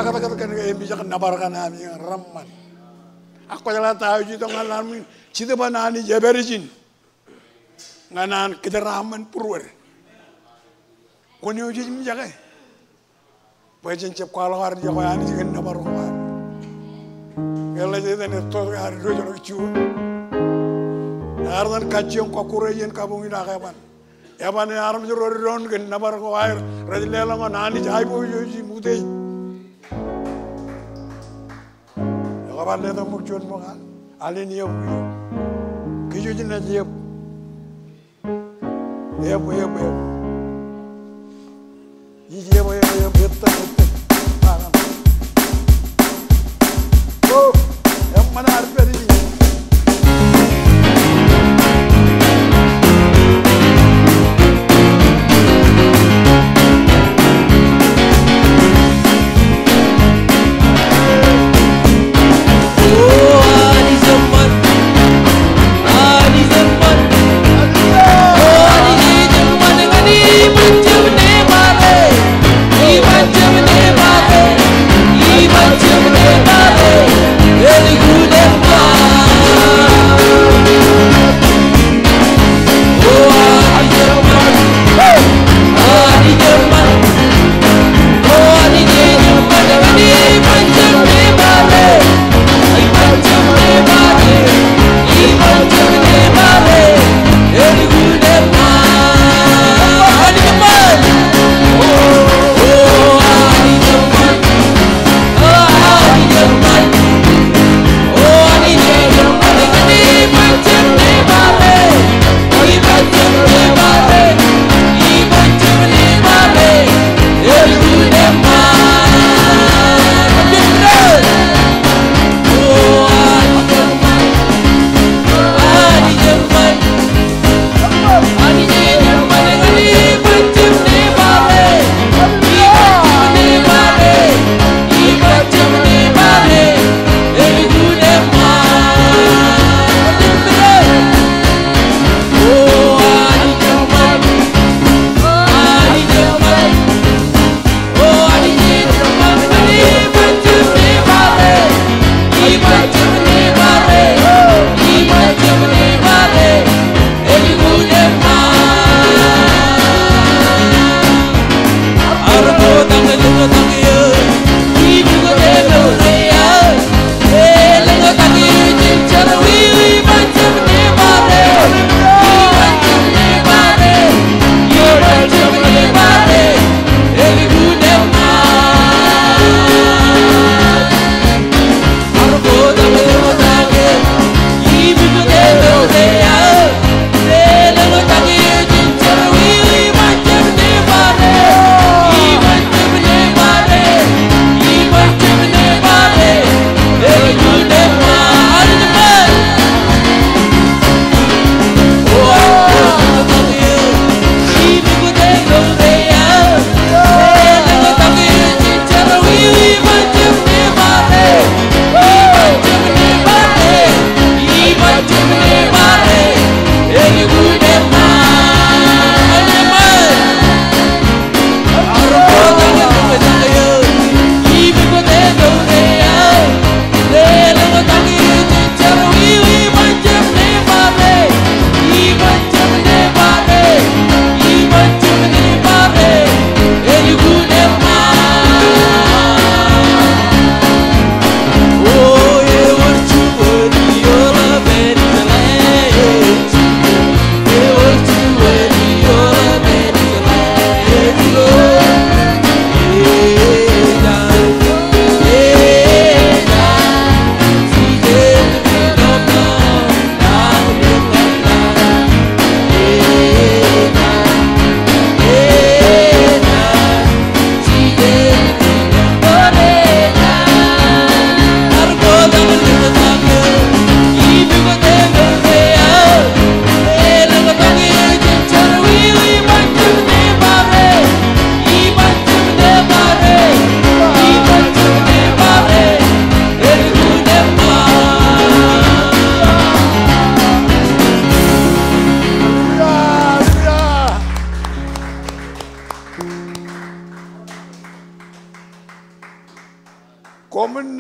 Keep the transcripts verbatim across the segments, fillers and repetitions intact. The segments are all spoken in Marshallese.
Kōtkōt kōn ke emijak nōbar kaṇe ami ñan reṃṃan. Ak kwōjeḷā ta eo ej itok ñan laḷ ṃwiin? Jetōb an Anij ej pād ijin ñan an kōjeraaṃṃan būruod. Kwōn eo jej mijake bwe jen jab kwaḷọk ad iọkwe Anij kōn nōbar ko ad. Ke eḷḷā Setan ej toktok ad ijo ḷọk juon, ear iten kajjioñ kọkkure iien kabuñ in ak eban. Eban eo armej ro doon kōn nōbar ko aer rej leḷọk ñan Anij aiboojoj im utiej. Ekwe bar letok ṃōk juon ṃōk al, al in eok, eok. Kōj wōj naaj eok. Eok, eok, eok. Ij eok, eok, eok, ettōr, ettōr. Woo! Eṃṃan ad pād ijin.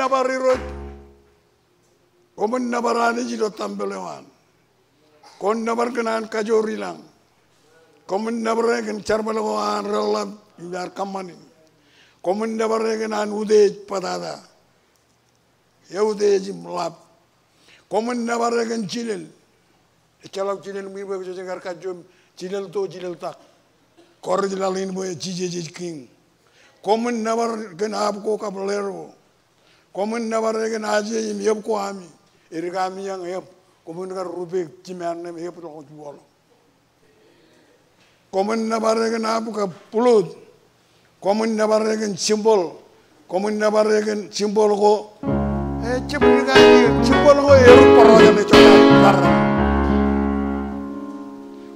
nōbar Irooj. Koṃwin nōbar Anij ilo tempel eo an. Koṃwin nōbar kōn an kajoor ilañ. Koṃwin nōbar e kōn jerbal ko an reḷap im ear kōṃṃani. Koṃwin nōbar e kōn an utiej bōtata. Eutiej im ḷap. Koṃwin nōbar e kōn jilel. Ejjeḷọk jilel ṃwiin bwe kōj kar kajjioñ jilel to jilel tak. Kọrij laḷ in bwe Jisōs ej Kiiñ. Koṃwin nōbar kōn aab ko kab ḷeer ko. Koṃwin nōbar e kōn aje im eb ko ami. Edik ami eañ eb. Koṃwin kar rupe jimean ṇe im eb ḷọk juon. Koṃwin nōbar e kōn aab kab blood. Koṃwin nōbar e kōn symbol. Koṃwin nōbar e kōn symbol ko. E, jab dik aje, symbol ko erup bōrọjān ej jab bar.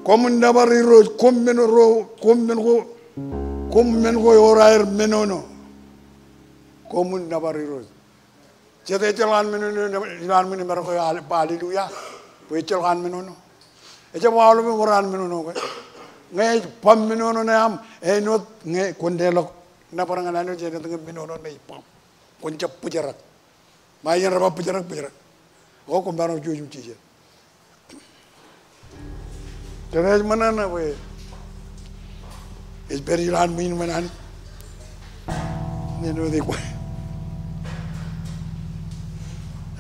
Koṃwin nōbar Irooj, koṃ men ro, koṃ men ko, koṃ men ko ewōr aer menono. Koṃwin nōbar Irooj. Jet ejjeḷọk an menono ilo an ṃwiin eṃōj ke ba alleluia. Bwe ejjeḷọk an menono. Ejab aolep eṃōj an menono ke. Ñe ej baṃ menono ṇe aṃ, āinwōt ñe kwōn leḷọk nōbar ñan Anij, āinwōt ñe menono ṇe ej baṃ. Kwōn jab bōjrak. Ṃae iien rej ba bōjrak, bōjrak. O, koṃ maroñ jouj im jijet. Jen ej ṃōṇōṇō bwe ej pād ilo an ṃwiin ṃōṇōṇō. Āinwōt ej kwe.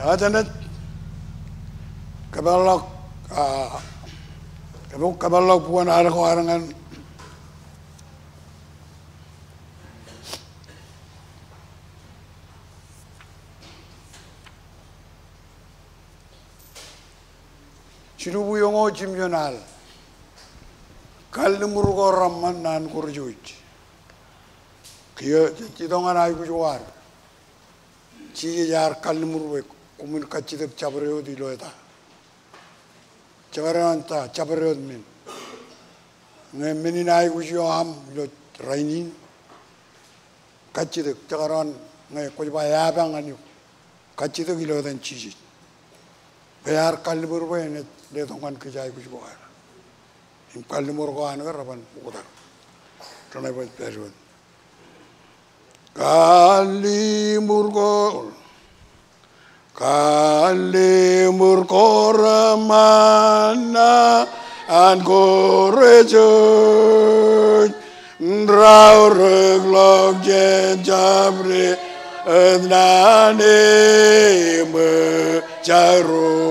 Eo, jen ej kōpeḷḷọk, a, kōpeḷḷọk bukwōn ad ko ad ñan Jilu bwiyoñ eo jimjuon al. Kalliṃur ko reṃṃan naan ko rejouj. Kiiō, ej itok ñan aikuj ko ad. Jisōs ear kalliṃur bwe koṃwin kajjitōk jabdewōt ilo eta. Jekdọọn ta, jabdewōt men. Ñe men in aikuj eo aṃ ilo rainin, kajjitōk, jekdọọn ñe kwōj ba eapañ ñan eok. Kajjitōk ilo etan Jisōs. Bwe ear kalliṃur bwe enaaj letok ñan kōj aikuj ko ad. Im kalliṃur ko an ke reban ukōtak. Renaaj baj pād wōt. Kalliṃur ko, kalliṃur ko reṃṃan naan ko rejouj. Raorōk ḷọk jān jabdewōt naan eṃōj ro.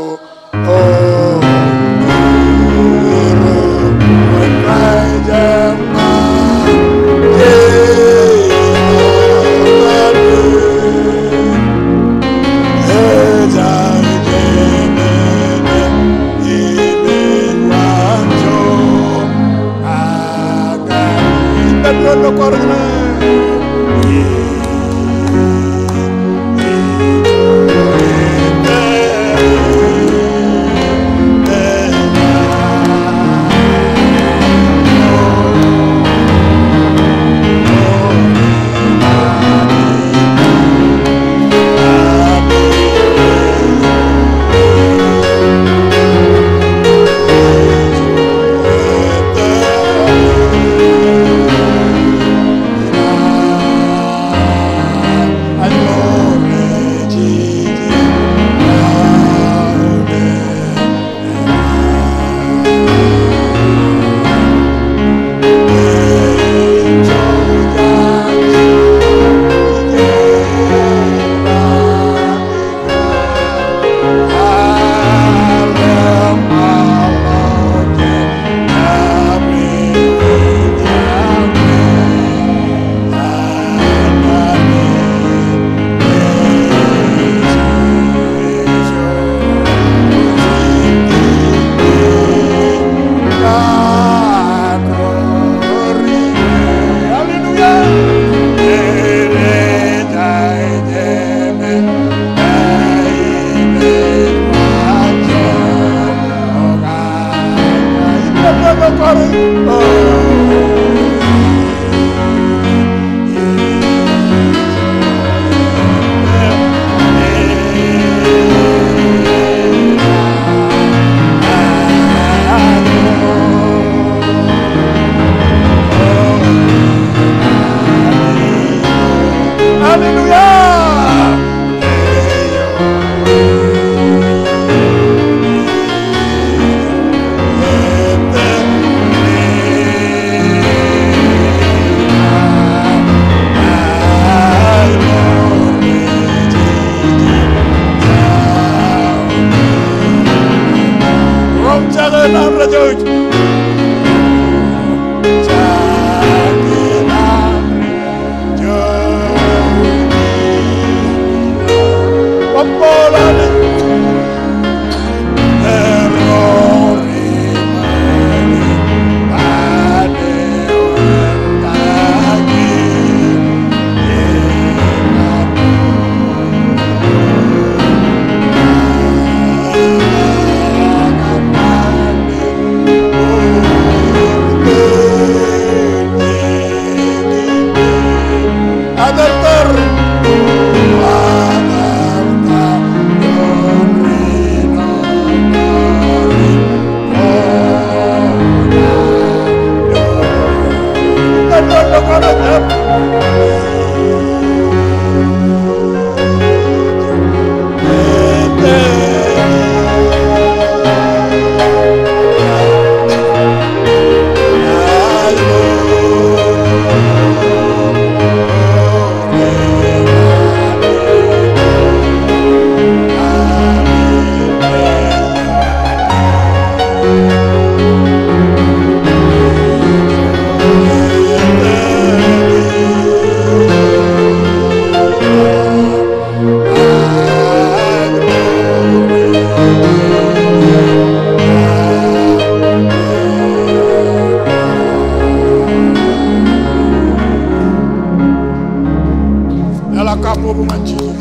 Eḷak kabbokbok ñan Jisōs.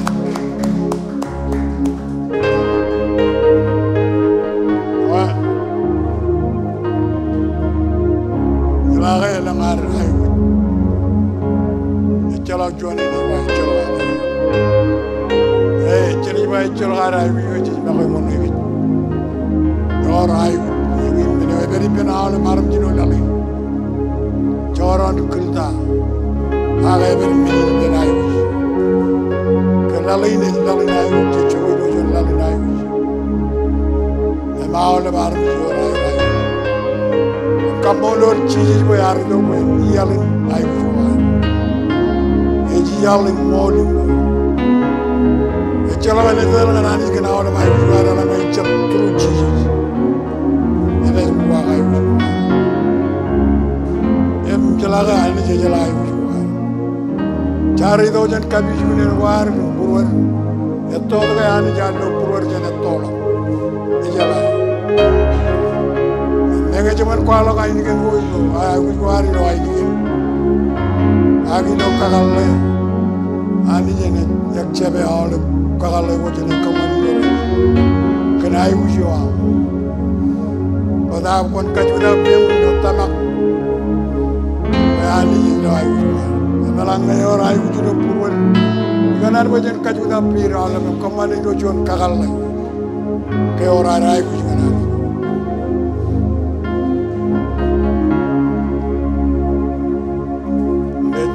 Wa, eḷaññe elōñ ad aiboojoj, ejjeḷọk juon eṇ ej ba ejjeḷọk ad aiboojoj. E, ejjeḷọk, ejjeḷọk ad aiboojoj, ej ba ke ṃoṇe ej. Ewōr aiboojoj, ewōr men eo ej pād ippān aolep armej ilo laḷ in. Jekdọọn kūrta, ak ej pād men in ippān aiboojoj. Ke laḷ in ej laḷ in aiboojoj, jej jokwe ilo juon laḷ in aiboojoj. Im aolep armej ewōr aer aiboojoj. Im kaṃṃoolol Jisōs bwe ear itok bwe en iaḷ in aiboojoj ko ad. Ej iaḷ im ṃool im ṃool. Ejjeḷọk eṇ etal ñan Anij kōn aolep aiboojoj ko ad eḷaññe ejab through Jisōs. Ej uwaak aiboojoj ko ad. Im jeḷā ke Anij ejeḷā aiboojoj ko ad. Jaar itok jān kapijuknen ko ad kōn būruod. Etto ke Anij ear lo būruod jān ettoḷọk. Ejeḷā. Meñe jeṃaan kwaḷọk ainikien ko ilo, aiboojoj ko ad ilo ainikien. Ak ilo kakōḷḷe. Anij enaaj jab aolep kakōḷḷe ko jenaaj kōṃṃan ilo kōn aiboojoj eo aṃ. Bōtaab kwōn kajjitōk peeṃ ilo tōmak. Bwe Anij ilo aiboojoj ko ad. Im eḷaññe ewōr aiboojoj ilo būruod, ikōṇaan bwe jen kajjitōk peid aolep im kōṃṃane ilo juon kakōḷḷe. Ke ewōr ad aiboojoj ñan Anij. Im ej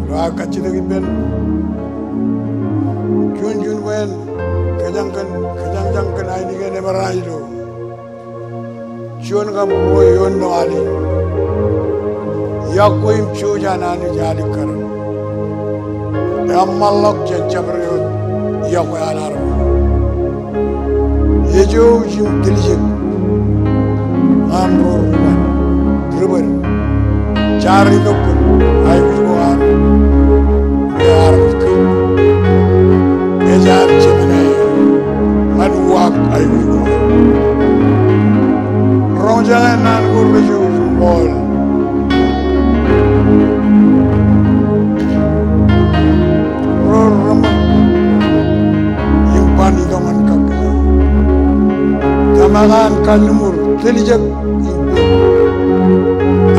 ilo ad kajjitōk ippān juon juon bwe en kōjañ kōn, kōjañjañ kōn ainikien eṃōj ad ilo juon kab ruo ioon ilo al in. Iọkwe im jouj an Anij alikkar. Eṃṃanḷọk jān jabdewōt iọkwe an armej. Ejouj im tiljek ñan ro ri-bōd, ri-bōd. Jaar itok kōn aiboojoj ko ad. Ej armej kein. Ej an jemān eo ñan uwaak aiboojoj ko ad. Roñjake naan ko rejouj im ṃool. Ro reṃōk im ban itok ñan kakkije. Tōmak an kalliṃur, tiljek im pād.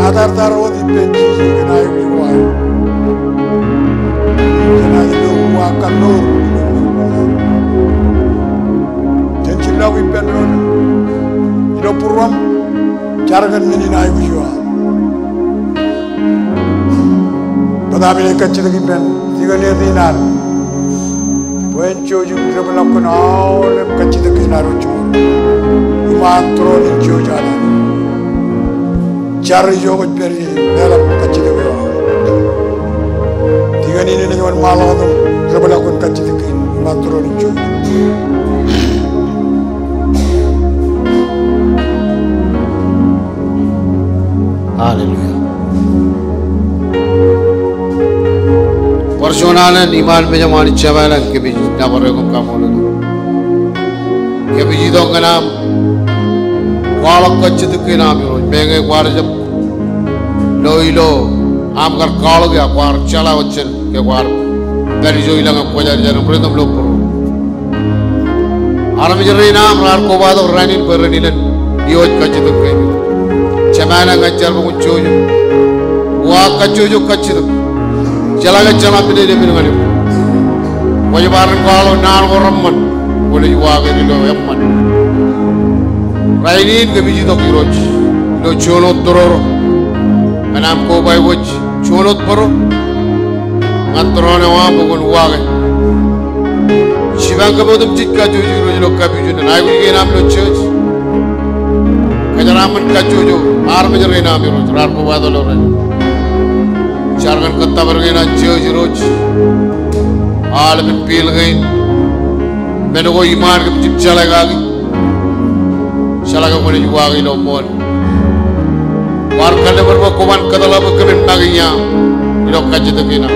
Atartar wōt ippān Jisōs kōn aiboojoj ko ad. Jenaaj lo uwaak kalliṃur. Jen jillọk ippān doon ilo būruōṃ. Jar kōn men in aiboojoj eo aṃ. Bōtaab inaaj kajjitōk ippān tikōn eṇ in ad. Bwe en jouj im debḷọk kōn aolep kajjitōk kein ad wōt jiṃor. Iṃaan tūroon in jouj ad. Jar ijo kwōj pād ie im leḷọk kajjitōk eo aṃ. Tikōn in enaaj wōnṃaanḷọk im debḷọk kōn kajjitōk kein. Iṃaan tūroon in jouj. Hallelujah. Juon alen iṃaan mejaṃ Anij Jemem ilañ, kōmij nōbar eok im kaṃṃoolol eok. Kōmij itok ñan aṃ kwaḷọk kajjitōk kein aṃ Irooj, meñe kwaar jab lo ilo aṃ kar kwaḷọk ia kwaar jeḷā wōt jān ke kwaar pād ijo ilañ im kwōjarjar im ri tōm lo būruō. Armej rein aṃ raar kobatok rainin bwe ren ilōñ diwōj kajjitōk kein. Jemem ilañ, ña ij jar bwe kwōn jouj im uwaak kajjojo kajjitōk. Jeḷā ke jeḷā men eṇ epen ñan eok. Kwōj bar kwaḷọk naan ko reṃṃan, kwōnaaj uwaak er ilo eṃṃan. Rainin kōmij itok Irooj ilo juon wōt tōroro ñan aṃ kobaik wōj juon wōt bōro ñan tōrrọmọ eo aṃ bwe kwōn uwaake. Jipañ kōm otemjej kajjojo Irooj ilo kapijuknen aikuj kein aṃ ilo church. Kōjeraaṃṃan kajjojo armej rein aṃ Irooj raar kobatok ilo rainin. Jar ñan kōttōpar kein an church Irooj. Aolepen bill kein. Men ko iṃaan kōm jab jeḷā kaki. Jeḷā ke kwōnaaj uwaak ilo ṃool. Kwaar kallimur bwe kwōban kōtḷọk bwe kōmin make iaaṃ ilo kajjitōk kein aṃ.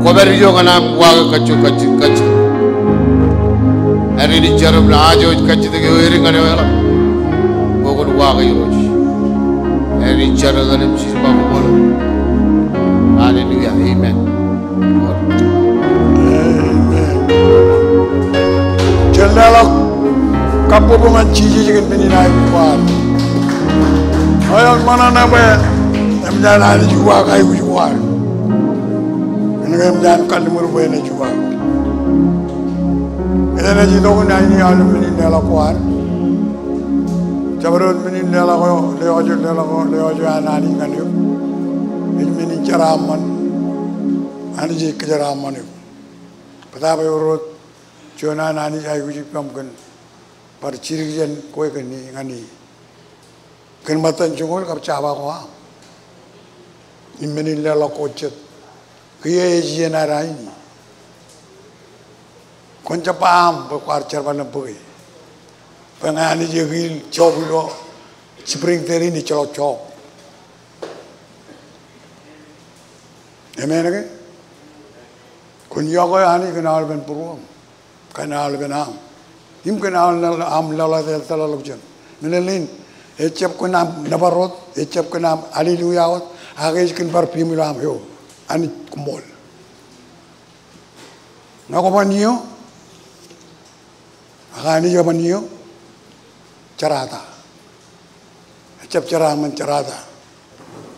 Kwōpād ijo ñan aṃ uwaake kajjitōk, kajjitōk, kajjitōk. Āindein ij jar im aje wōj kajjitōk eo edik ñan eo eḷap bwe kwōn uwaake Irooj. Āindein ij jar ilo etan in Jisōs ba koṃṃool. Hallelujah. Amen. Amen. Jen leḷọk kabbokbok ñan Jisōs kōn men in aikuj ko ad. Eo ṃōṇōṇō bwe eṃōj an Anij uwaak aikuj ko ad. Kōn ke eṃōj an kallimur bwe enaaj uwaak. Enaaj itok in aini aolep men in leḷọk ko ad. Jabdewōt men in leḷọk eo, lewōj, leḷọk eo, lewōj eo an Anij ñan eok. Ej men in jeraaṃṃan. Anij ej kōjeraaṃṃan eok. Bōtaab ewōr wōt juon an Anij aikuj ippaṃ kōn bar jidik jān kwe kōn e, ñan e. Kōn ṃōttan joñoul kab jabdewōt ko aṃ im men in leḷọk ko jet. Kiiō ej iien ad aini. Kwōn jab ba aṃ bwe kwaar jerbal ṇe bōke. Bwe ñe Anij ekiil job ilo spring teri in ejjeḷọk job. Amen ke? Kwōn yokwe Anij kōn aolepen būruōṃ, kōn aolepen aṃ, im kōn aolepen aṃ leḷọk, leḷọk jān. Meḷeḷein, ejjab kōn aṃ nōbar wōt, ejjab kōn aṃ hallelujah wōt, ak ej kōn bar peiṃ ilo aṃ eo. Anij koṃṃool. Ñe kwōban iiō, ak Anij eban iiō, jerata. Ejjab jeraaṃṃan, jerata.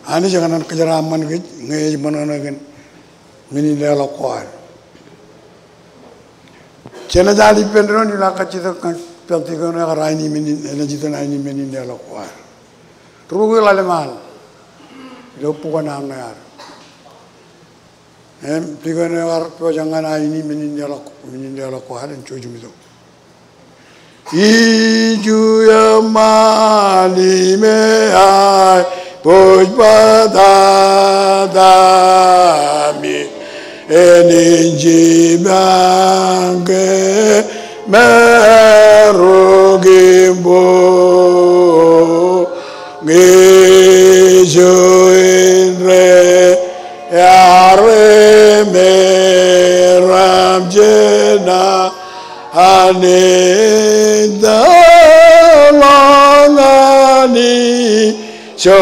Anij ekōṇaan kōjeraaṃṃan kōj ñe ej ṃōṇōṇō kōn men in leḷọk ko ad. Jenaaj al ippān doon ilo kajjitōk ñan pād dikon eo ekar aini men in, enaaj itok aini men in leḷọk ko ad. Rūkwi ḷalem al ilo bok in aṃ ṇe ad. Im dikon eo ekar pojak ñan aini men in leḷọk, men in leḷọk ko ad en jouj im itok. Iju eṃṃan im eaikuj bōtata im enaaj jipañ kōm marok im bōk ñe ijo indeeo armej ram jān Anij, tōl ḷọk ñan ijo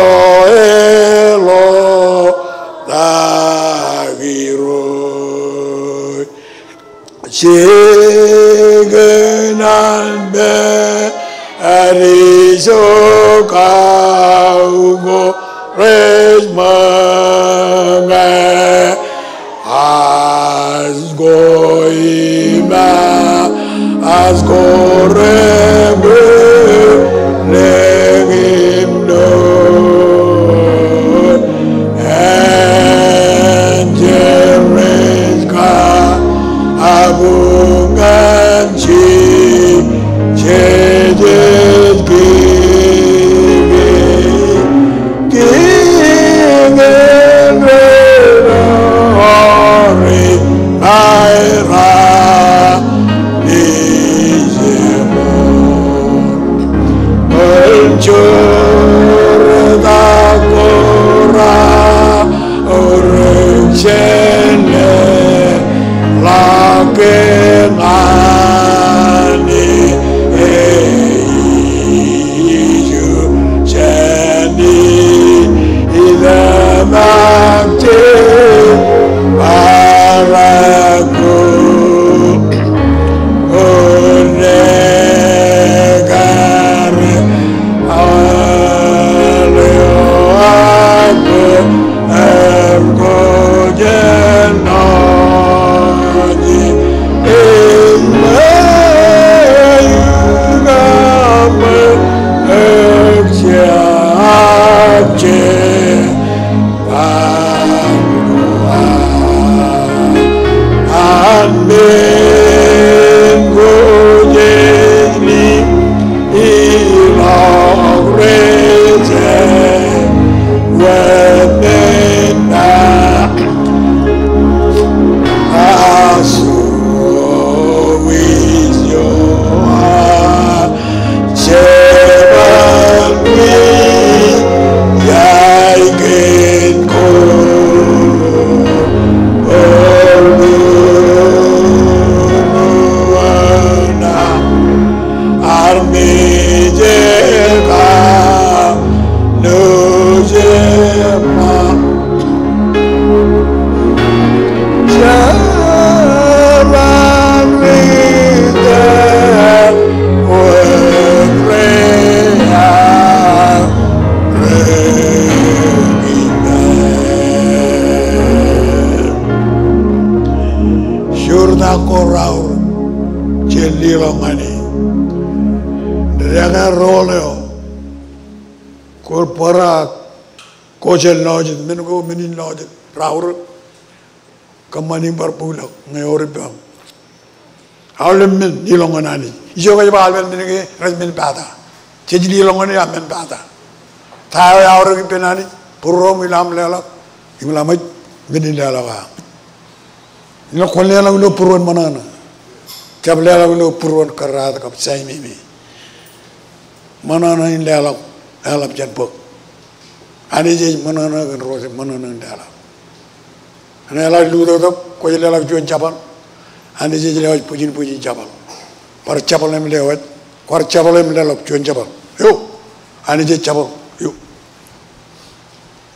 eḷotak Irooj. Jekōṇaan pād ijo kau ko rej ṃōñā. As ko iṃaan, as ko reṃwiin im noon. Enjeḷ rej kab abuñ ñan Jisōs ej kiki kiki ri ri ri ri ri ri. Ak ko raorōk, jej leḷọk ñan e. Dekā rool eo, kwōj bōraak, kwōj lọjet, men ko men in lọjet, raorōk. Kōṃṃani im bar bōkḷọk ñe ewōr ippaṃ. Aolep men leḷọk ñan Anij. Ijo ke ej ba aolep men ke rej men pata. Jej leḷọk ñan e ak men pata. Ta eo eaorōk ippān Anij? Būruōṃ, ilo aṃ leḷọk, im ilo aṃ ej men in leḷọk aṃ. Ilo kwōn leḷọk ilo būruon ṃōṇōṇō. Jab leḷọk ilo būruon kōrraat kab saimimi. Ṃōṇōṇō in leḷọk, eḷap jān bōk. Anij ej ṃōṇōṇō kōn ro rej ṃōṇōṇō in leḷọk. Ñe eḷak lutōktōk, kwōj leḷọk juon jabōḷ. Anij ej lewōj bwijin bwijin jabōḷ. Bar jabōḷ im lewōj. Kwaar jabōḷ im leḷọk juon jabōḷ. Eo. Anij ej jabōḷ. Eo.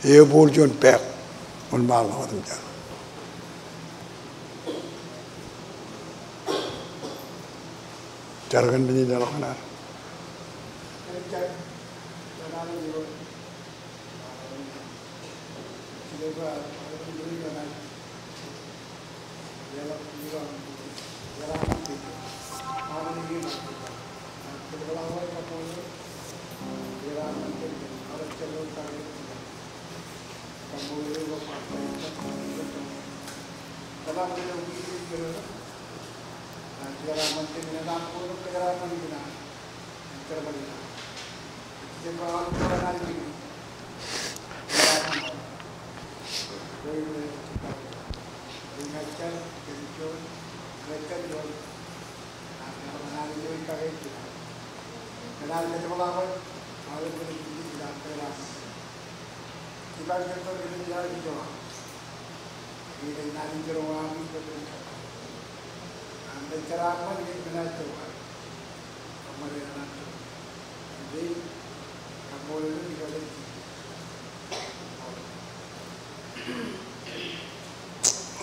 Ebooḷ juon peak. Wōnṃaanḷọk wōt im jar. Jar kōn men in leḷọk ñan ad.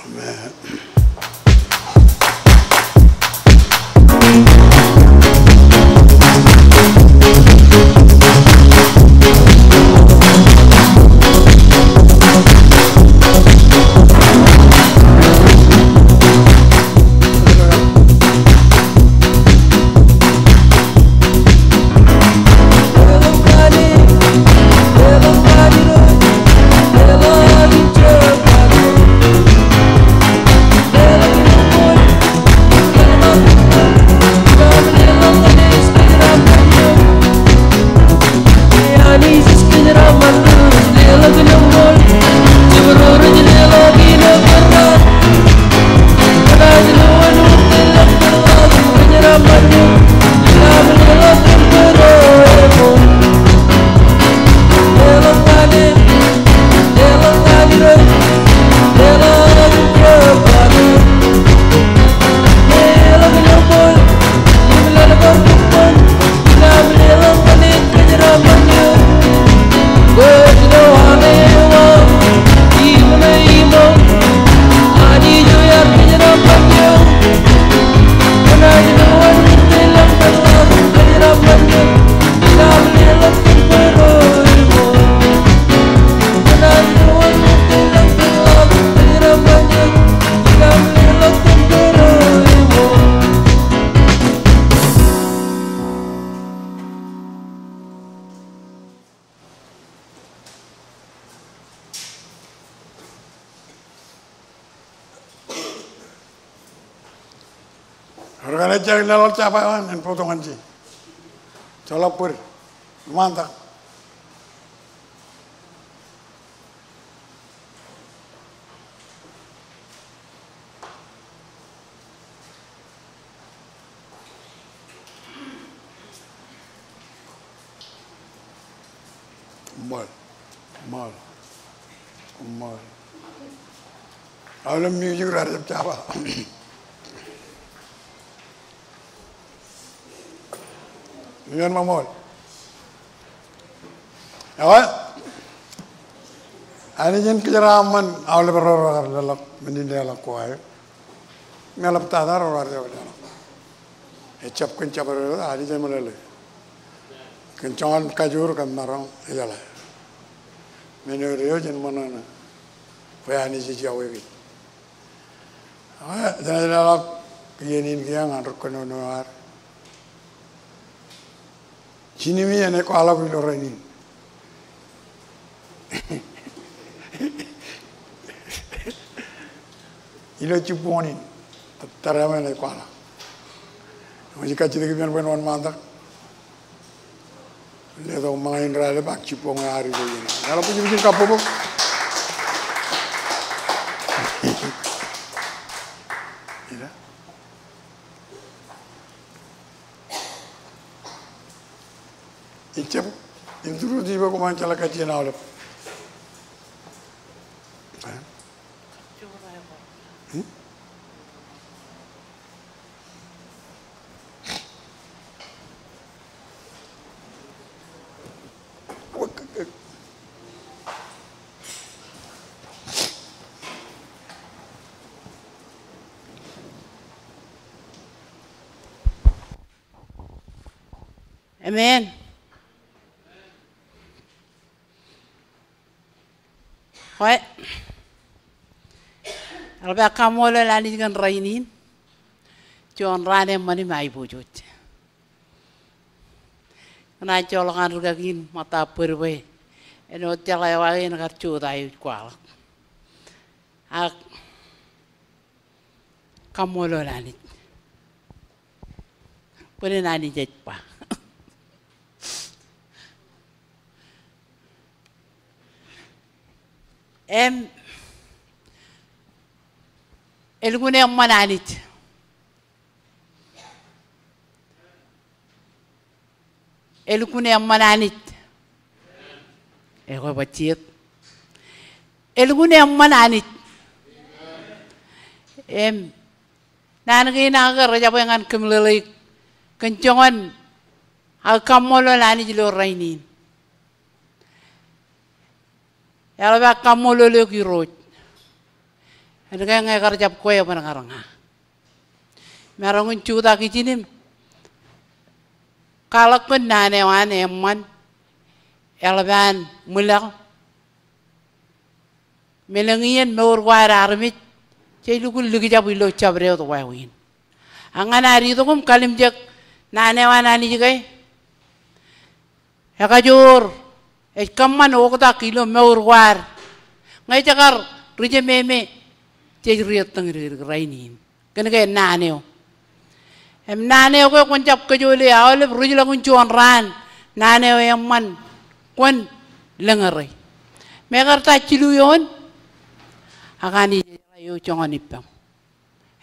Amen. Ewōr kaṇe ejjab leḷọk jabdewōt in bōktok ñan je. Joḷọk bōd. Ṃaantak. Ṃool. Ṃool. Ṃool. Aolep music raar jab jaba. Iien ṃōṃool. Ekwe, Anij en kōjeraaṃṃan aolep ro raar leḷọk men in leḷọk ko aer. Im eḷaptata ro raar jab leḷọk. Ejjab kōn jabdewōt, Anij eṃōṇōṇō. Kōn joñan kajoor kab maroñ, ejeḷā. Men eo jen ṃōṇōṇō bwe Anij ej iọkwe kōj. Ak jenaaj leḷọk iien in kiiō ñan ri kōnono ad. Jinimi enaaj kwaḷọk ilo rainin. Ilo jibboñ in, tōre eo enaaj kwaḷọk. Eṃōj kajjitōk ippān bwe en wōnṃaantak. Letok ṃōñā in raelep ak jibboñ eo ad ilo iien in. Eḷap bwijin kabbokbok. Ilo. Ijjab introduce bwe koṃ jeḷā kajjien aolep. Amen. Kwe, eḷap aō kaṃṃoolol Anij kōn rainin. Juon raan eṃṃan im aiboojoj. Ña ij joḷọk an rūkaki in ṃōtta bōd bwe āinwōt jeḷā eo aō en kar jota eo ij kwaḷọk. Ak kaṃṃoolol Anij. Bōlen Anij ej ba. Im, elukkuun eṃṃan Anij. Elukkuun eṃṃan Anij. Ekwe bajjek. Elukkuun eṃṃan Anij. Im, naan kein aō ke rej jab ñan kōmeḷeḷeik kōn joñan aō kaṃṃoolol Anij ilo rainin. Eḷap aō kaṃṃoolol eok Irooj. Kōnke ñe kar jab kwe eban kar ña. Maroñ in jutak ijin im kwaḷọk kōn naan eo an eṃṃan, eḷap an ṃwilaḷ. Meḷeñiien mour ko ad armej, jej lukkuun likjab ilo jabdewōt wāween. Ak ñan ad itok im kalimjek naan eo an Anij ke, ekajoor, ej kōṃṃan oktak ilo mour ko ad. Ñe jekar ri jememe, jej ri ettōñ dikdik rainin. Kōnke naan eo. Im naan eo ke kwōn jab kōjole aolep, ruj ḷọk in juon raan, naan eo eṃṃan, kwōn lōñōre. Meḷeḷe ta jilu eoon, ak Anij ej jeḷā eo joñan ippaṃ.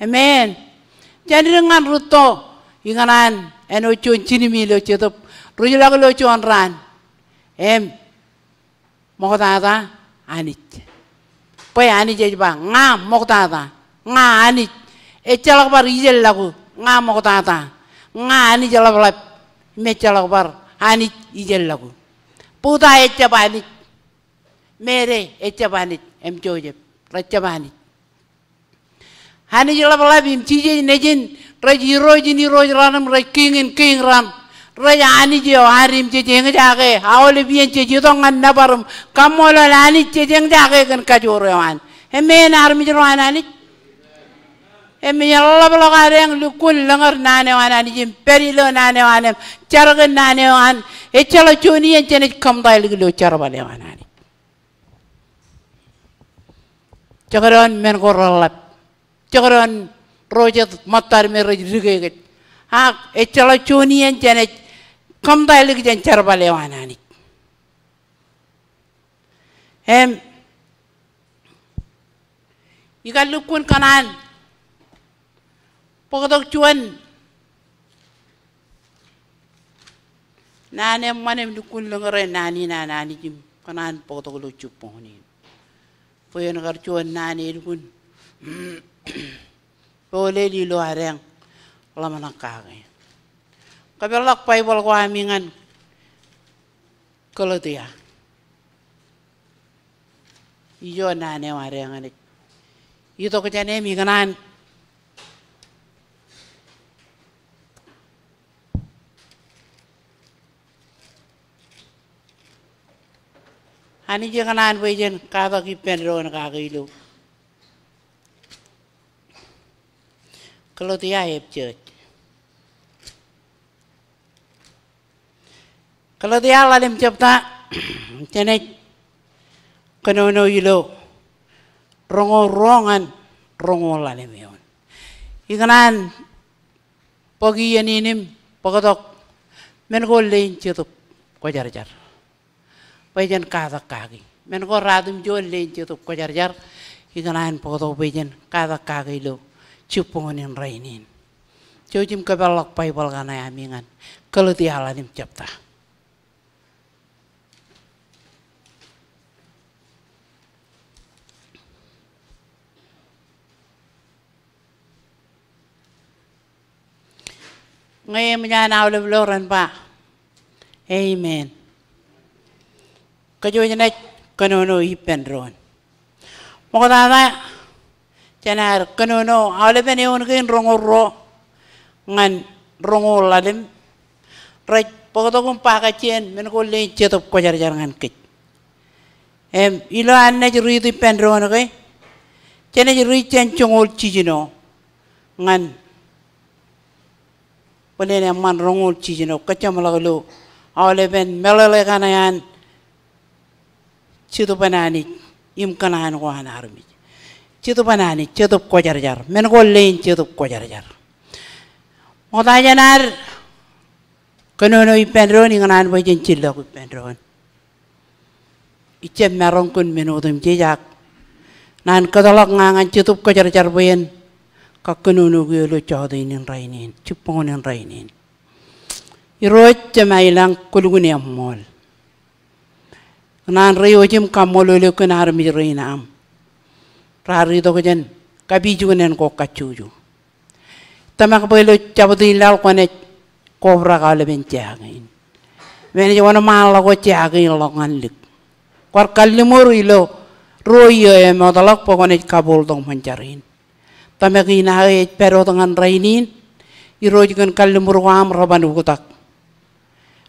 Amen. Jān dik ñan rūtto, ikōṇaan āinwōt juon jinimi ilo Jetōb, ruj ḷọk ilo juon raan. Im, ṃoktata Anij. Bwe Anij ej ba, ña ṃoktata, ña Anij, ejjeḷọk bar ijeḷḷọku, ña ṃoktata, ña Anij ḷapḷap, im ejjeḷọk bar Anij ijeḷḷọku. Buddha ejjab Anij, Mary ejjab Anij, im Joseph, rejjab Anij. Anij ḷapḷap im Jisōs Nejin, rej Irooj in irooj raṇ im rej Kiiñ in kiiñ raṇ. Rej Anij eo ad im jej eñjake aolep iien jej itok ñan nōbar im kaṃṃoolol Anij, jej eñjake kōn kajoor eo an. Amen, armej ro an Anij. Im ej ḷapḷọk adeañ lukkuun lōñar naan eo an Anij im pād ilo naan eo an im jar kōn naan eo an. Ejjeḷọk juon iien jenaaj kōṃṃan ilo jerbal eo an Anij. Jekdọọn men ko reḷḷap. Jekdọọn ro jet ṃōttad me rej dike kōj. Ak ejjeḷọk juon iien jenaaj kōṃṃan ilo jān jerbal eo an Anij. Im, ikar lukkuun kōṇaan bōktok juon naan eṃṃan im lukkuun lōñōre naan in an Anij im kōṇaan bōktok ilo jibboñ in. Bwe en kar juon naan elukkuun bōlen ilo adeañ ḷōmṇak kake. Kōpeḷḷọk Baibōḷ ko ami ñan Galetia. Ijo naan eo adeañ enaaj itok jān e im ikōṇaan. Anij ikōṇaan bwe jen katak ippān doon kake ilo Kalatia epjej. Kalatia ḷalem jebta, jenaaj kōnono ilo roñoul ruo ñan roñoul ḷalem eoon. Ikōṇaan bōk iien in im bōktok men ko leen Jetōb Kwōjarjar bwe jen katak kaki. Men ko ratimjuon leen Jetōb Kwōjarjar, ikōṇaan bōktok bwe jen katak kaki ilo jibboñōn in rainin. Jouj im kōpeḷḷọk Baibōḷ kaṇe ami ñan Kalatia ḷalem jebta. Ñe eṃōj an aolep ilo ren ba amen, kōjwōj naaj kōnono ippān doon. Ṃoktata jān ad kōnono aolepen eoon kein roñoul ruo ñan roñoul ḷalem, rej bōktok im ba kajjien men ko leen Jetōb Kwōjarjar ñan kōj. Im ilo an naaj riit ippān doon ke, jenaaj riit jān joñoul jiljino ñan bōlen eṃṃan roñoul jiljino, kōjjeṃḷọk ilo aolepen meḷeḷe kaṇe an Jetōb an Anij im kōṇaan ko an armej. Jetōb an Anij, Jetōb Kwōjarjar, men ko leen Jetōb Kwōjarjar. Ṃokta jān ad kōnono ippān doon, ikōṇaan bwe jen jillọk ippān doon. Ij jab maroñ kōn men otemjej ak naan kōtḷọk ña ñan Jetōb Kwōjarjar bwe en kakkōnono kiiō ilo jọteen in rainin, jibboñōn in rainin. Irooj Jemem ilañ, kwōlukkuun eṃṃool. Ikōṇaan reiwōj im kaṃṃoolol eok kōn armej rein aṃ raar itok jān kapijuknen ko kajjojo. Tōmak bwe ilo Jabōt in laḷ kwōnaaj kobrak aolepen jea kein im enaaj wōnṃaanḷọk wōt jea kein ḷọk ñan lik. Kwaar kalliṃur ilo ruo iiō emootḷọk bwe kwōnaaj kabooltok ṃōn jar in. Tōmak in aō ej pād wōt ñan rainin, Irooj, kōn kalliṃur ko aṃ reban oktak,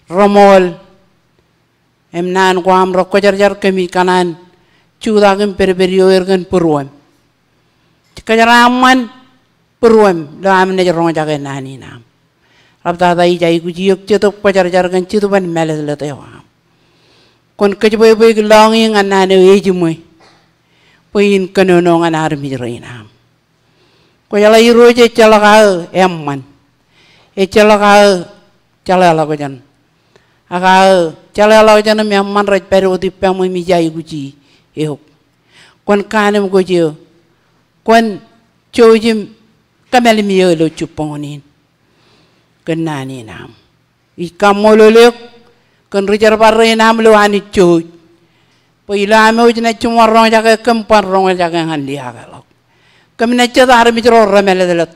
reṃool, im naan ko aṃ rekwōjarjar. Kōmij kōṇaan jutak im pedped ioer kōn būruōm. Kōjeraaṃṃan būruōm ilo am naaj roñjake naan in aṃ. Ḷaptata ij aikuj eok Jetōb Kwōjarjar kōn Jetōb an mālōtlōt eo aṃ. Kwōn kōjbwebweik lọñiō ñan naan eo ejiṃwe bwe in kōnono ñan armej rein aṃ. Kwōjeḷā Irooj, ejjeḷọk aō eṃṃan. Ejjeḷọk aō jeḷāḷọkjeṇ. Ak aō jeḷāḷọkjeṇ im eṃṃan rej pād wōt ippaṃ im ij aikuji eok. Kwōn kaanemkwōj eō. Kwōn jouj im kōmālim eō ilo jibboñōn in kōn naan in aṃ. Ij kaṃṃoolol eok kōn ri jerbal rein aṃ ilo Anij jouj bwe ilo am wōj naaj jiṃor roñjake, kōm ban roñjake ñan liaakḷọk. Kōm naaj jet armej ro remālōtlōt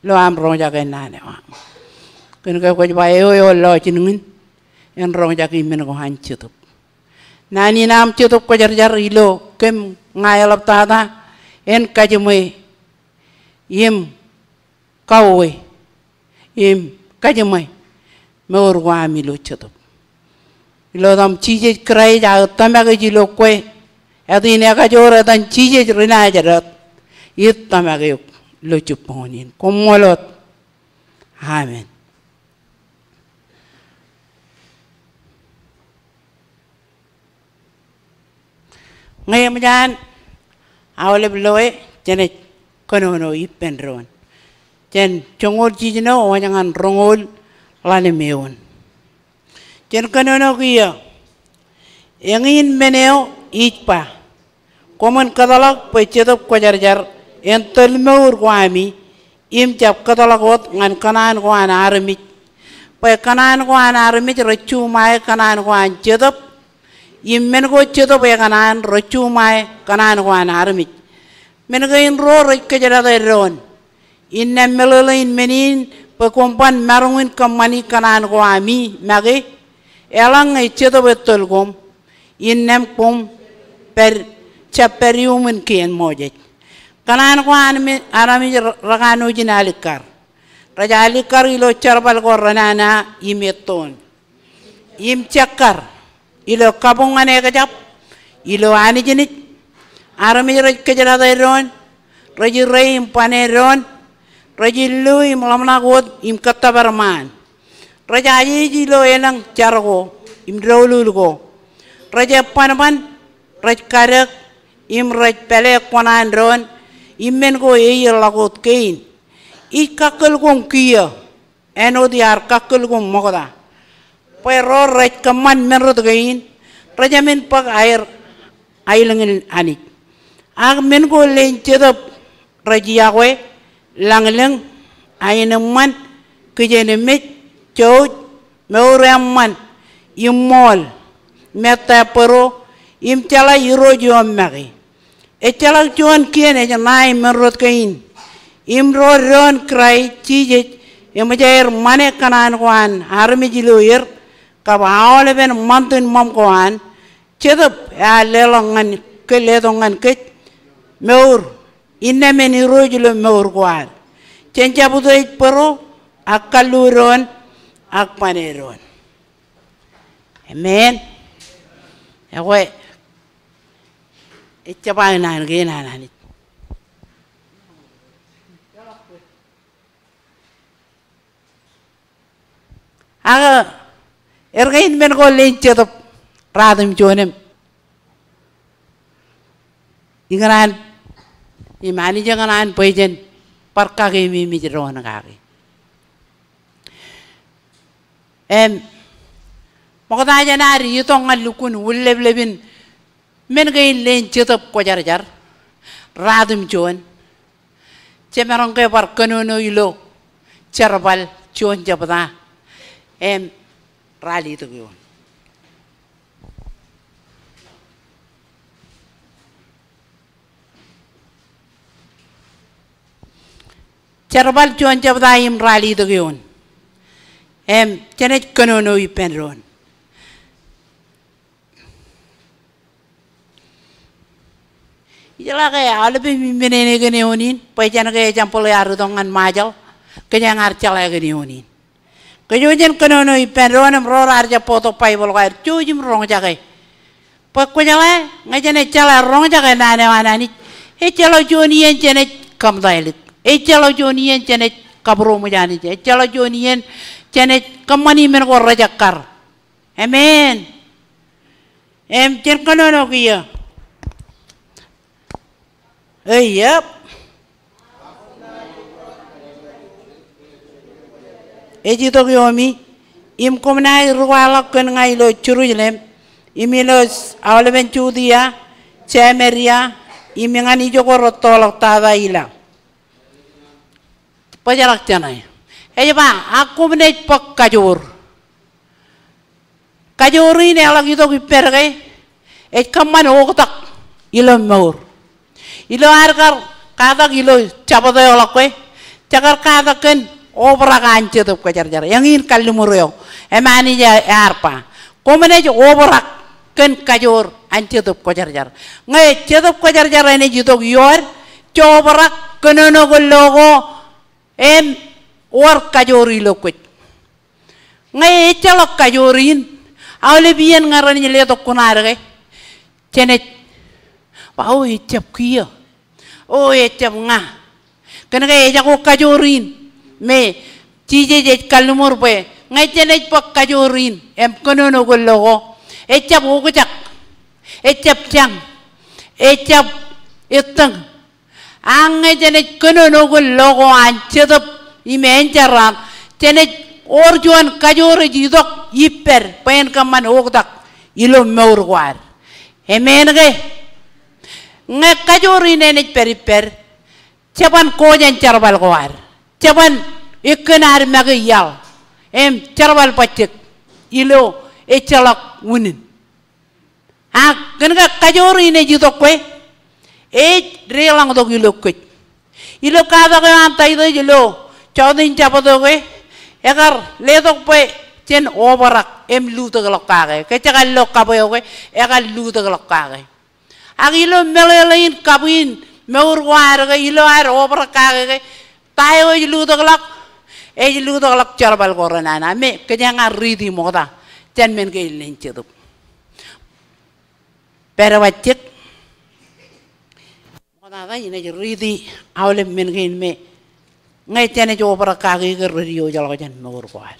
ilo am roñjake naan eo aṃ. Kōn ke kwōj ba eo eo lọjilñin en roñjake men ko an Jetōb. Naan in aṃ Jetōb Kwōjarjar ilo kōm ña eḷaptata en kajiṃwe im kauwe im kajiṃwe mour ko am ilo Jetōb. Ilo etaṃ Jisōs Kraist aō tōmak ej ilo kwe, ātin ekajoor etan Jisōs ri Nazeret, ij tōmak eok ilo jibboñōn in. Koṃṃool wōt. Amen. Ñe eṃōj an aolep loe, jenaaj kōnono ippān doon. Jān joñoul jiljino wōj ñan roñoul ḷalem eoon. Jen kōnono kiiō. Eñin men eo ij ba, koṃwin kōtḷọk bwe Jetōb Kwōjarjar en tōl mour ko ami, im jab kōtḷọk wōt ñan kōṇaan ko an armej. Bwe kōṇaan ko an armej rej juṃae kōṇaan ko an Jetōb, im men ko Jetōb ekōṇaan rej juṃae kōṇaan ko an armej. Men kein ruo rej kōjdat doon. Innām meḷeḷein men in bwe koṃ ban maroñ in kōṃṃani kōṇaan ko ami make, eḷaññe Jetōb ettoḷ koṃ, innām koṃ pād, jab pād iuṃwin kien Moses. Kōṇaan ko an armej rekanooj in alikkar. Rej alikkar ilo jerbal ko renana im ettoon im jekkar ilo kabuñ ñan ekjab, ilo anijnij. Armej rej kōjdate doon, rej irre im bane doon, Rej illu im ḷōmṇak wōt im kōttōpar ṃaan. Rej ajeej ilo elōñ jar ko im doulul ko. Rej ebbanban, rej kadōk, im rej pālekwōṇaan doon, im men ko eiier ḷọk wōt kein. Ij kakkōl koṃ kiiō, āinwōt iar kakkōl koṃ ṃokta. Bwe ro rej kōṃṃan menrot kein, rej jāmin bōk aer aelōñin Anij. Ak men ko leen Jetōb rej iọkwe, lañlōñ, aenōṃṃan, kijenmej, jouj, mour eṃṃan, iṃṃool, mettā bōro, im jeḷā irooj eo make. Ejjeḷọk juon kien ej ṇae menrot kein. Im ro doon Kraist Jisōs eṃōj aer ṃane kōṇaan ko an armej ilo er, kab aolepen ṃantin ṃōṃ ko an, Jetōb ear leḷọk ñan ke-, letok ñan kōj mour, innām en Irooj ilo mour ko ad. Jen jabdewōt bōro, ak kallu doon, ak bane doon. Amen. Ekwe, ejjab aō naan kein an Anij. Ak erkein men ko leen Jetōb, ratimjuon im ikōṇaan, im Anij ekōṇaan bwe jen bar kakememej doon kaki. Im, ṃokta jān ad itok ñan lukkuun ullōblōb in men kein leen Jetōb Kwōjarjar, ratimjuon, jemaroñ ke bar kōnono ilo Jerbal juon jebta im ralitōk eoon. Jerbal juon jebta im ralitōk eoon. Im, jenaaj kōnono ippān doon. Ijeḷā ke aolepāmi men eo kōn eoon in, bwe jān ke ejjab ḷe ear itok ñan Ṃajeḷ, kōjeañ ar jeḷā kōn eoon in. Kōj jen kōnono ippān doon im ro raar jab bōktok Baibōḷ ko aer jouj im roñjake. Bwe kwōjeḷā, ñe jenaaj jeḷā roñjake naan eo an Anij, ejjeḷọk juon iien jenaaj kōmtailik. Ejjeḷọk juon iien jenaaj kabūroṃōj Anij. Ejjeḷọk juon iien jenaaj kōṃṃani men ko rejekkar. Amen. Im, jen kōnono kiiō. Eo, yep. Ej itok iomi, im koṃ naaj ri kwaḷọk kōn ña ilo Jerusalem, im ilo aolepen Judia, Sameria, im ñan ijoko rettoḷọk tata ila. Bōjrak jān e. Ej ba, ak koṃ naaj bōk kajoor. Kajoor in eḷak itok ippād ke, ej kōṃṃan oktak ilo mour. Ilo ad kar katak ilo Jabōt eo ḷọk ke, jekar katak kōn obrak an Jetōb Kwōjarjar. Eñin kalliṃur eo, im Anij ear ba, koṃ naaj obrak kōn kajoor an Jetōb Kwōjarjar. Ñe Jetōb Kwōjarjar enaaj itok iood, jej obrak kōnono kōn lo ko, im wōr kajoor ilo kōj. Ñe ejjeḷọk kajoor in, aolep iien ñe renaaj letok kuṇaad ke, jenaaj ba, o, ejjab kiiō. O, ejjab ña. Kōn ke ejako kajoor in me Jisōs ej kalliṃur bwe ñe jenaaj bōk kajoor in im kōnono kōn lo ko, ejjab okjak, ejjab jañ, ejjab ettōñ. Ak ñe jenaaj kōnono kōn lo ko an Jetōb im enjeḷ raṇ, jenaaj wōr juon kajoor ej itok ippād bwe en kōṃṃan oktak ilo mour ko ad. Amen ke? Ñe kajoor in enaaj pād ippād, jeban ko jān jerbal ko ad. Jeban ekkōn ad make iaḷ im jerbal bajjek ilo ejjeḷọk unin. Ak kōn ke kajoor in ej itok kwe, ej deḷọñtok ilo kōj. Ilo katak eo an Taitōs ilo jọteen Jabōt eo ke, ekar letok bwe jen obrak im lutōkḷọk kake. Ke jekar lo kab eo ke, ekar lutōkḷọk kake. Ak ilo meḷeḷein kab in mour ko ad ke, ilo ad obrak kake ke, ta eo ej lutōkḷọk? Ej lutōkḷọk jerbal ko renana. Me kōjeañ ar riiti ṃokta jān men kein leen Jetōb. Pād bajjek. Ṃoktata inaaj riiti aolep men kein me ñe jenaaj obrak kake ke rej diwōjḷọk jān mour ko ad.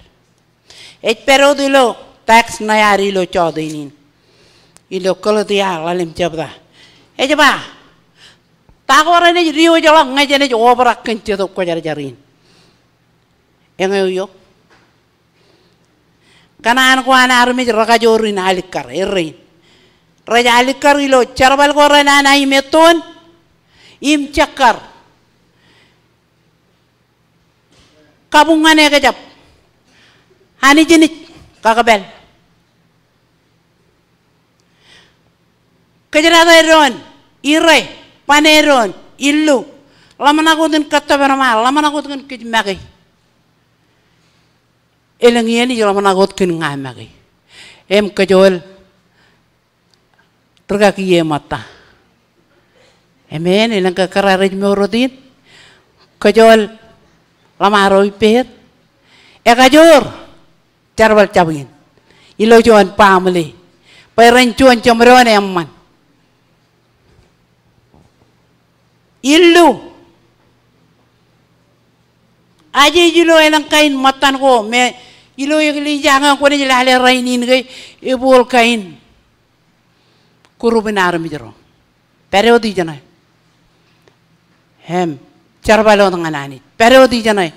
Ej pād wōt ilo text ṇe ad ilo jota in, ilo Galetia ḷalem jebta. Ej ba, ta ko renaaj diwōjḷọk ñe jenaaj obrak kōn Jetōb Kwōjarjar in? Eñeo eo. Kōṇaan ko an armej rekajoor in alikkar, errein. Rej alikkar ilo jerbal ko renana im ettoon, im jekkar. Kabuñ ñan ekjab. Anijnij, kakpāl. Kōjdat doon, ire, bane doon, illu. Ḷōmṇak wōt in kōttōpar ṃae, ḷōmṇak wōt kōn kōj make. Elōñ iien ij ḷōmṇak wōt kōn ña make. Im kōjool rūkaki e ṃōtta. Amen. Elōñ ke kōrā rej mour wōt in, kōjool ḷōṃaro ippāer. Ekajoor jerbal jab in ilo juon baaṃle bwe ren juon jeṃdoon eṃṃan. Illu. Aje ej ilo elōñ kain ṃōttan ko me ilo eklejia ñe kwōnaaj lale rainin ke ebooḷ kain group in armej ro. Pād wōt ijeṇe. Im jerbal wōt ñan Anij. Pād wōt ijeṇe.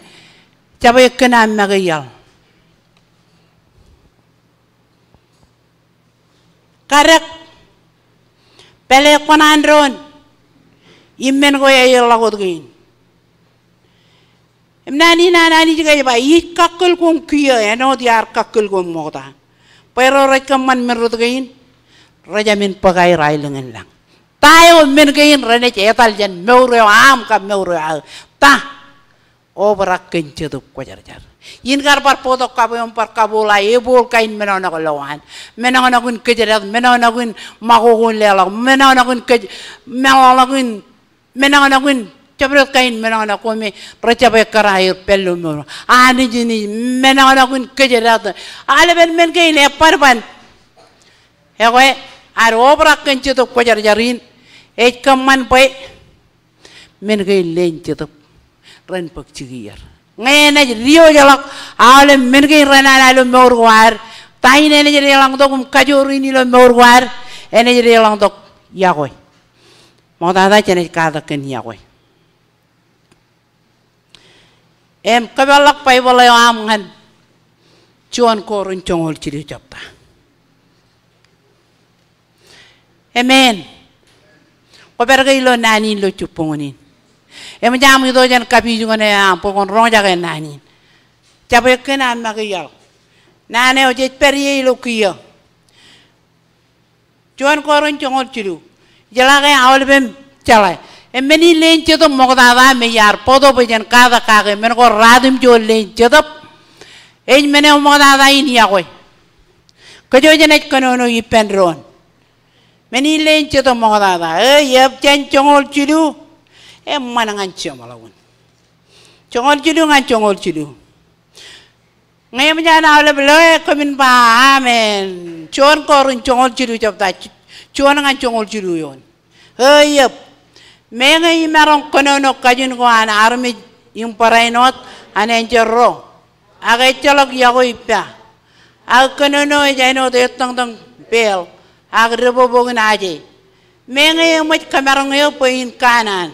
Jab ekkōn aṃ make iaḷ. Kadek, pāle kōṇaan doon im men ko eaorḷọk wōt kein. Im naan in an Anij ke ej ba, ij kakkōl koṃ kiiō āinwōt iar kakkōl koṃ ṃokta. Bwe ro rej kōṃṃan men rot kein, rej jāmin bōk aer aelōñ in lañ. Ta eo men kein renaaj etal jān mour eo aṃ kab mour eo aō? Ta? Obrak kōn Jetōb Kwōjarjar. In kar bar bōktok kab eṃ bar kabuḷa ebooḷ kain menoṇak lowaan. Menoṇak in kōjdat, menoṇak in ṃakoko in leḷọk, menoṇak in kōj, meḷọkḷọk in, menoṇak in jabdewōt kain menoṇak ko me rejjab ekkar aer pād ilo mour. Anijnij, menoṇak in kōjdat. Aolepen men kein ebbanban. Ekwe, ad obrak kōn Jetōb Kwōjarjar in, ej kōṃṃan bwe men kein leen Jetōb ren bōk jikier. Ñe enaaj diwōjḷọk aolep men kein renana ilo mour ko ad, ta in enaaj deḷọñtok im kajoor in ilo mour ko ad? Enaaj deḷọñtok yokwe. Ṃoktata jenaaj katak kōn yokwe. Im kōpeḷḷọk Baibōḷ eo aṃ ñan juon Korint joñoul jilu jebta. Amen. Kwōpād ke ilo naan in ilo jibboñōn in? Eṃōj aṃ itok jān kapijuknen eo aṃ bwe kwōn roñjake naan in. Jab ekkōn aṃ make iaḷ. Naan eo jej pād ie ilo kiiō. Juon Korint joñoul jilu. Ijeḷā ke aolepem jeḷā. Im men in leen Jetōb ṃoktata me iar bōktok bwe jen katak kake men ko ratimjuon leen Jetōb, ej men eo ṃoktata in yokwe. Kōj jenaaj kōnono ippān doon. Men in leen Jetōb ṃoktata. Eo, Ephesians joñoul jilu. Eṃṃan ñan jeṃḷọkin. Joñoul jilu ñan joñoul jilu. Ñe eṃōj an aolep loe kōmin ba amen. Juon Korint joñoul jilu jebta, juon ñan joñoul jilu eoon. Eo eo, meñe imaroñ kōnono kajin ko an armej im barāinwōt an enjeḷ ro, ak ejjeḷọk yokwe ippa. Ak kōnono ej āinwōt ettōñtōñ peeḷ, ak debwebwekin aje. Meñe eṃōj kōmaroñ eō bwe in kanaan.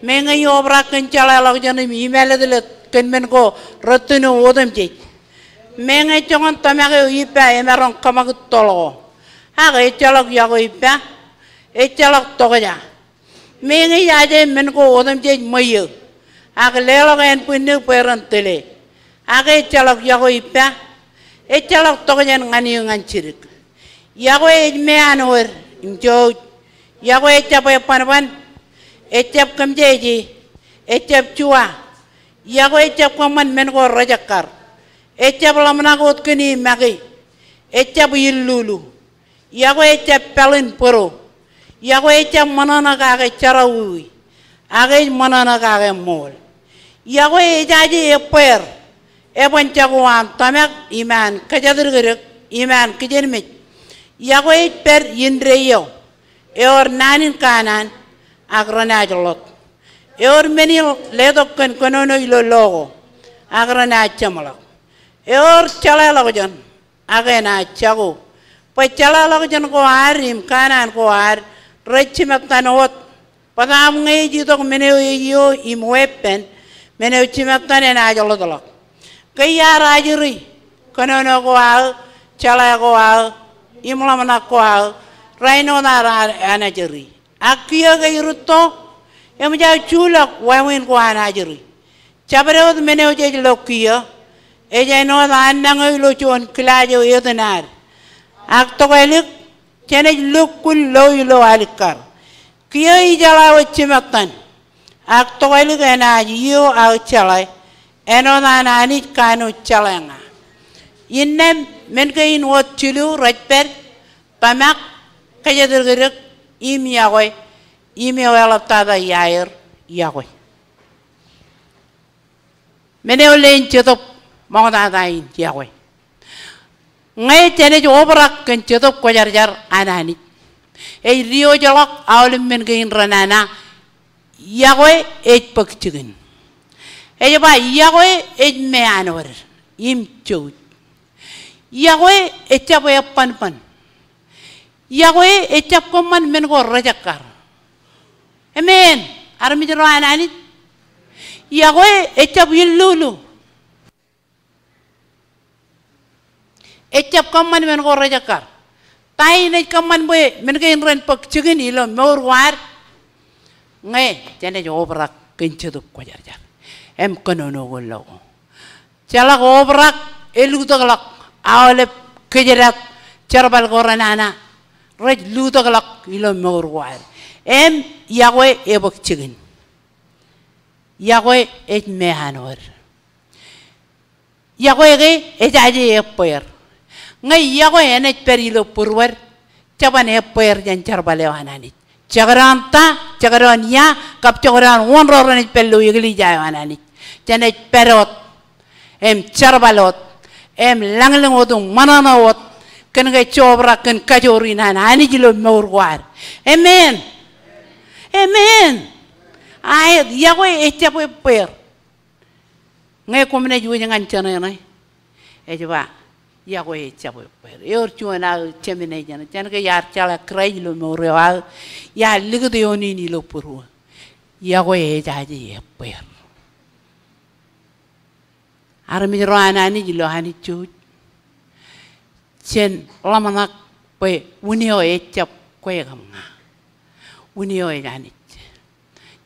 Meñe iobrak kōn jeḷāḷọkjeṇ im imaletlet kōn men ko rōttino otemjej. Meñe joñan tōmak eo ippa emaroñ kōṃakūt toḷ ko, ak ejjeḷọk yokwe ippa, ejjeḷọk tokja. Meñe ij aje men ko otemjej ṃweiō, ak leḷọk ānbwinnū bwe ren tile, ak ejjeḷọk yokwe ippa, ejjeḷọk tokjān ñan eō ñan jidik. Yokwe ej meanwōd im jouj. Yokwe ejjab ebbanban, ejjab kōmjeje, ejjab juwa. Yokwe ejjab kōṃṃan men ko rejekkar. Ejjab ḷōmṇak wōt kōn e make. Ejjab illulu. Yokwe ejjab peḷin bōro. Yokwe ejjab ṃōṇōṇō kake jerọwiwi, ak ej ṃōṇōṇō kake ṃool. Yokwe ejaje ebbweer, eban jako an tōmak im an kōjatdikdik im an kijenmej. Yokwe ej pād indeeo, ewōr naan in kanaan, ak renaaj ḷot. Ewōr men in letok kōn kōnono ilo lo ko, ak renaaj jeṃḷọk. Ewōr jeḷāḷọkjeṇ, ak enaaj jako. Bwe jeḷāḷọkjeṇ ko ad im kanaan ko ad rej jimettan wōt. Bōtaab ñe ej itok men eo ej eo im weeppān, men eo jimettan enaaj ḷotḷọk. Ke iar ajri kōnono ko aō, jeḷā ko aō, im ḷōmṇak ko aō, rainin ad anaaj ri. Ak kiiō ke irūtto, eṃōj aō juḷọk wāween ko an ajri. Jabdewōt men eo jej lo kiiō, ej āinwōt annañ eo ilo juon kilaaj eo etan ad. Ak tokālik, jenaaj lukkuun lo ilo alikkar. Kiiō ijeḷā wōt jimettan. Ak tokālik enaaj iiō aō jeḷā, āinwōt an Anij kanooj jeḷā ña. Innām men kein wōt jilu rej pād, tōmak, kōjatdikdik, im iọkwe, im eo eḷaptata iaer, iọkwe. Men eo leen Jetōb ṃoktata in iọkwe. Ñe jenaaj obrak kōn Jetōb Kwōjarjar an Anij, ej diwōjḷọk aolep men kein renana. Iọkwe ej bōk jikin. Ej ba iọkwe ej meanwōd im jouj. Iọkwe ejjab ebbōnbōn. Iọkwe ejjab kōṃṃan men ko rejekkar. Amen. Armej ro an Anij. Iọkwe ejjab illulu. Ejjab kōṃṃan men ko rejekkar. Ta in ej kōṃṃan bwe men kein ren bōk jikin ilo mour ko ad? Ñe jenaaj obrak kōn Jetōb Kwōjarjar im kōnono ko lo ko. Jeḷak obrak elutōkḷọk aolep kōjdat jerbal ko renana. Rej lutōkḷọk ilo mour ko ad. Im iọkwe ebōk jikin. Iọkwe ej meanwōd. Iọkwe ke ejaje ebbeer. Ñe iọkwe enaaj pād ilo būruod, jeban ebbeer jān jerbal eo an Anij. Jekdọọn ta, jekdọọn ia, kab jekdọọn wōn ro renaaj pād ilo eklejia eo an Anij, jenaaj pād wōt im jerbal wōt im lañlōñ wōt im ṃōṇōṇō wōt kōnke je obrak kōn kajoor in an Anij ilo mour ko ad. Amen. Amen. Aet, iọkwe ejjab ebbeer. Ñe koṃ naaj wōj ñan jeṇe ṇe, ej ba iọkwe ejjab ebbeer. Ewōr juon aō jemān ej jeṇe, jān ke iar jeḷā Kraist ilo mour eo aō, iar likūt eoon in ilo būruō. Iọkwe ejaje ebbeer. Armej ro an Anij ilo Anij jouj, jen ḷōmṇak bwe wūn eo ejjab kwe kab ña. Wūn eo ej Anij.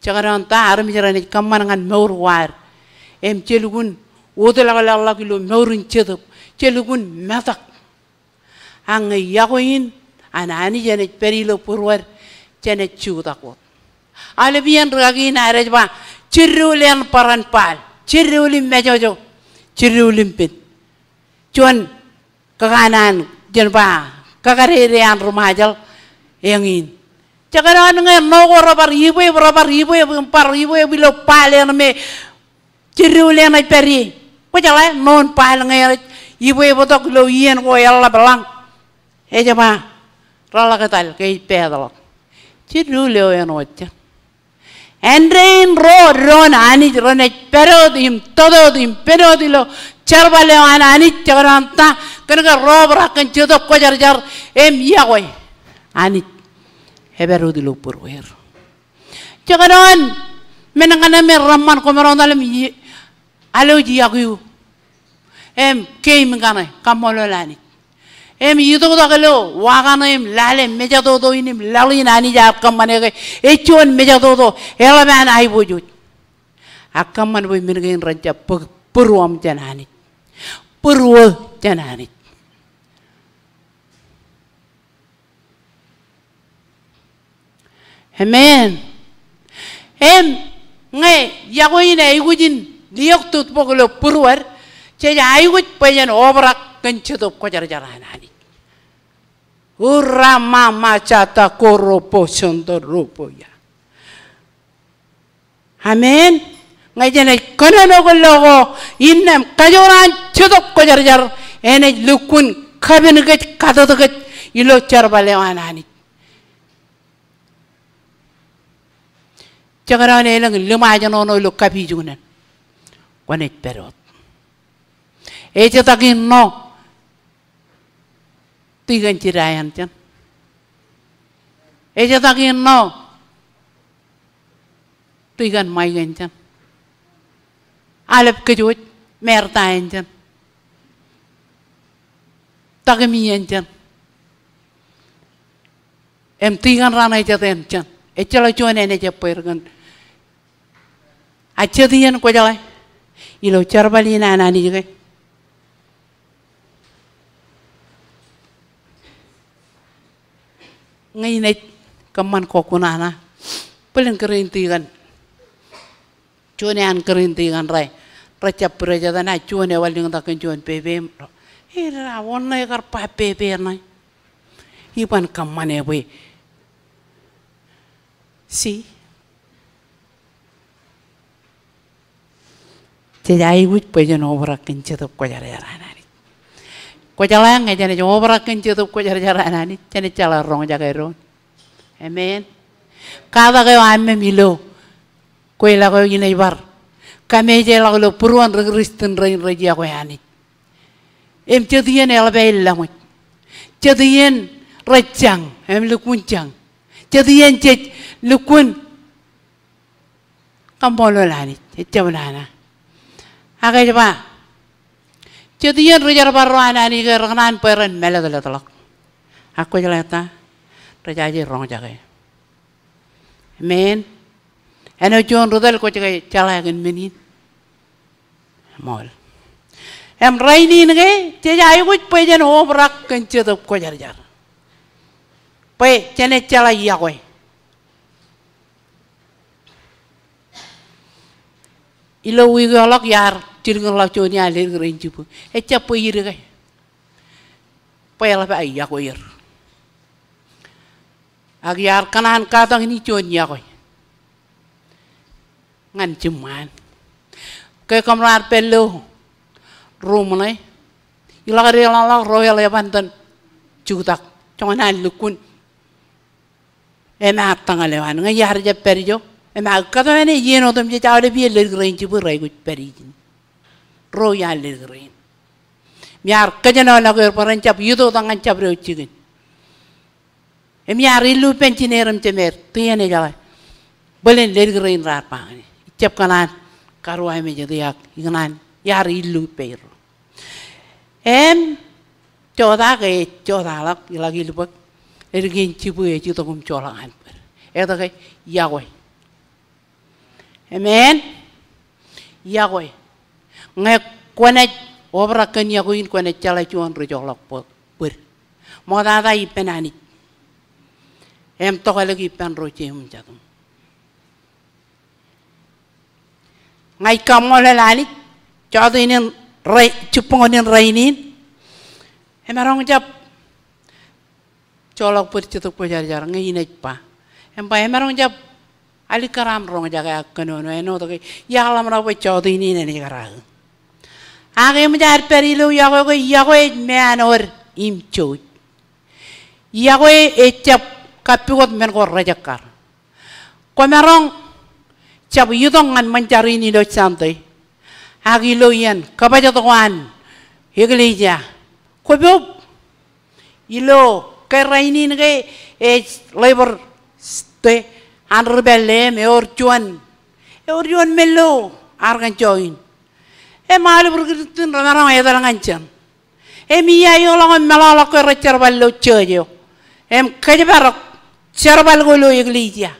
Jekdọọn ta armej renaaj kōṃṃan ñan mour ko ad, im je lukkuun wōtlọklọk ilo mour in Jetōb, je lukkuun metak. Ak ñe iọkwe in an Anij enaaj pād ilo būruod, jenaaj jutak wōt. Aolep iien rikaki in ad ej ba, jidiwōj leen barāinwōt bal, jidiwōj im mejojo, jidiwōj im pād. Juon kōkanaan, jen ba, kōkadede an ri-Ṃajeḷ eñin. Jekdọọn ñe ṇo ko rebar ibweb, rebar ibweb, im bar ibweb ilo bal eṇ me jidiwōj leen ej pād ie. Kwōjeḷā ṇo in bal ñe ej ibwebtok ilo iien ko eḷap lañ. Ej ba, reḷak etal ke ej pād ḷọk. Jidiwōj eo āinwōt jen. Āindein ro doon Anij renaaj pād wōt im tōt wōt im pād wōt ilo jerbal eo an Anij jekdọọn ta, kōnke ro obrak kōn Jetōb Kwōjarjar im iọkwe Anij. Epād wōt ilo būrueir. Jekdọọn men kaṇe me reṃṃan koṃro ṇe im alwōj iọkwe eō im keim kaṇe, kaṃṃoolol Anij. Im itoktok ilo wa kaṇe im lale mejatoto in im laḷ in Anij ear kōṃṃane ke ej juon mejatoto eḷap an aiboojoj. Ak kōṃṃan bwe men kein ren jab bōk būruōṃ jān Anij. Būruō jān Anij. Amen. Im ñe iọkwe in aikuj in liok tūtbok ilo būruod, jej aikuj bwe jen obrak kōn Jetōb Kwōjarjar an Anij. Ura mama jata koro po sondo ropo ia. Amen. Ñe jenaaj kōnono kōn lo ko, innām kajoor an Jetōb Kwōjarjar enaaj lukkuun kapen kōj, katōt kōj ilo jerbal eo an Anij. Jekdọọn elōñ liṃa ejenono ilo kapijuknen. Kwōnaaj pād wōt. Ejetak in ṇo tikōn Jida eṇ jān. Ejetak in ṇo tikōn Maik eṇ jān. Alep kōj wōj, Merta eṇ jān. Takimi eṇ jān. Im tikōn raṇ ejet eṇ jān. Ejjeḷọk juon eṇ ej ebbeer kōn. A jet iien kwōjeḷā ilo jerbal in an Anij ke? Ñe inaaj kōṃṃan kọkkun nana. Bōlen Kōrint tikōn. Juon eo an Kōrint tikōn rej, rej jab bwidej etan, a juon eo ewanlōñtak kōn juon pepe im, e, ro, e, ro, wōn ṇe kar ba pepe ṇe? Iban kōṃṃane bwe. See? Jej aikuj bwe jen obrak kōn Jetōb Kwōjarjar an Anij. Kwōjeḷā ñe jenaaj obrak kōn Jetōb Kwōjarjar an Anij, jenaaj jeḷā roñjake doon. Amen. Katak eo aṃ im ilo kweilọk eo inaaj bar kameejḷọk ilo būruon ri Kristian rein rej yokwe Anij. Im jet iien eḷap aer laṃōj. Jet iien rej jañ im lukkuun jañ. Jet iien jej lukkuun kaṃṃoolol Anij, ejjab nana. Ak ej ba, jet iien ri jerbal ro an Anij ke rekōṇaan bwe ren mālōtlōtḷọk. Ak kwōjeḷā ta? Rejaje roñjake. Amen. Āinwōt juon ri tōl kwōj ke jeḷā kōn men in. Ṃool. Im rainin ke, jej aikuj bwe jen obrak kōn Jetōb Kwōjarjar. Bwe jenaaj jeḷā yokwe. Ilo wiik eo ḷọk iar jilkinḷọk juon iar leddik rein jibū. Ejjab bwe ij ke. Bwe eḷap aō yokwe er. Ak iar kōṇaan katakin juon yokwe ñan jiṃṃaan. Ke kōṃro ar pād ilo ruum ṇe, iḷak deḷọñḷọk ro eḷap eban itōn juktak. Joñan an lukkuun. Im ear tōñal eo an, ñe iar jab pād ijo, im ear kōtmāne iien otemjej aolep iien leddik rein jibū rej aikuj pād ijin. Ro iar leddik rein. Im iar kōjenolọk er bwe ren jab itoitak ñan jabdewōt jikin. Im iar illu ippān jineer im jemeer, tia eṇ ejeḷā? Bōlen leddik rein raar ba ñan e, ijjab kōṇaan karuwaimej etiak, ikōṇaan iar illu ippāerro. Im jota ke ej jotaḷọk, iḷak ilbōk, leddik in jibū ej itok im joḷọk an bōd. Etke? Yokwe. Amen. Yokwe. Ñe kwōnaaj obrak kōn yokwe in kwōnaaj jeḷā juon ri joḷọk bōd. Ṃoktata ippān Anij. Im tokālik ippān ro jeiū im jatū. Ña ij kaṃṃoolol Anij, jọteen in rai, jibboñōn in rainin. Emaroñ jab joḷọk bōd Jetōb Kwōjarjar ñe inaaj ba. Im ba emaroñ jab alikkar aṃ roñjake ak kōnono āinwōt ke iar ḷōmṇak bwe jọteen in enaaj kōrā eō. Ak eṃōj ad pād ilo yokwe ke yokwe ej meanwōd im jouj. Yokwe ejjab kappukot men ko rejekkar. Kwōmaroñ jab itok ñan ṃōn jar in ilo Sunday. Ak ilo iien kōbajjek ko an eklejia. Kwōpop ilo ke rainin ke ej Labor Day an ri pālle im ewōr juon, ewōr juon men ilo Arkansas in. Im aolep ri Kristian remaroñ etal ñan jān. Im ia ioḷọk im meḷọkḷọk ke rej jerbal ilo church eo. Im kōjparok jerbal ko ilo eklejia.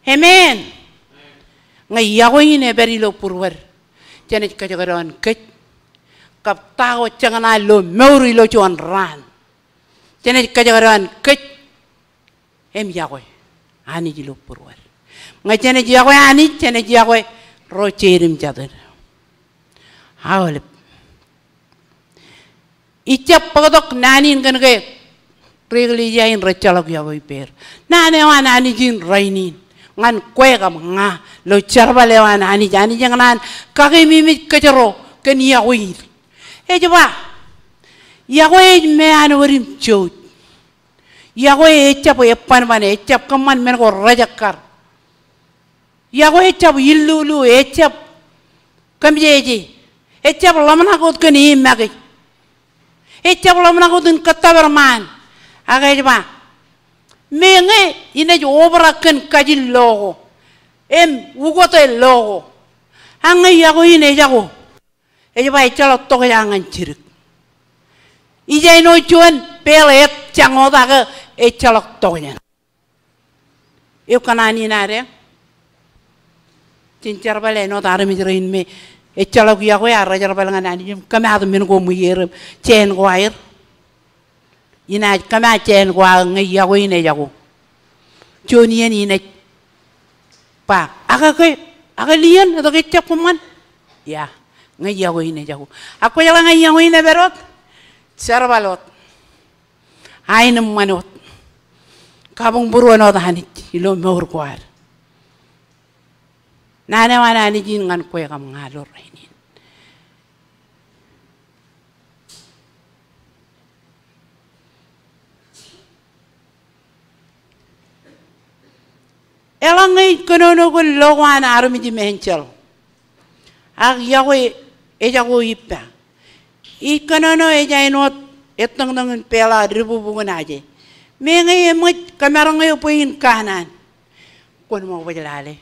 Amen. Ñe yokwe in epād ilo būruod, jenaaj kōjekdọọn kōj. Kab ta ko jekōṇaan lo mour ilo juon raan, jenaaj kōjekdọọn kōj. Im yokwe Anij ilo būruod. Ñe jenaaj yokwe Anij, jenaaj yokwe ro jeid im jatid. Aolep. Ijjab bōktok naan in kōn ke ri eklejia in rejjeḷọk yokwe ippāer. Naan eo an Anij in rainin ñan kwe kab ña ilo jerbal eo an Anij, Anij ekōṇaan kakememej kōjro kōn yokwe in. Ej ba, yokwe ej meanwōd im jouj. Yokwe ejjab ebanban, ejjab kōṃṃan men ko rejekkar. Yokwe ejjab illulu, ejjab kōmjeje, ejjab ḷōmṇak wōt kōn e make. Ejjab ḷōmṇak wōt in kōttōpar ṃaan. Ak ej ba, meñe inaaj obrak kōn kajin lo ko im ukōte lo ko, ak ñe yokwe in ejako, ej ba ejjeḷọk tokjān ñan jidik. Ij āinwōt juon peel ej jañ wōt ak ejjeḷọk tokjān. Eok kōṇaan in ad eñ. Jen jerbal āinwōt armej rein me ejjeḷọk yokwe ak rejerbal ñan Anij im kōmaat men ko ṃwiier im jāān ko aer. Inaaj kōmaat jāān ko ak ñe yokwe in ejako. Juon iien inaaj ba, ak ke, ak lien, etke ejjab kōṃṃan? Ia, ñe yokwe in ejako. Ak kwōjeḷā ñe yokwe in epād wōt? Jerbal wōt. Aenōṃṃan wōt. Kabuñbūruon wōt Anij ilo mour ko ad. Naan eo an Anij in ñan kwe kab ña ilo rainin. Eḷaññe ij kōnono kōn lo ko an armej im enjeḷ, ak yokwe ejako ippa. Ij kōnono ej āinwōt ettōñtōñ in peḷa dibukbuk in aje. Meñe eṃōj kōmaroñ eō bwe in kanaan, kwōn ṃōk bōj lale.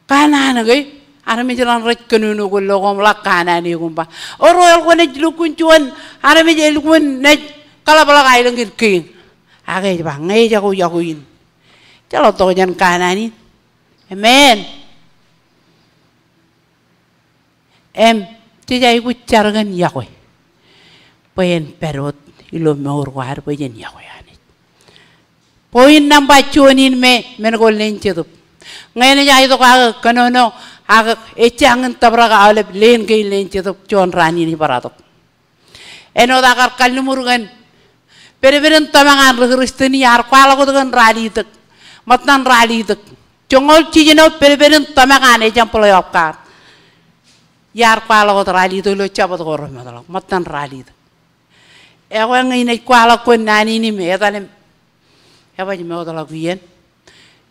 Kanaan ke, armej raṇ rej kōnono kōn lo ko im ḷak kanaan eok im ba, ewōr eḷap kwōnaaj lukkuun juon armej elukkuun naaj kaḷapḷọk aelōñ kōn kein. Ak ej ba, ñe ejako yokwe in, ejjeḷọk tokjān kanaan in. Amen. Im jej aikuj jar kōn yokwe bwe en pād wōt ilo mour ko ad bwe jen yokwe Anij. Point nōṃba juon in me men ko leen Jetōb. Ñe enaaj aetok ak kōnono ak ejjañin tōprak aolep leen kein leen Jetōb, juon raan in ej bar atok. Āinwōt aō kar kalliṃur kōn pedped in tōmak an ri Kristian iar kwaḷọk wōt kōn ralitōk, ṃōttan ralitōk. Joñoul jiljino pedped in tōmak an Assembly of God iar kwaḷọk wōt ralitōk ilo Jabōt ko remootḷọk, ṃōttan ralitōk. Ekwe ñe inaaj kwaḷọk kōn naan in im etal im ebaj mootḷọk iien,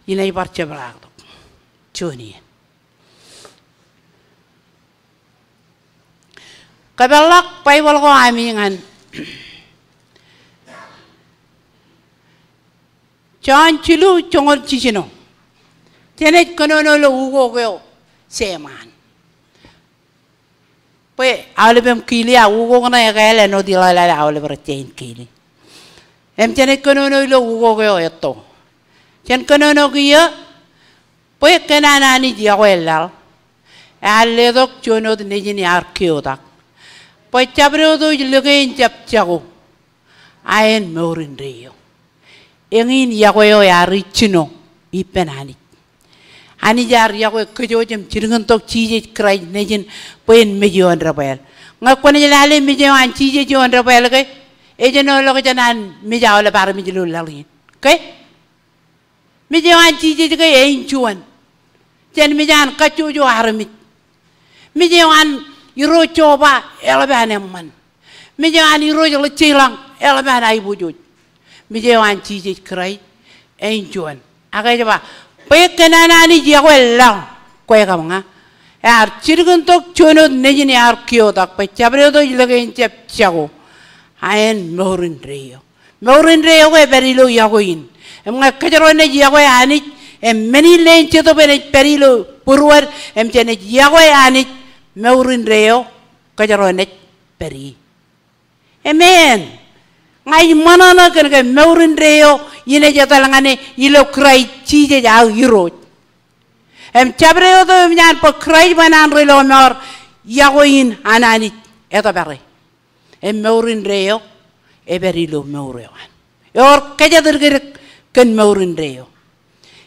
inaaj bar jepḷaaktok juon iien. Kōpeḷḷọk Baibōḷ ko ami ñan Jon jilu joñoul jiljino. Jenaaj kōnono ilo ukok eo Seman. Bwe aolep im kile, ak ukok ṇe ekāāl āinwōt iḷalal aolep rej jañin kile. Im jenaaj kōnono ilo ukok eo etto. Jen kōnono kiiō bwe kōn an Anij yokwe laḷ, ear letok juon wōt nejin ear keotak bwe jabdewōt eo ej lōke in jab jako aen mour indeeo. Eñin yokwe eo ear ijjino ippān Anij. Anij ear yokwe kōjwōj im jilkintok Jisōs Kraist nejin bwe en mej ioon debwāāl. Ñe kwōnaaj lale mej eo an Jisōs ioon debwāāl ke, ejenoḷọk jān an mej aolep armej ilo laḷ in. Ke? Mej eo an Jisōs ke āinjuon. Jān mej an kajjojo armej. Mej eo an Irooj Jeova eḷap an eṃṃan. Mej eo an Irooj Ḷōjjeḷọk eḷap an aiboojoj. Mej eo an Jisōs Kraist āinjuon. Ak ej ba, bwe kōn an Anij yokwe laḷ, kwe kab ña, ear jilkintok juon wōt nejin ear keotak bwe jabdewōt eo ej lōke in jab jako aen mour indeeo. Mour indeeo ke epād ilo yokwe in. Im ñe kōjro naaj yokwe Anij, im men in leen Jetōb enaaj pād ilo būruod, im jenaaj yokwe Anij, mour indeeo kōjro naaj pād ie. Amen. Ña ij ṃōṇōṇō kōn ke mour indeeo inaaj etal ñan e ilo Kraist Jisōs aō Irooj. Im jabdewōt eo eṃōj an bōk Kraist bwe en an ri lọmọọr, yokwe in an Anij etōpare. Im mour indeeo epād ilo mour eo an. Ewōr kōjatdikdik kōn mour indeeo.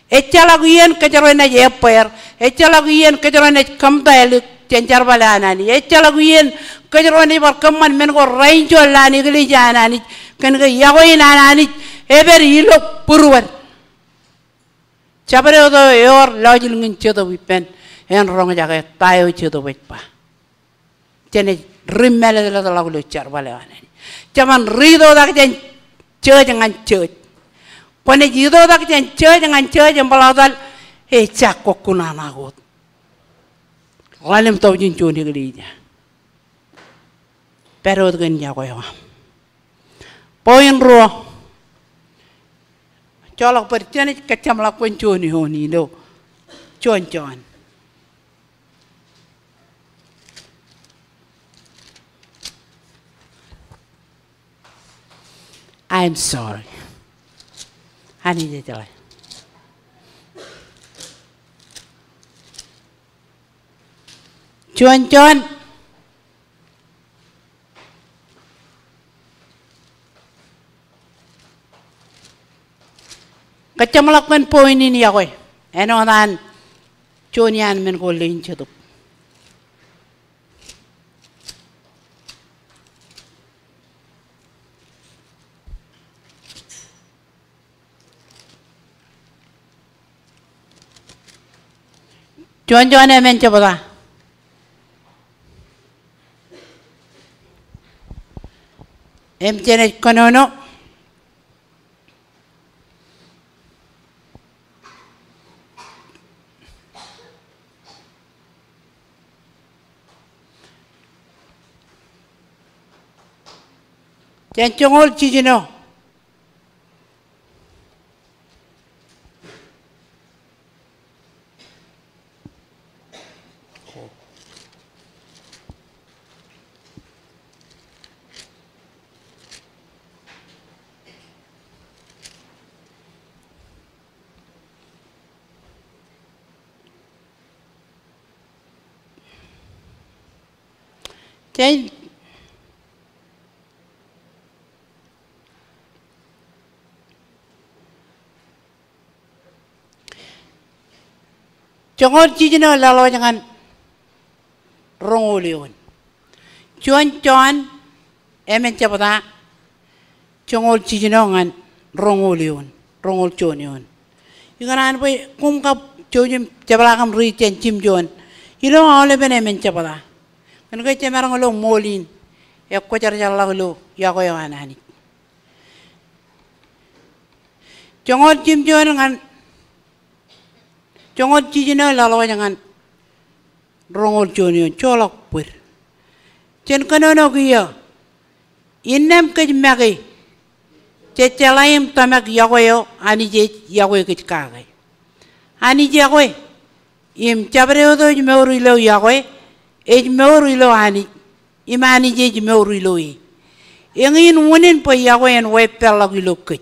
Ejjeḷọk iien kōjro naaj ebbeer, ejjeḷọk iien kōjro naaj kōmtailik jān jerbal eo an Anij, ejjeḷọk iien kōjro naaj bar kōṃṃan men ko rainjuon ḷaan eklejia an Anij, kōn ke yokwe in an Anij epād ilo būruod. Jabdewōt eo ewōr lọjilñin Jetōb ippān, en roñjake ta eo Jetōb ej ba. Jenaaj ri mālōtlōtḷọk ilo jerbal eo an Anij. Jeban ri itoitak jān church ñan church. Kwōnaaj itoitak jān church ñan church im bar etal ejja kōkkuṇaṇa wōt. Ḷalem tọujin juon eklejia. Pād wōt kōn yokwe eo aṃ. Point ruo. Joḷọk bōd, jenaaj kōjjeṃḷọk kōn juon eoon ilo juon Jon. I'm sorry. Anij ej jeḷā. Juon Jon. Kōjjeṃḷọk kōn point in yokwe. Āinwōt an juon iaan men ko leen Jetōb. Juon Jon emān jebta. Im jenaaj kōnono. Jān joñoul jiljino. Jān joñoul jiljino laḷwaj ñan roñoul eoon. Juon Jon emān jebta, joñoul jiljino ñan roñoul eoon, roñoul juon eoon. Ikōṇaan bwe koṃ kab jouj im jepḷaak im riit jān jimjuon ilo aolepen emān jebta. Kōn ke jemaroñ ilo ṃool in ekwōjarjarḷọk ilo yokwe eo an Anij. Joñoul jimjuon ñan, joñoul jiljino laḷwaj ñan roñoul juon eoon, joḷọk bōd. Jen kōnono kiiō. Innām kōj make, jej jeḷā im tōmak yokwe eo Anij ej yokwe kōj kake. Anij yokwe, im jabdewōt eo ej mour ilo yokwe, ej mour ilo Anij, im Anij ej mour ilo e. Eñin unin bwe yokwe en weeppānḷọk ilo kōj,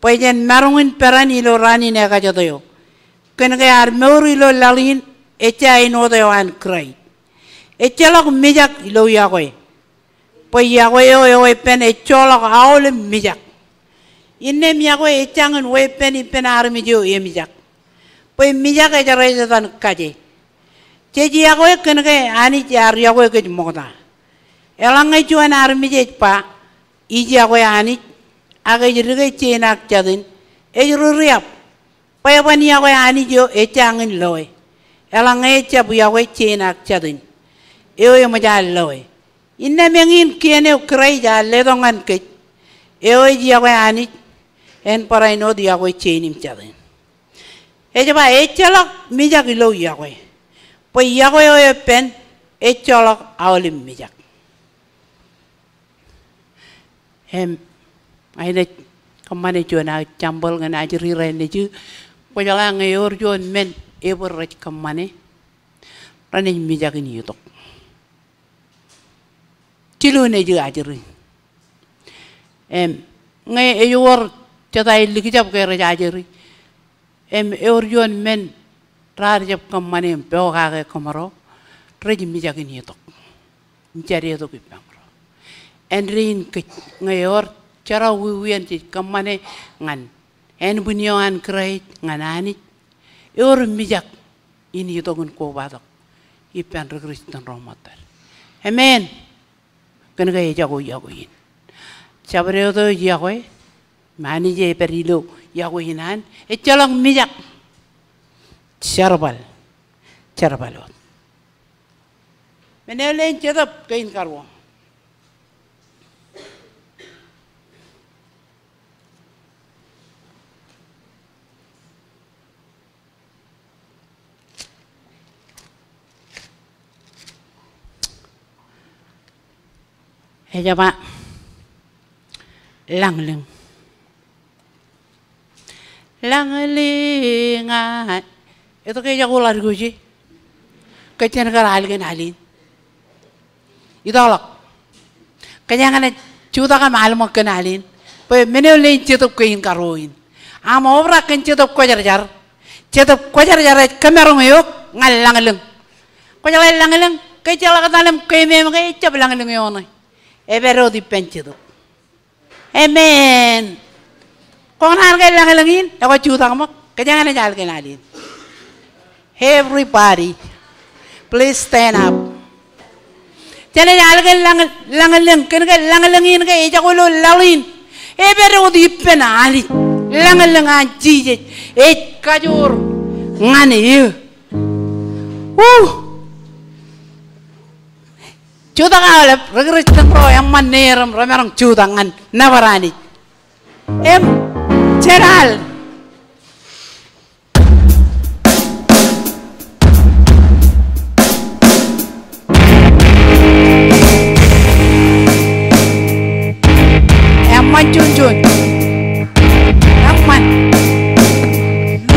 bwe jen maroñ in peran ilo raan in ekajet eo. Kōn ke ad mour ilo laḷ in ejja āinwōt eo an Kraist. Ejjeḷọk mijak ilo yokwe, bwe yokwe eo eweeppān ejjoḷọk aolep mijak. Innām yokwe ejjañin weeppān ippān armej eo emijak, bwe mijak ej rej etan kaje. Jej yokwe kōn ke Anij ear yokwe kōj ṃokta. Eḷaññe juon armej ej ba, ij yokwe Anij, ak ej dike jein ak jatin, ej ri riab. Bwebwenato yokwe Anij eo ejjañin loe. Eḷaññe ejab yokwe jein ak jatin eo eṃōj an loe. Innām eñin kien eo Kraist ear letok ñan kōj, eo ej yokwe Anij, en barāinwōt yokwe jein im jatin. Ej ba ejjeḷọk mijak ilo yokwe, bwe yokwe eo eppān ejjoḷọk aolep mijak. Im, inaaj kōṃṃane juon aō example ñan ajri rein nejū. Kwōjeḷā ñe ewōr juon men ebōd rej kōṃṃane, renaaj mijak in itok. Jilu nejū ajri. Im, ñe ej wōr jeta ej likjab ke rej ajri, im ewōr juon men raar jab kōṃṃane im pokake kōmro, rej mijak in itok. Im jade tok ippaṃro. Āindein kōj, ñe ewōr jerọwiwi en jej kōṃṃane ñan ānbwin eo an Kraist ñan Anij, ewōr mijak in itok in kobatok ippān ri Kristian ro ṃōttad. Amen. Kōn ke ejako yokwe in. Jabdewōt eo ej yokwe, im Anij ej pād ilo yokwe in an, ejjeḷọk mijak. Jerbal. Jerbal wōt. Men eo leen Jetōb kein karuo. Ej ba, lañlōñ. Lañlōñ a, etke ejako ḷaddik eo je? Kōj jen kar alikin al in. Itokḷọk. Kōjeañ naaj jutak im alṃōk kōn al in. Bwe men eo leen Jetōb kein karuo in. Aṃ obrak kōn Jetōb Kwōjarjar. Jetōb Kwōjarjar ej kōmaroñ eok ñan lañlōñ. Kwōjeḷā lañlōñ, ke ejjeḷọk etal im keememej ke ejjab lañlōñ eo ṇe. Epād wōt ippān Jetōb. Amen. Kōṇaan ke lañlōñ in, ekwe jutak ṃōk, kōjeañ naaj alikin al in. Everybody, please stand up. Jenaaj alikin lañ-, lañlōñ, kōn ke lañlōñ in ke ejako ilo laḷ in. Epād wōt ippān Anij, lañlōñ an Jisōs, ej kajoor ñan eō. Woo! Jutak aolep, ri Kristian ro eṃṃan neer im remaroñ jutak ñan nōbar Anij. Im, jen al. Eṃṃan juon juon. Eṃṃan.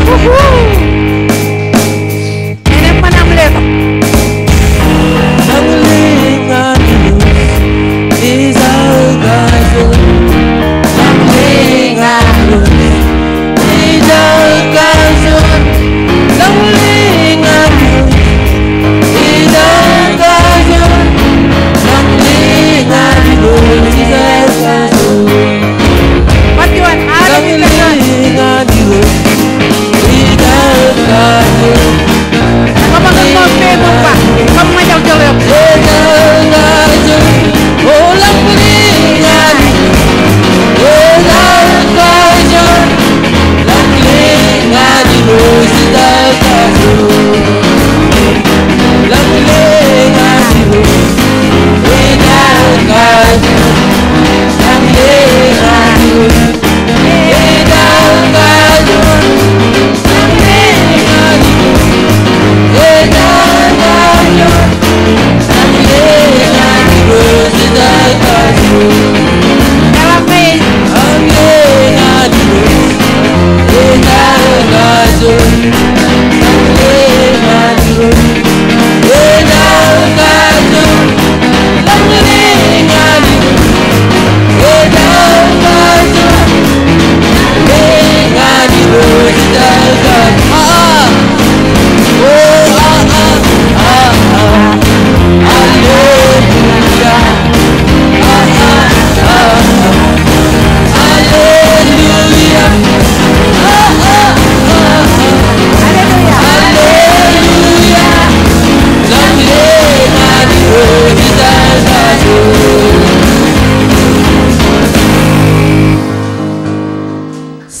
Woohoo! Eṃṃan aṃ letok.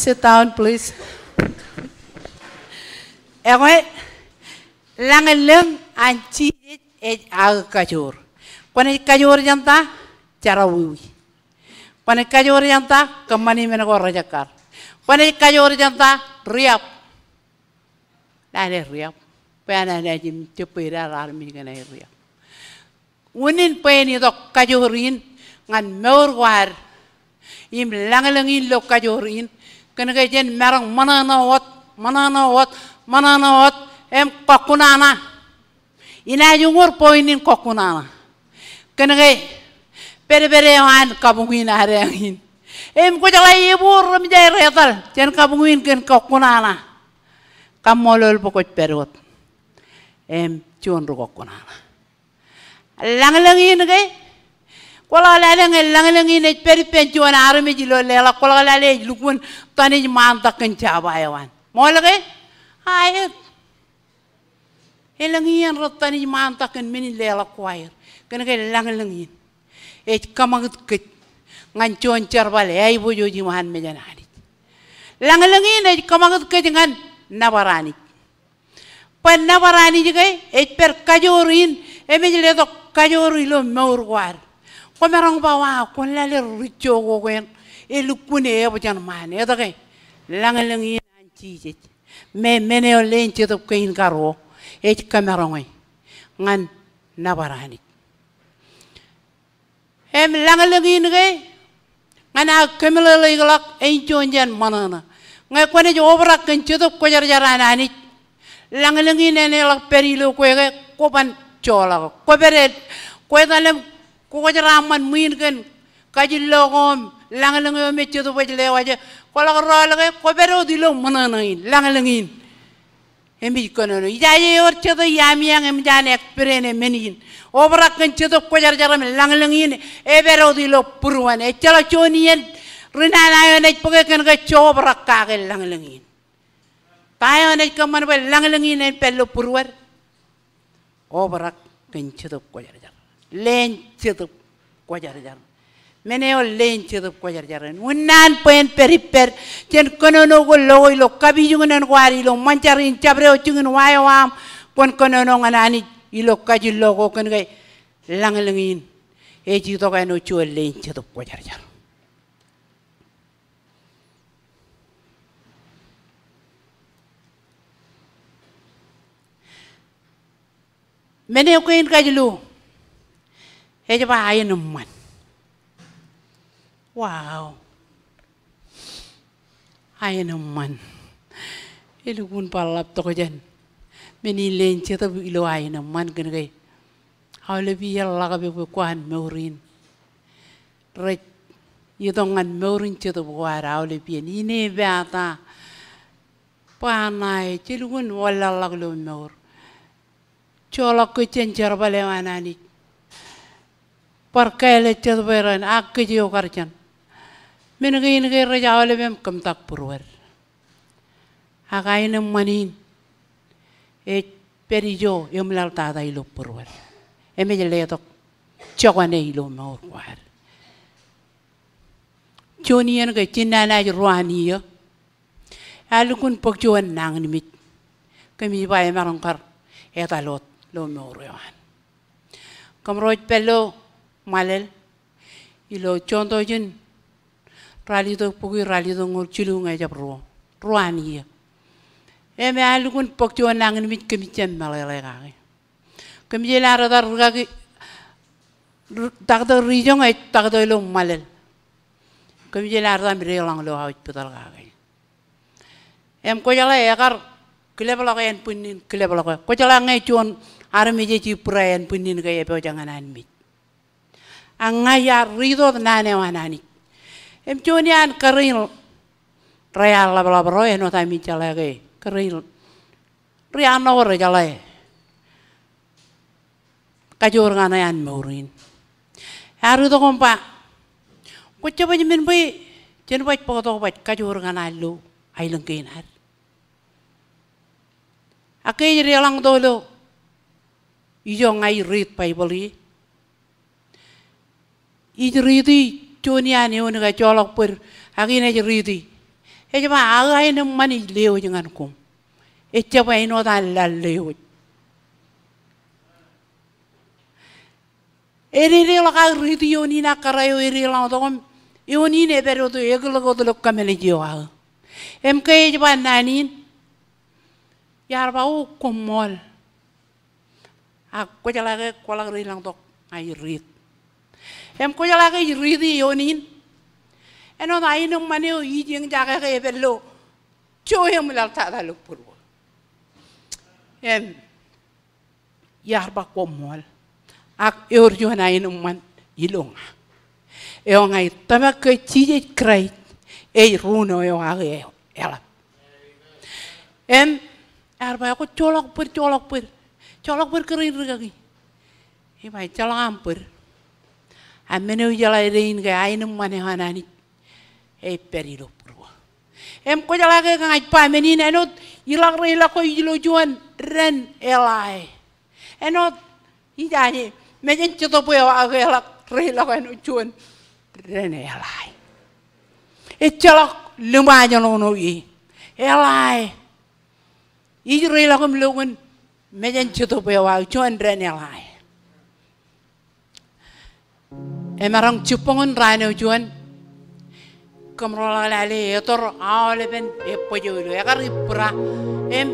Sit down, please. Ekwe, lañlōñ an Jisōs ej aō kajoor. Kwōnaaj kajoor jān ta? Jerọwiwi. Kwōnaaj kajoor jān ta? Kōṃṃani men ko rejekkar. Kwōnaaj kajoor jān ta? Riab. Lale riab. Bwe enaaj im jab bwe ilo armej kōn aer riab. Unin bwe en itok kajoor in ñan mour ko ad. Im lañlōñ in ilo kajoor in. Kōn ke jen maroñ ṃōṇōṇō wōt, ṃōṇōṇō wōt, ṃōṇōṇō wōt, im kọkkunana. Inaaj uñūr point in kọkkunana. Kōn ke pedped eo an kabuñ in ad eñin. Im kwōjeḷā ebooḷ ri-ṃōj aer etal jān kabuñ in kōn kọkkunana. Kaṃṃoolol bwe kwōj pād wōt im juon ri kọkkunana. Lañlōñ in ke, kwōḷak lale ñe lañlōñ in ej pād ippān juon armej ilo leḷọk, kwōḷak lale ej lukkuun twanij ṃaantak kōn jabawaan. Ṃool ke? Aet. Elōñ iien rej twanij ṃaantak kōn men in leḷọk ko aer. Kōn ke lañlōñ in ej kōṃakūt kōj ñan juon jerbal eaiboojoj iṃaan mejān Anij. Lañlōñ in ej kōṃakūt kōj ñan nōbar Anij. Bwe nōbar Anij ke ej pād kajoor in, im ej letok kajoor ilo mour ko ad. Kwōmaroñ ba wa, kwōn lale ri jokwe ko eṇ, elukkuun ebōjṇ ṃaan, etke? Lañlōñ in an Jisōs. Im men eo leen Jetōb kein karuo ej kōmaroñe ñan nōbar Anij. Im lañlōñ in ke ñan aō kōmeḷeḷeikḷọk āinjuon jān ṃōṇōṇō. Ñe kwōnaaj obrak kōn Jetōb Kwōjarjar an Anij, lañlōñ in enaaj ḷak pād ilo kwe ke kwō ban joḷọk. Kwō pād e, kwō etal im kwō kwōjarjar ṃan ṃwiin kōn kajillo ko im lañlōñ eo me Jetōb ej lewōj e. Kwō ḷak rọọl ke kwō pād wōt ilo ṃōṇōṇō in, lañlōñ in. Im ij kōnono. Ijaje ewōr jete iaami eañ eṃōj an experience e men in. Obrak kōn Jetōb Kwōjarjar im lañlōñ in epād wōt ilo būruon. Ejjeḷọk juon iien ri nana eo enaaj bōke kōn ke jobrak kake lañlōñ in. Ta eo enaaj kōṃṃan bwe lañlōñ in en pād ilo būruod? Obrak kōn Jetōb Kwōjarjar. Leen Jetōb Kwōjarjar. Men eo leen Jetōb Kwōjarjar in. Unin bwe en pād ippād jān kōnono ko lo ilo kapijuknen ko ad ilo ṃōn jar in, jabdewōt jikin wa eo aṃ, kwōn kōnono ñan Anij ilo kajillo ko kōn ke lañlōñ in ej itok āinwōt juon leen Jetōb Kwōjarjar. Men eo kein kajilu ej ba aenōṃṃan. Wow. Aenōṃṃan. Elukkuun bar ḷap tokjān men in leen Jetōb ilo aenōṃṃan kōn ke aolep iien ḷak bwe kwō an mour in rej itok ñan mour in Jetōb ko ad aolep iien. Ine, pāta, ba ṇae, ej lukkuun wanlaḷḷọk ilo mour. Joḷọk kōj jān jerbal eo an Anij. Bar kāālōt jet bwe ren ak kōj eo kar jān. Men kein ke rej aolep im kōmtak būruod. Ak aenōṃṃan in ej pād ijo eṃwilaḷ tata ilo būruod. Im ej letok jokwane ilo mour ko ad. Juon iien ke jinnaan eo ej ruo an iiō ear lukkuun bōk juon nañinmej. Kōmij ba emaroñ kar etal wōt ilo mour eo an. Kōmro ej pād ilo ṃalel ilo Jon Tojin ralitōk bukwi ralitōk ñoul jilu ñe jab ruo, ruo an iiō. Im ear lukkuun bōk juon nañinmej kōmij jab meḷeḷe kake. Kōmij jeḷā etal rikaki, r-, taktō rijoñ ej taktō ilo ṃalel. Kōmij jeḷā etal im deḷọñ ilo hospital kake. Im kwōjeḷā ekar kilep ḷọk ānbwinnin, kilep ḷọk e. Kwōjeḷā ñe juon armej ej ibūra ānbwinnin ke epojak ñan an mej. Ak ña iar riit wōt naan eo an Anij. Im juon iaan kōrā in ri-ḷapḷap ro, āinwōt ami jeḷā ke kōrā in ri-Arṇo rej jeḷā kajoor kaṇe an mour in. Ear itok im ba, kwōj jab men bwe jen baj bōktok baj kajoor kaṇe an lo aelōñ kein ad. Ak ke ej deḷọñtok ilo ijo ña ij riit Baibōḷ ie. Ij riiti juon iaan eoon ke joḷọk bōd, ak inaaj riiti. Ej ba, aō aenōṃṃan ij lewōj ñan koṃ. Ejjab āinwōt an laḷ lewōj. Ededeḷọk aō riiti eoon in ak kōrā eo ededeḷọñtok im eoon in epād wōt ekilōk wōt ilo kōmālij eo aō. Im ke ej ba naan in, iar ba, o, koṃṃool. Ak kwōjeḷā ke kwō ḷak dedeḷọñtok ña ij riit. Im kwōjeḷā ke ij riiti eoon in, āinwōt aenōṃṃan eo ij eñjake ke epād ilo jo eṃwilaḷ tata ilo būruō. Im iar ba koṃṃool. Ak ewōr juon aenōṃṃan ilo ña. Eo ña ij tōmak ke Jisōs Kraist ej Ruo eo aō eḷap. Im ear ba, kwōj joḷọk bōd, joḷọk bōd. Joḷọk bōd kōrā in rikaki. Ij ba, ejjeḷọk aṃ bōd. Ak men eo ijeḷā dein ke aenōṃṃan eo an Anij ej pād ilo būruō. Im kwōjeḷā ke ña ij ba men in, āinwōt iḷak reilọk ko ilo juon dān Eli. Āinwōt ijaje, mejān Jetōb eo aō ke eḷak reilọk āinwōt juon dān Eli. Ejjeḷọk liṃa ej ṇoṇo ie. Eli. Ij reilọk im lo kōn mejān Jetōb eo aō, juon dān Eli. Emaroñ jibboñōn raan eo juon. Kōmro ḷak lale ettōr aolepen ebōjō ilo. Ekar ibūra. Im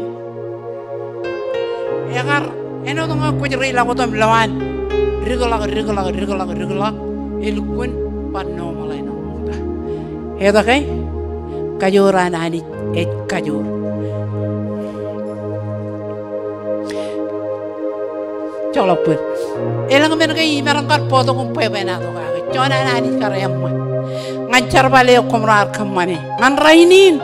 ekar, āinwōt ñe kwōj reilọk wōt im lowaan. Dikḷọk, dikḷọk, dikḷọk, dikḷọk. Elukkuun bar normal āinwōt ṃokta. Etke? Kajoor an Anij ej kajoor. Joḷọk bōd. Elōñ men ke imaroñ kar bōktok im bwebwenato kake. Juon an Anij kar eṃṃan ñan jerbal eo koṃro ar kōṃṃane ñan rainin.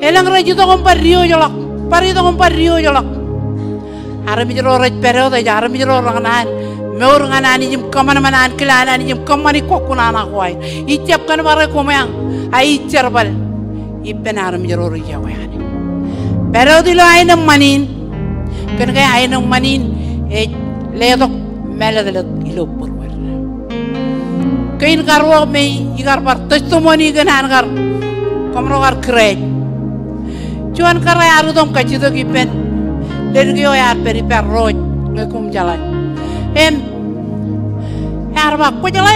Elōñ rej itok im bar diwōjḷọk, bar itok im bar diwōjḷọk. Armej ro rej pād wōt ej armej ro rekōṇaan mour ñan Anij im kōṃanṃan ankilaan Anij im kōṃṃani kọkkun an ak wāween. Ij jab kōnbare koṃeañ, a ij jerbal ippān armej ro rej yokwe Anij. Pād wōt ilo aenōṃṃan in, kōn ke aenōṃṃan in ej letok mālōtlōt ilo būruod. Kein karuo me ikar bar testimony kōn an kar koṃro kar kūr ej. Juon kōrā ear itok im kajjitōk ippān leddik eo ear pād ippān Rooj ñe koṃ jeḷā. Im ear ba, kwōjeḷā,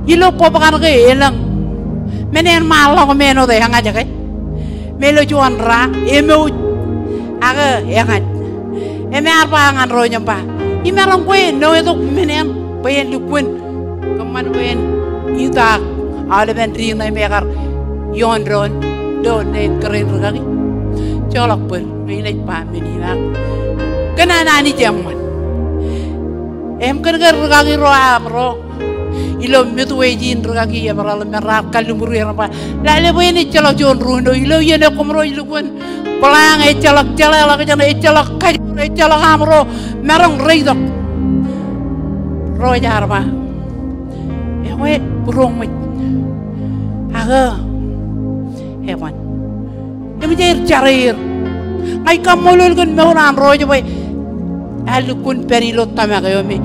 ilo bōb kaṇ ke elōñ men en ṃaanḷọk me āinwōt eñaj ke, me ilo juon ra, emouj, ak eñaj. Im ear ba ñan Rooj im ba, imaroñ kwe ṇo etok men en bwe en lukkuun kōṃṃan bwe en itaak aolepen diin ṇe me ekar ioon doon, doon ṇe en kōrā in rūkaki. Joḷọk bōd, ñe inaaj ba men in ak kōn an Anij eṃṃan. Im kōn ke rūkaki ro aṃro ilo Midwest in, rūkaki Emerald, men raar kalliṃur er im ba, lale bwe en ejjeḷọk juon ri-ṇo ilo iien eo koṃro ej lukkuun bōḷañ, ejjeḷọk jeḷāḷọkjeṇ, ejjeḷọk kajoor, ejjeḷọk aṃro maroñ reitok. Rooj ear ba, ekwe būroṃōj, ak eban. Im ej er jar er. Ña ij kaṃṃoolol kōn mour an Rooj bwe ear lukkuun pād ilo tōmak eo me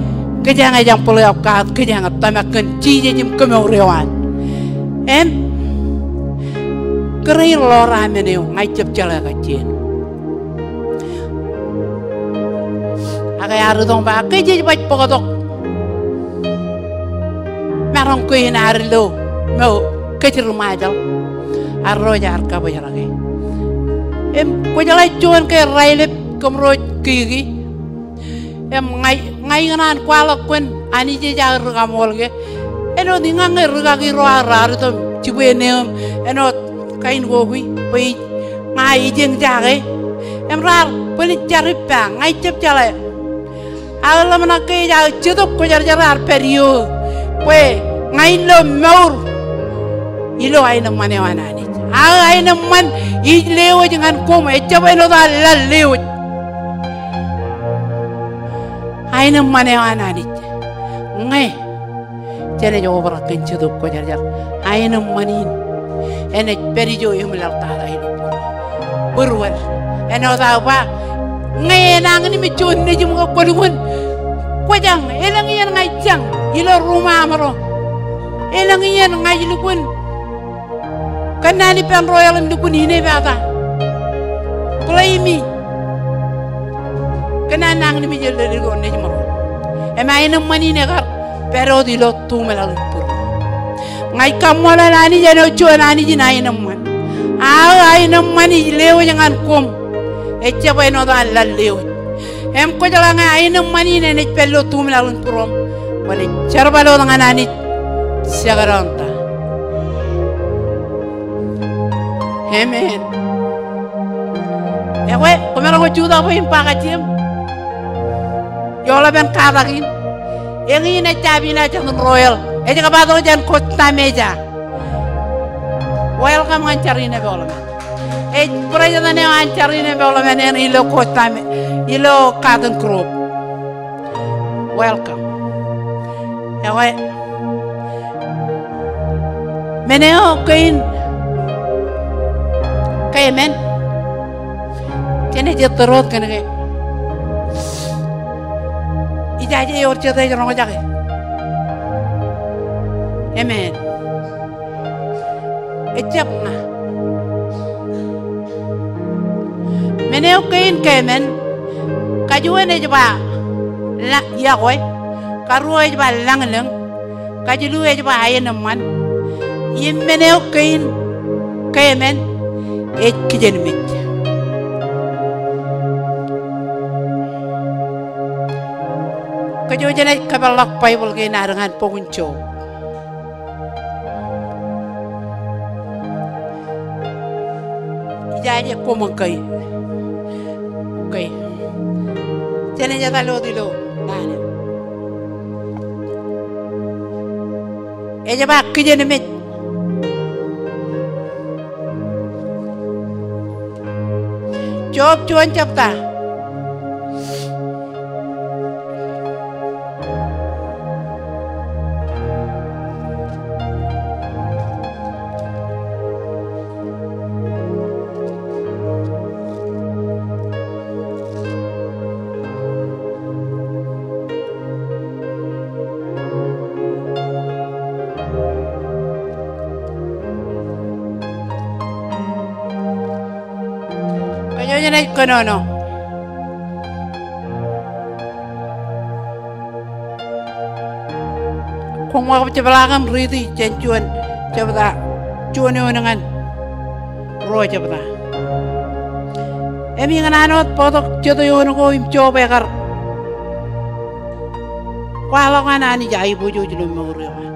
kōjeañ ej Assembly of God, kōjeañ tōmak kōn Jisōs im kōmour eo an. Im kōrā in ḷoor aō men eo, ña ij jab jeḷā kajjien. Ak ear itok im ba, ke jej baj bōktok maroñ kein ad ilo mour kōj ri Ṃajeḷ. Ak Rooj ear kabōjrak e. Im kwōjeḷā juon ke raelep kōmro kiki. Im ña, ña ikōṇaan kwaḷọk kōn Anij ej aō ri kaṃool ke āinwōt iññā ñe rūkaki ro aō raar itok im jibwe neō im āinwōt kain ko kwe bwe ij, ña ij eñjake. Im raar bōlen jar ippa, ña ij jab jeḷā. Aō ḷōmṇak ke ej aō Jetōb Kwōjarjar ear pād ioō bwe ña in lo mour ilo aenōṃṃan eo an Anij. Aō aenōṃṃan ij lewōj ñan koṃ, ejjab āinwōt an laḷ lewōj. Aenōṃṃan eo an Anij. Ñe jenaaj obrak kōn Jetōb Kwōjarjar, aenōṃṃan in enaaj pād ijo eṃwilaḷtata ilo būruod. Āinwōt aō ba, ñe enañinmej juon nejūṃ ke kwōlukkuun kwōjañ, elōñ iien ña ij jañ ilo ruuṃ aṃro. Elōñ iien ña ij lukkuun kōnnaan ippān ro eḷap im lukkuun inepata. Blame me. Kōnnaan nañinmej leddik eo nejūṃro. Im aenōṃṃan in ekar pād wōt ilo tuṃlaḷ in būruō. Ña ij kaṃṃoolol Anij āinwōt juon Anij in aenōṃṃan. Aō aenōṃṃan ij lewōj ñan koṃ. Ejjab āinwōt an laḷ lewōj. Im kwōjeḷā ñe aenōṃṃan in enaaj pād ilo tuṃlaḷ in būruōṃ, kwōnaaj jerbal wōt ñan Anij jekdọọn ta. Amen. Ekwe, kwōmaroñ jutak bwe in ba kajjieṃ. Joḷọk bwe en katak in. Eñin ej Sabina jān Royal. Ej kōbatok jān Costa Mesa. Welcome ñan jar in ej ba ḷōmṇak. Ej president eo an jar in ej ba ḷōmṇak ilo Costa Me-, ilo Cotton Grove. Welcome. Ekwe, men eo kein, ke men, jenaaj ettōr wōt kōn ke ijaje ewōr jet ej roñjake. Amen. Ejjab ña. Men eo kein ke men, kajuon ej ba la-, yokwe, karuo ej ba lañlōñ, kajilu ej ba aenōṃṃan, im men eo kein ke men ej kijenmej. Kōj jenaaj kōpeḷḷọk Baibōḷ kein ad ñan bok in Job. Ijaje koṃ ke. Okay. Jenaaj etal wōt ilo naan eo. Ej ba kijenmej. Job juon jebta. Kōj jenaaj kōnono. Koṃ kab jepḷaak im riiti jān juon jebta, juon eoon ñan ruo jebta. Im ikōṇaan wōt bōktok jet eoon ko im Job ekar kwaḷọk an Anij aiboojoj ilo mour eo an.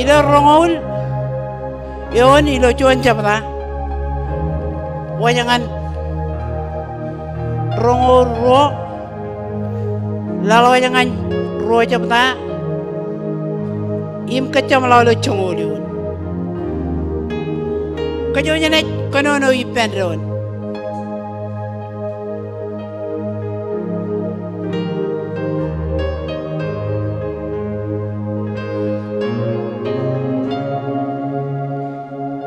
Ilo roñoul eoon ilo juon jebta, wōj ñan roñoul ruo, laḷ wōj ñan ruo jebta, im kōjjeṃḷọk ilo joñoul eoon. Kōj jenaaj kōnono ippān doon.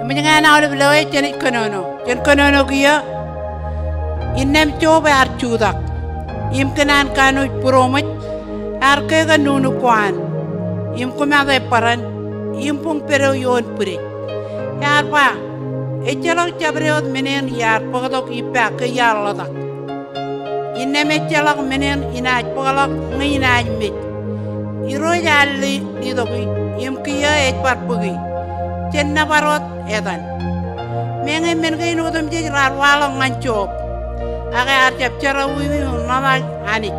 Eṃōj ñan aolep lewōj jenaaj kōnono. Jen kōnono kiiō. Innām Job ear jutak im kōn an kanooj būroṃōj ear kekōn nuknuk ko an im koṃ ej bōran im buñ pād eo ioon bwidej. Ear ba, ejjeḷọk jabdewōt men in iar bōktok ippa ke iar ḷotak. Innām ejjeḷọk men in inaaj bōkḷọk ñe inaaj mej. Irooj ear letok im kiiō ej bar bōki. Jen nōbar wōt etan. Meñe men kein otemjej raar waḷọk ñan Job, ak ear jab jerọwiwi im ṇotak Anij.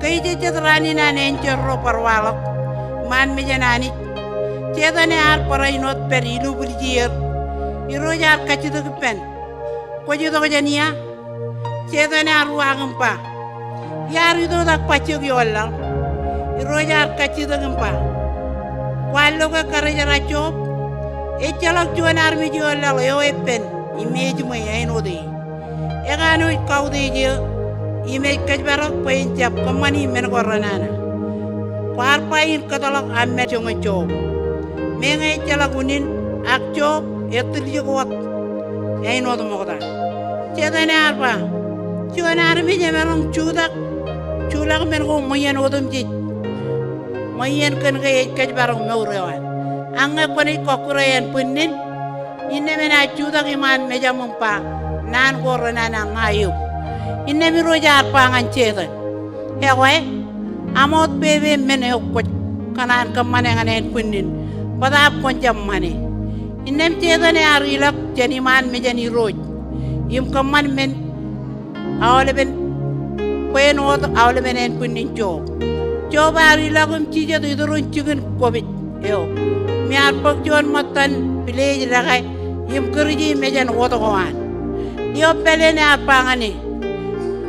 Ke ejejjet raan in an enjeḷ ro bar waḷọk iṃaan mejān Anij, Setan ear barāinwōt pād ilubwiljeier. Irooj ear kajjitōk ippān, kwōj itok jān ia? Setan ear uwaak im ba, iar itok ak bajjek ioon laḷ? Irooj ear kajjitōk im ba, kwaar lo ke karijeraj Job? Ejjeḷọk juon armej ioon laḷ eo epen im ejiṃwe āinwōt e. Ekanooj kautiej eō im ej kōjparok bwe en jab kōṃṃani men ko renana. Kwaar ba in kōtḷọk aṃ mej joñan Job. Meñe ejjeḷọk unin, ak Job ej tiljek wōt āinwōt ṃokta. Setan ear ba, juon armej emaroñ jutak, juḷọk men ko ṃweien otemjej, ṃweien kōn ke ej kōjparok mour eo an. Ak ñe kwōnaaj kọkkure ānbwinnin, innām enaaj jutak iṃaan mejaṃ im ba, naan ko renana ṇa eok. Innām Irooj ear ba ñan Setan, ekwe, aṃ wōt pepe men eo kwōj kōṇaan kōṃṃane ñan ānbwinnin, bōtaab kwōn jab ṃane. Innām Setan ear ilọk jān iṃaan mejān Irooj im kōṃṃan men aolepen, bwe en wōt aolepen ānbwinnin Job. Job ear ilọk im jijet iturin jikin kwōpij eo im ear bōk juon ṃōttan pilej dekā im kūrji mejān wōt ko an. Eo pāleen ear ba ñan e,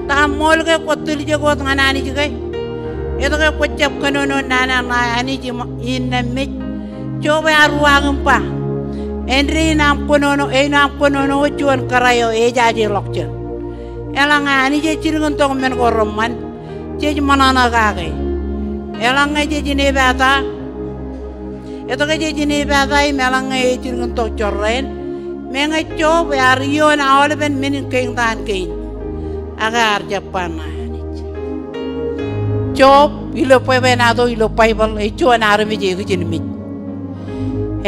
ta ṃool ke kwōj tiljek wōt ñan Anij ke? Etke kwōj jab kōnono nana ṇa Anij im innām mej? Job ear uwaak im ba, āindein aṃ kōnono, āinwōt aṃ kōnono juon kōrā eo ejajeḷọkjeṇ. Eḷaññe Anij ej jilkintok men ko reṃṃan, jej ṃōṇōṇō kake. Eḷaññe jej inepata, etke jej inepata im eḷaññe ej jilkintok jorrāān? Meñe Job ear iioon aolepen men in kein taan kein, ak ear jab ba ṇa Anij. Job ilo bwebwenato ilo Baibōḷ ej juon armej eo ekijin mej.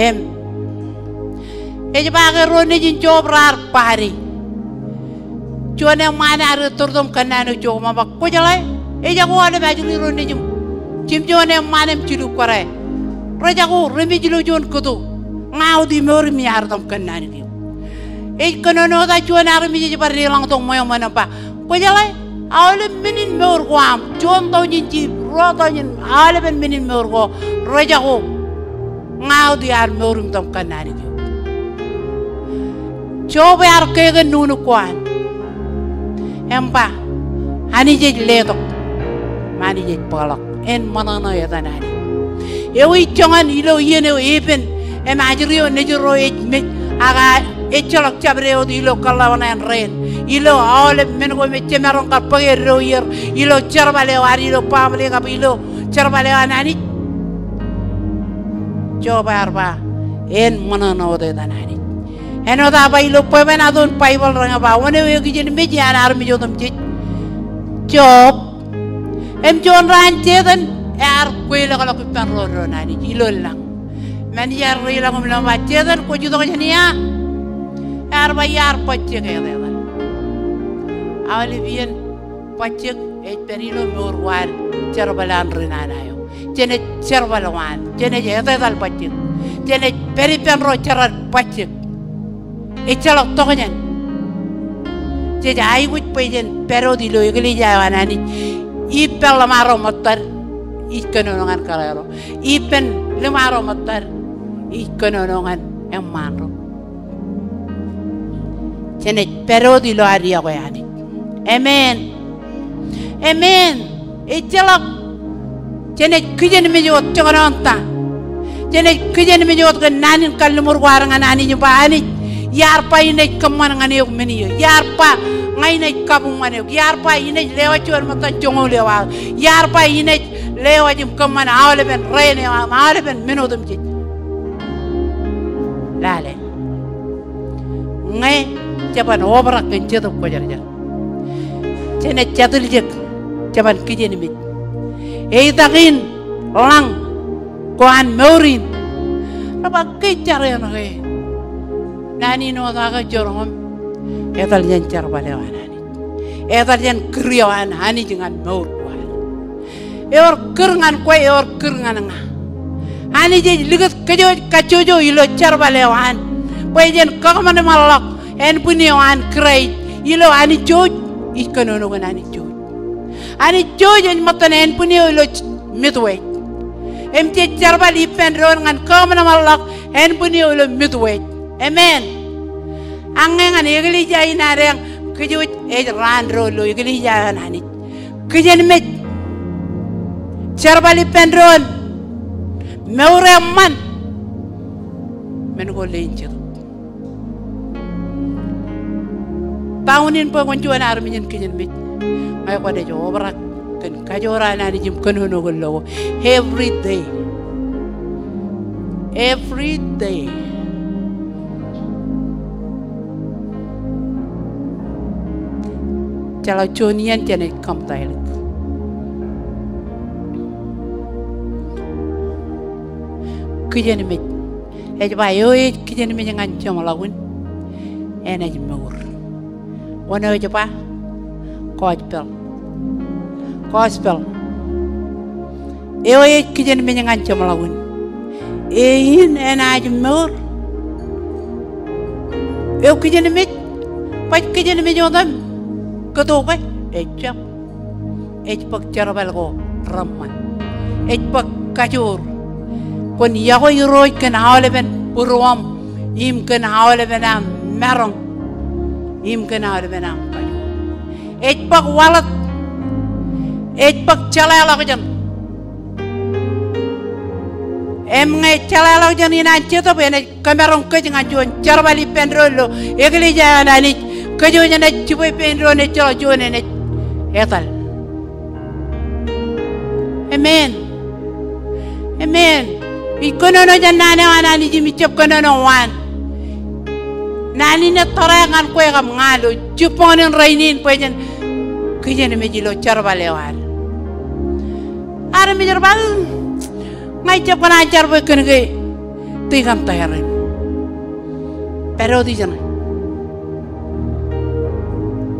Im ej ba ke ro nejin Job raar bade. Juon eṃṃaan ear ettōrtok im kōnnaan eok Job im ba, kwōjeḷā, ejako aolep ajri ro nejiṃ. Jimjuon eṃṃaan im jilu kōrā. Rejako, remej ilo juon kōto. Ña wōt imour im iar itok im kōnnaan eok. Ej kōnono ta juon armej ej bar deḷọñtok ṃweo ṃōn im ba, kwōjeḷā, Aolep men in mour ko aṃ, juon tọujin jiip, ruo tọujin, aolepen men in mour ko, rejako. Ña wōt iar mour im tok kōn Anij. Job ear keke nuknuk ko an im ba, Anij ej letok, im Anij ej bōkḷọk, en ṃōṇōṇō etan Anij. Eo ij joñan ilo iien eo epen, im ajri eo nejid ro ej mej, ak ejjeḷọk jabdewōt ilo kōḷḷā wōṇāān rein. Ilo aolep men ko me jemaroñ kar bōk eddo ier, ilo jerbal eo ad, ilo baaṃle kab ilo jerbal eo an Anij. Job ear ba, en ṃōṇōṇō wōt etan Anij. Āinwōt aō ba ilo bwebwenato in Baibōḷ rein ba, wōn eo ekijenmej iaan armej otemjej? Job. Im juon raan Setan ear kweilọkḷọk ippān ro doon Anij ilo lañ. Im Anij ear reiḷọk im ḷōmṇak, Setan, kwōj itok jān ia? Ear ba, iar bajjek etetal. Aolep iien bajjek ej pād ilo mour ko ad, jerbal an ri nana eo. Jenaaj jerbal waan, jenaaj etetal bajjek, jenaaj pād ippān ro jeran bajjek. Ejjeḷọk tokjān. Jej aikuj bwe jen pād wōt ilo eklejia eo an Anij. Ippān ḷōṃaro ṃōttad ij kōnono ñan kōrā ro. Ippān ḷōṃaro ṃōttad ij kōnono ñan eṃṃaan ro. Jenaaj pād wōt ilo ad iọkwe Anij. Amen. Amen. Ejjeḷọk. Jenaaj kijenmej wōt joñan ta. Jenaaj kijenmej wōt kōn naan in kalliṃur ko ad ñan Anij im ba, Anij, iar ba inaaj kōṃṃan ñan eok men eo. Iar ba ña inaaj kabuñ ñan eok. Iar ba inaaj lewōj juon ṃōttan joñoul eo aō. Iar ba inaaj lewōj im kōṃṃan aolepen rein eo aō im aolepen men otemjej. Lale. Ñe jeban obrak kōn Jetōb Kwōjarjar, jenaaj jatiljek, jeban kijenmej. Eitakin lañ ko an mour in, rej ba, ke jar eṇ ke naan in otak eo jiroñ im etal jān jerbal eo an Anij. Etal jān kūr eo an Anij ñan mour ko ad. Ewōr kūr ñan kwe, ewōr kūr ñan ña. Anij ej likūt kōjwōj kajjojo ilo jerbal eo an, bwe jen kakōṃanṃanḷọk ānbwin eo an Kraist ilo Anij Jisōs. Ij kōnono kōn Anij Jisōs. Anij Jisōs ej ṃōttan ānbwin eo ilo Midwest. Im jej jerbal ippān doon ñan kakōṃanṃanḷọk ānbwin eo ilo Midwest. Amen. Ak ñe ñan eklejia in ad, kōjwōj ej raan doon ilo eklejia eo an Anij. Kijenmej. Jerbal ippān doon. Mour eṃṃan. Men ko leen Jetōb. Bound in bwe kwōn juon armej in kijenmej. Ñe kwōnaaj obrak kōn kajoor an Anij im kōnono kōn lo ko every day. Every day. Jeḷā juon iien jenaaj kōṃṃan tok. Kijenmej. Ej ba eo ej kijenmej ñan jeṃḷọkin enaaj mour. Wōn eo ej ba? Gospel. Gospel. Eo ej kijenmej ñan jeṃḷọkin, e in enaaj mour. Eo kijenmej, baj kijenmej otem kōto ke? Ejjab. Ej bōk jerbal ko reṃṃan. Ej bōk kajoor. Kwōn yokwe Irooj kōn aolepen būruōṃ im kōn aolepen aṃ maroñ im kōn aolepen aṃ kajoor. Ej bōk waḷọk. Ej bōk jeḷāḷọkjeṇ. Im ñe jeḷāḷọkjeṇ in an Jetōb enaaj kōmaroñ kōj ñan juon jerbal ippān doon ilo eklejia eo an Anij. Kōj wōj enaaj jibwe pein doon, ejjeḷọk juon enaaj etal. Amen. Amen. Ij kōnono jān naan eo an Anij im ij jab kōnono waan. Naan in ej tōre ñan kwe kab ña ilo jibboñōn in rainin bwe jen kijenmej ilo jerbal eo ad. Armej rej ba, ña ij jab kōṇaan jar bwe kōn ke tikōn tōre in. Pād wōt ijeṇe.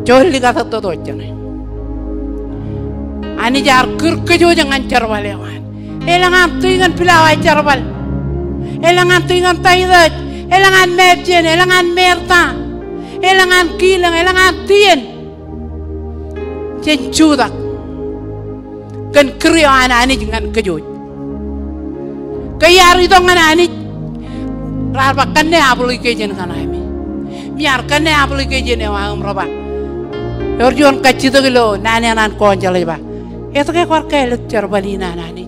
Juon likatōttōt wōt ijeṇe. Anij ear kūr kōjwōj ñan jerbal eo an. Elōñ an tikōn pilawa jerbal. Elōñ an tikōn taitōj. Elōñ an mepjen. Elōñ an merta. Elōñ an kilōñ. Elōñ an tien. Jen jutak kōn kūr eo an Anij ñan kōj. Ke iar itok ñan Anij, raar ba kōnne application kaṇe ami. Im iar kōnne application eo aō im rej ba, ewōr juon kajjitōk ilo naan eṇ an kọọnjeḷ ej ba, etke kwaar kāālōt jerbal in an Anij?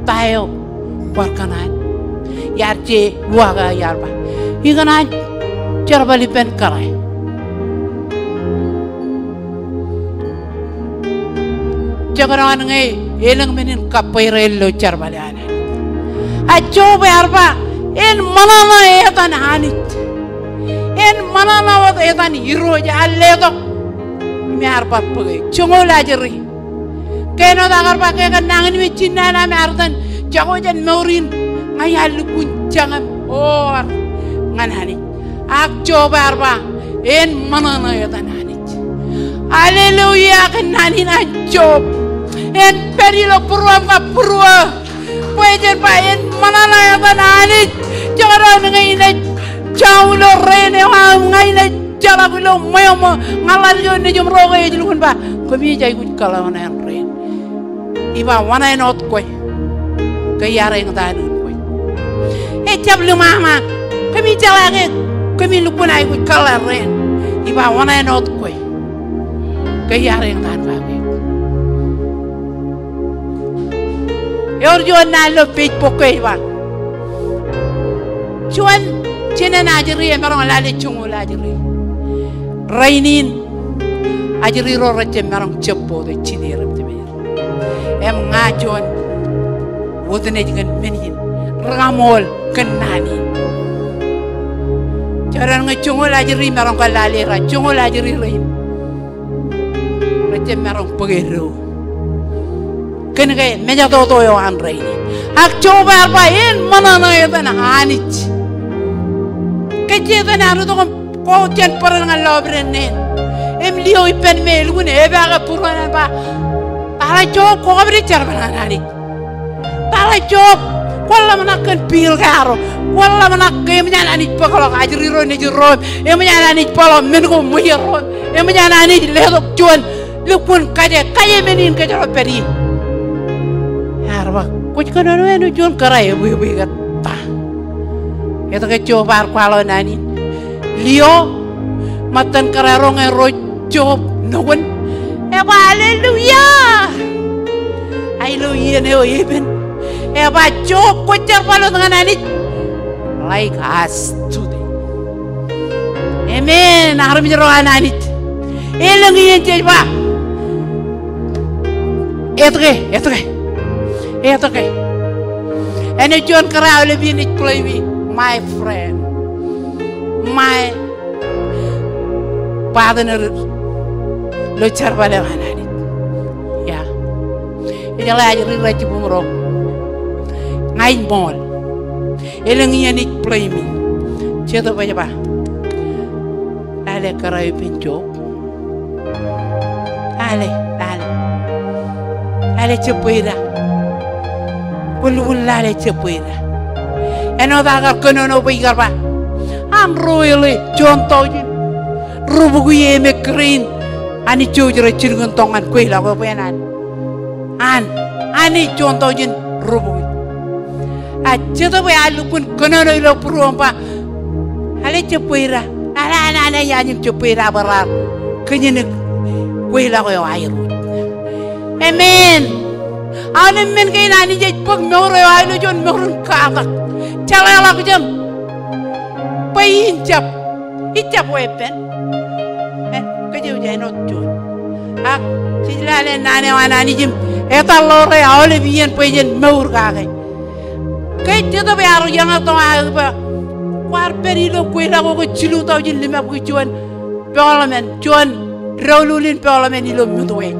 Ta eo kwaar kōṇaan? Iar je uwaak aō iar ba, ikōṇaan jerbal ippān kōrā. Jekdọọn ñe elōñ men in kabweirel ilo jerbal eo an Anij. A Job ear ba, en ṃōṇōṇō etan Anij. En ṃōṇōṇō wōt etan Irooj, ear letok im ear bar bōke. Joñoul ajri. Ke āinwōt aō kar ba ke kōn nañinmej jinnaan am ear itōn jako jān mour in, ña iar lukkuun jañem or ñan Anij. Ak Job ear ba, en ṃōṇōṇō etan Anij. Hallelujah, kōn naan in an Job. En pād ilo būruōṃ kab būruō bwe jen ba en ṃōṇōṇō etan Anij. Jekdọọn ñe inaaj jañin ilo reen eo aō im ña inaaj jeḷā ilo ṃweo ṃō, ña ḷaddik eo nejūṃ ro ke ej lukkuun ba, kōmij aikuj kōḷaoṇāān reen. Iba wōṇāān wōt kwe ke iar eñtaan kwe. Ejjab ḷōmṇak, kōmij jeḷā ke kōmij lukkuun aikuj kōḷḷā reen. Iba wōṇāān wōt kwe ke iar eñtaan kwe. Ewōr juon naan ilo Facebook ke ej ba, juon jinen ajri emaroñ lale joñoul ajri. Rainin ajri ro rejjab maroñ jab bōktok jineer im jimeer. Im ña juon witness kōn men in, rikaṃool kōn naan in. Jekdọọn ñe joñoul ajri maroñ kar lale, ra joñoul ajri rein rejjab maroñ bōk eddo kōn ke mejatoto eo an rainin. Ak Job ear ba en ṃōṇōṇō etan Anij. Ke Setan ear itok im kwōj jen bōran ñan lọpiden neen im liō ippān me elukkuun epaake būruon an ba, tata Job, kwō kab ri jerbal ñan Anij. Tata Job, kwōn ḷōmṇak kōn bill ko arro. Kwōn ḷōmṇak ke eṃōj an Anij bōkḷọk ajri ro nejid ro im eṃōj an Anij bōkḷọk men ko ṃweier ro im eṃōj an Anij letok juon lukkuun kaje, kaje men in kōjro pād ie. Ear ba, kwōj kōnono āinwōt juon kōrā ebwebwe ke ta? Etke Job ear kwaḷọk naan in? Liō, ṃōttan kōrā ro ñe ro Job nokun, eba hallelujah. Ailo iien eo epen, eba Job kwōj jerbal wōt ñan Anij like as today. Amen. Armej ro an Anij. Elōñ iien jej ba, etke, etke, etke. Āinwōt juon kōrā aolep iien ej blame-i, my friend, my partner ilo jerbal eo an Anij. Ya. Ejeḷā ajri rej jibūṃro. Ña ij ṃool. Elōñ iien ij blame-i. Jetōb ej ba, lale kōrā eo ippān Job. Lale, lale. Lale jab bwe ida. Kwōn lukkuun lale jab bwe ida. Āinwōt aō kar kōnono bwe ikar ba, an ro eḷe juon taujin rubukwi eo emekreen Anij jouj rej jilkintok ñan kweilọk eo bwe en an. An, Anij juon taujin rubukwi. A Jetōb ear lukkuun kōnono ilo būruōṃ ba, lale jab bwe ida. Lale an Anij, Anij jab bwe ida bwe raar kōjin kweilọk eo airuj. Amen. Aolep men kein Anij ej bōk mour eo aō ilo juon mour in katak. Jeḷāḷọkjeṇ bwe in jab, ij jab weeppān. Eh, kōj eo ej āinwōt juon. Ak jej lale naan eo an Anij im etal ḷoore aolep iien bwe jen mour kake. Ke Jetōb ear iññā tok aō ba, kwaar pād ilo kweilọk eo ke jilu taujin limabukwi juon pọḷmān, juon doulul in pọḷmān ilo Midwest.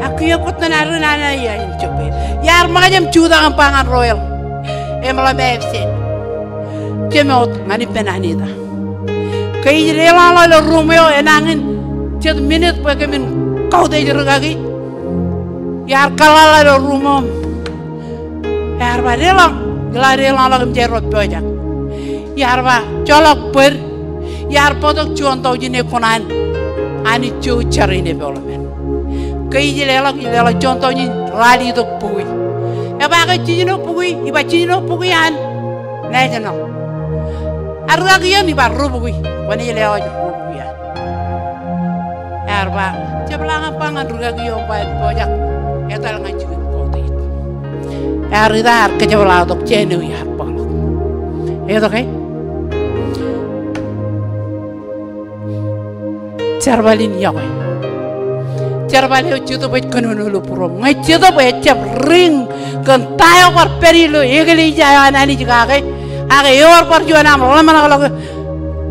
Ak kiiō kōttan ad ri nana ia in jokwe. Iar ṃōkaj im jutak im ba ñan Royal, eṃōḷ im absent. Jemāot ñan ippān Anita. Ke ij deḷọñḷọk ilo ruuṃ eo enañin jet minit bwe kōmin kautiej rikaki. Iar kōḷḷāḷḷaḷ ilo ruuṃ eo. Iar ba deḷọñ, ilo deḷọñḷọk im jab pojak. Iar ba joḷọk bōd, iar bōktok juon taujin ekkuṇaan Anij jouj jar in epọḷmān. Ke ij leḷọk, ij leḷọk juon tọujin ralitōk bukwi. Ej ba ke jiljino bukwi, ij ba jiljino bukwi an national. Ak rūkaki ioon ij ba ri bukwi. Kwōnaaj leḷọk ri bukwi an. Ear ba, jepḷaak ñan ba ñan rūkaki eo im ba en pojak etal ñan jikin kọọte. Ear ita ear kōjepḷaaktok jān eo ear bōkḷọk. Etke? Jerbal in yokwe. Jerbal eo Jetōb ej kōnono ilo būruōṃ. Ñe Jetōb ejjab ring kōn ta eo bar pād ilo eklejia eo an Anij kake, ak ewōr bar juon aṃ ḷōmṇakḷọk,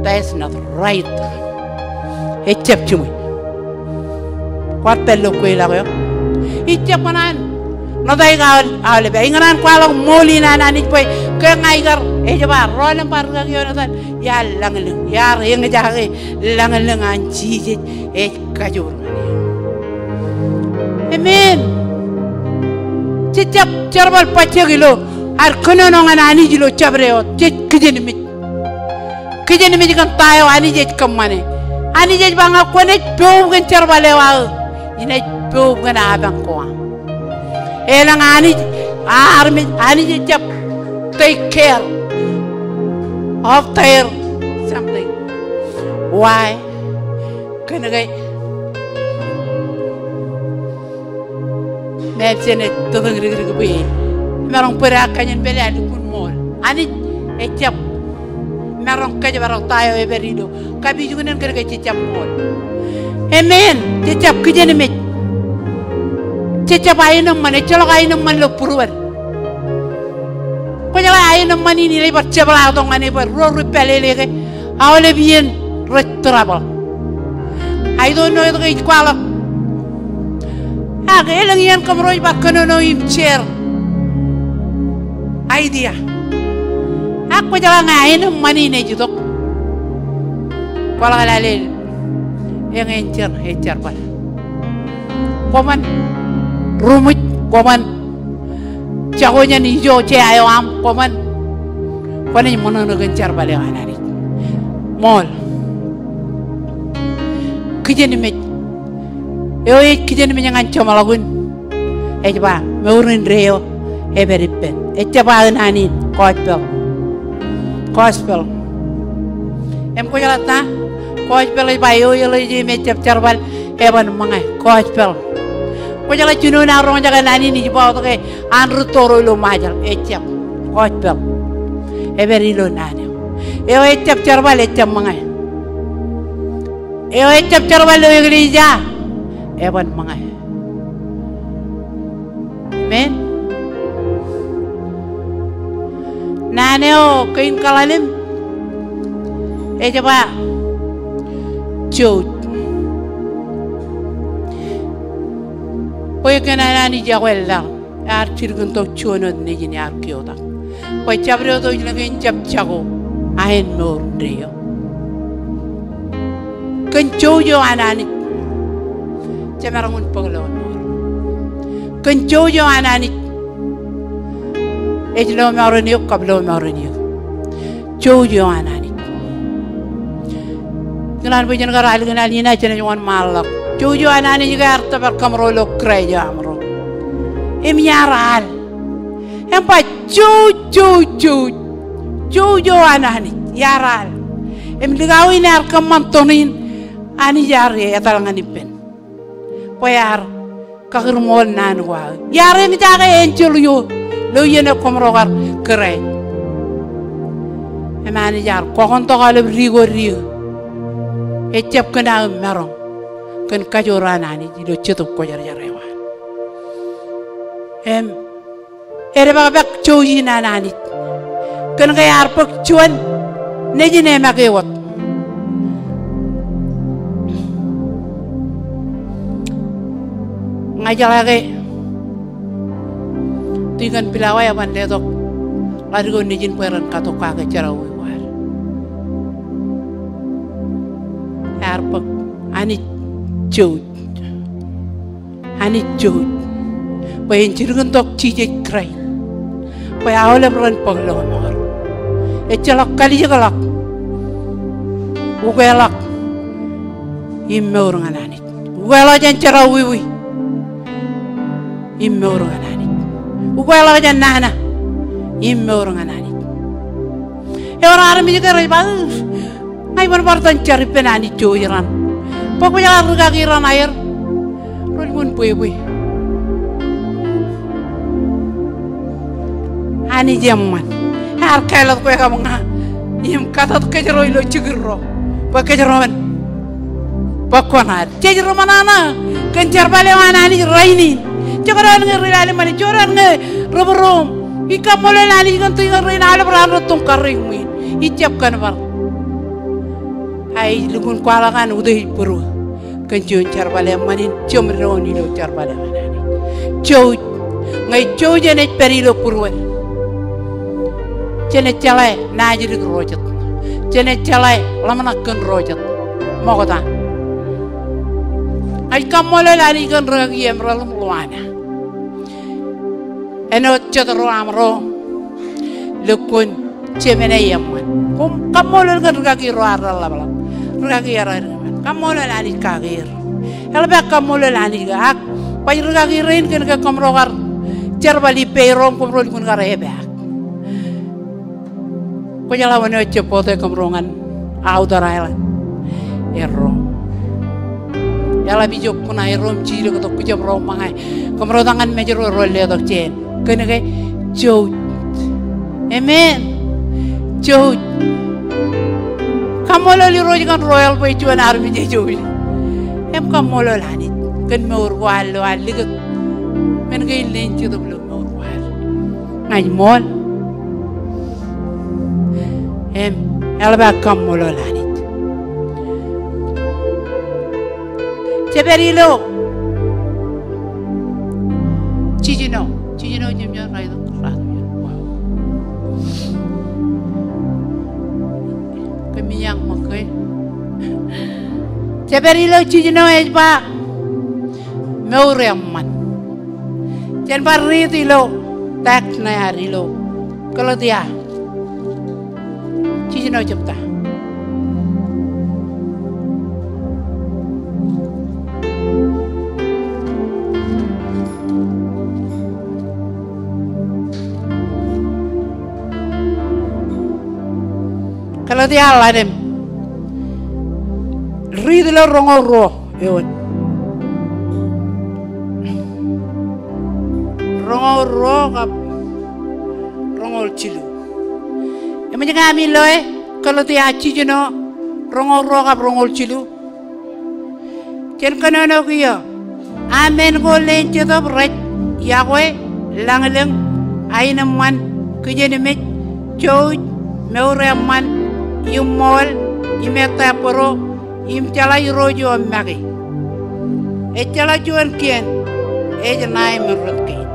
that is not right. Ejjab jiṃwe. Kwaar pād ilo kweilọk eo. Ijjab kōṇaan ṇotaik aolep. Ij kōṇaan kwaḷọk ṃool in an Anij bwe ke ña ikar, ej ba, rọọl im ba rūkaki eo etal, iar lañlōñ, iar eñjake lañlōñ an Jisōs ej kajoor ñan e. Amen. Jejjab jerbal bajjek ilo ad kōnono ñan Anij ilo jabdewōt, jej kijenmej. Kijenmej kōn ta eo Anij ej kōṃṃane. Anij ej ba ñe kwōnaaj poub kōn jerbal eo aō, inaaj poub kōn apañ ko aṃ. Elōñ Anij, armej, Anij ejjab take care of their something. Why? Kōnke Mepsen ej tōtōñdikdik bwe emaroñ bōd ak kajin pād ilo lukkuun ṃool. Anij ejjab maroñ kōjparok ta eo epād ilo kapijuknen kōnke jejjab ṃool. Amen. Jejjab kijenmej. Jejjab aenōṃṃan, ejjeḷọk aenōṃṃan ilo būruod. Kwōjeḷā aenōṃṃan in inaaj bar jepḷaaktok ñan e bwe ruo ri pālele ke aolep iien rej trouble. I don't know etke ij kwaḷọk. Ak elōñ iien kōmro ej bar kōnono im share idea. Ak kwōjeḷā ñe aenōṃṃan in ej itok, kwōḷak lale eñin jar, ej jerbal. Koṃwin ruṃwij, koṃwin jako jān ijo jea eo aṃ, koṃwin, kwōnaaj ṃōṇōṇō kōn jerbal eo an Anij. Ṃool. Kijenmej. Eo ej kijenmej ñan jeṃḷọkin, ej ba, mour indeeo epād ippān. Ejjab ba naan in, gospel. Gospel. Im kwōjeḷā ta? Gospel ej ba eo eḷeje im ejjab jerbal, eban ṃōñā. Gospel. Kwōjeḷā jinoin aō roñjake naan in ij ba wōt ke an rūtto ro ilo Ṃajeḷ, ejjab. Gospel. Epād ilo naan eo. Eo ejjab jerbal, ejjab ṃōñā. Eo ejjab jerbal ilo eklejia, eban ṃōñā. Amen. Naan eo kein kaḷalem ej ba jouj. Bwe kōn an Anij yokwe laḷ, ear jilkintok juon wōt nejin ear keotak. Bwe jabdewōt eo ej lōñ in jab jako aenōṃṃan mour indeeo. Kōn jouj eo an Anij jemaroñ in bōk lọmọọr. Kōn jouj eo an Anij ej lọmọọren eok kab lọmọọren eok. Jouj eo an Anij. Ikōṇaan bwe jen kar alikin al, inaaj jenaaj wōnṃaanḷọk. Jouj eo an Anij ke ear tōpar kōmro ilo Kraist eo aṃro. Im iar al. Im ba jouj, jouj, jouj. Jouj eo an Anij, iar al. Im likao in ear kōṃṃan toṇ in, Anij ear etal ñan ippān. Bwe ear kakūrṃool naan ko aō. Iar eñjake enjeḷ eo ilo iien eo kōmro kar kūrā. Im Anij ear kọkōntok aolep di ko di eo ejjab kōn aō maroñ kōn kajoor an Anij ilo Jetōb Kwōjarjar eo an. Im edepakpak jouj in an Anij. Kōnke ear bōk juon nejin emake wōt. Ña ijeḷā ke Tikōn Pilawa eban letok ḷadik eo nejin bwe ren katok kake jerọwiwi ko ad. Ear bōk Anij jouj. Anij jouj. Bwe en jilkintok Jisōs Kraist. Bwe aolep ren bōk lọmọọr. Ejjeḷọk kalijekḷọk. Ukeḷọk im mour ñan Anij. Ukeḷọk jān jerọwiwi. im mour ñan Anij. Ukweḷọk jān nana im mour ñan Anij. Ewōr armej ke rej ba, ña iban bar itōn jar ippān Anij jouj raṇ. Bwe kwōjeḷā rūkaki raṇ aer, rej lukkuun bwebwe. Anij eṃṃan. Ear kāālōt kwe kab ña im kōtōt kōjro ilo jikin ro bwe kōjro en bōk koṇaad. Jej ri ṃōṇōṇō kōn jerbal eo an Anij rainin. Jekdọọn ñe ri lale ṃani, jekdọọn ñe ri būruōṃ. Ij kaṃṃoolol Anij kōn tikōn rein aolep raan rūttoñ karreoik ṃwiin. Ij jab kōnbar. A ij lukkuun kwaḷọk an utiej būruō kōn juon jerbal eṃṃan in, jemdoon ilo jerbal eo an Anij. Jouj, ñe jouj jenaaj pād ilo būruod, jenaaj jeḷā naajdik ro jet. Jenaaj jeḷā ḷōmṇak kōn ro jet ṃokta. Ña ij kaṃṃoolol Anij kōn rūkaki Emerald im Luana. Āinwōt jet ro aṃro lukkuun jemān eṃṃan. Koṃ kaṃṃoolol kōn rūkaki ro ad reḷapḷọk. Rūkaki ro ad reṃṃan. Kaṃṃoolol Anij kake er. Eḷap aō kaṃṃoolol Anij ke ak baj rūkaki rein kōn ke kōmro kar jerbal ippāerro im kōmro lukkuun kar epaak. Kwōjeḷā wōn eo ejjab bōktok kōmro ñan outer island. Erro. Eḷap ijo kuṇaerro im jilkintok kōjro ṃōñā. Kōmro tok ñan Mājro, erro letok jāān. Kōn ke jouj. Amen. Jouj. Kaṃṃoolol Irooj kōn Royal bwe juon armej ejouj. Im kaṃṃoolol Anij kōn mour ko an lo an likūt men kein leen Jetōb ilo mour ko ad. Ña ij ṃool. Im eḷap aō kaṃṃoolol Anij. Jepād ilo jiljino. Jiljino jimjuon, raitōk, raitōk. Wow. Kōmij eañ ṃōk ke. Jepād ilo jiljino ej ba mour eṃṃan. Jen bar riit ilo text ṇe ad ilo Galetia jiljino jebta. Galetia ḷalem. Riit ilo roñoul ruo eoon. Roñoul ruo kab roñoul jilu. Eṃōj ñe ami loe Galetia jiljino roñoul ruo kab roñoul jilu. Jen kōnono kiiō. A men ko leen Jetōb rej yokwe, lañlōñ, aenōṃṃan, kijenmej, jouj, mour eṃṃan, iṃṃool, im ettā bōro, im jeḷā irooj eo make. Ejjeḷọk juon kien ej ṇae men rot kein.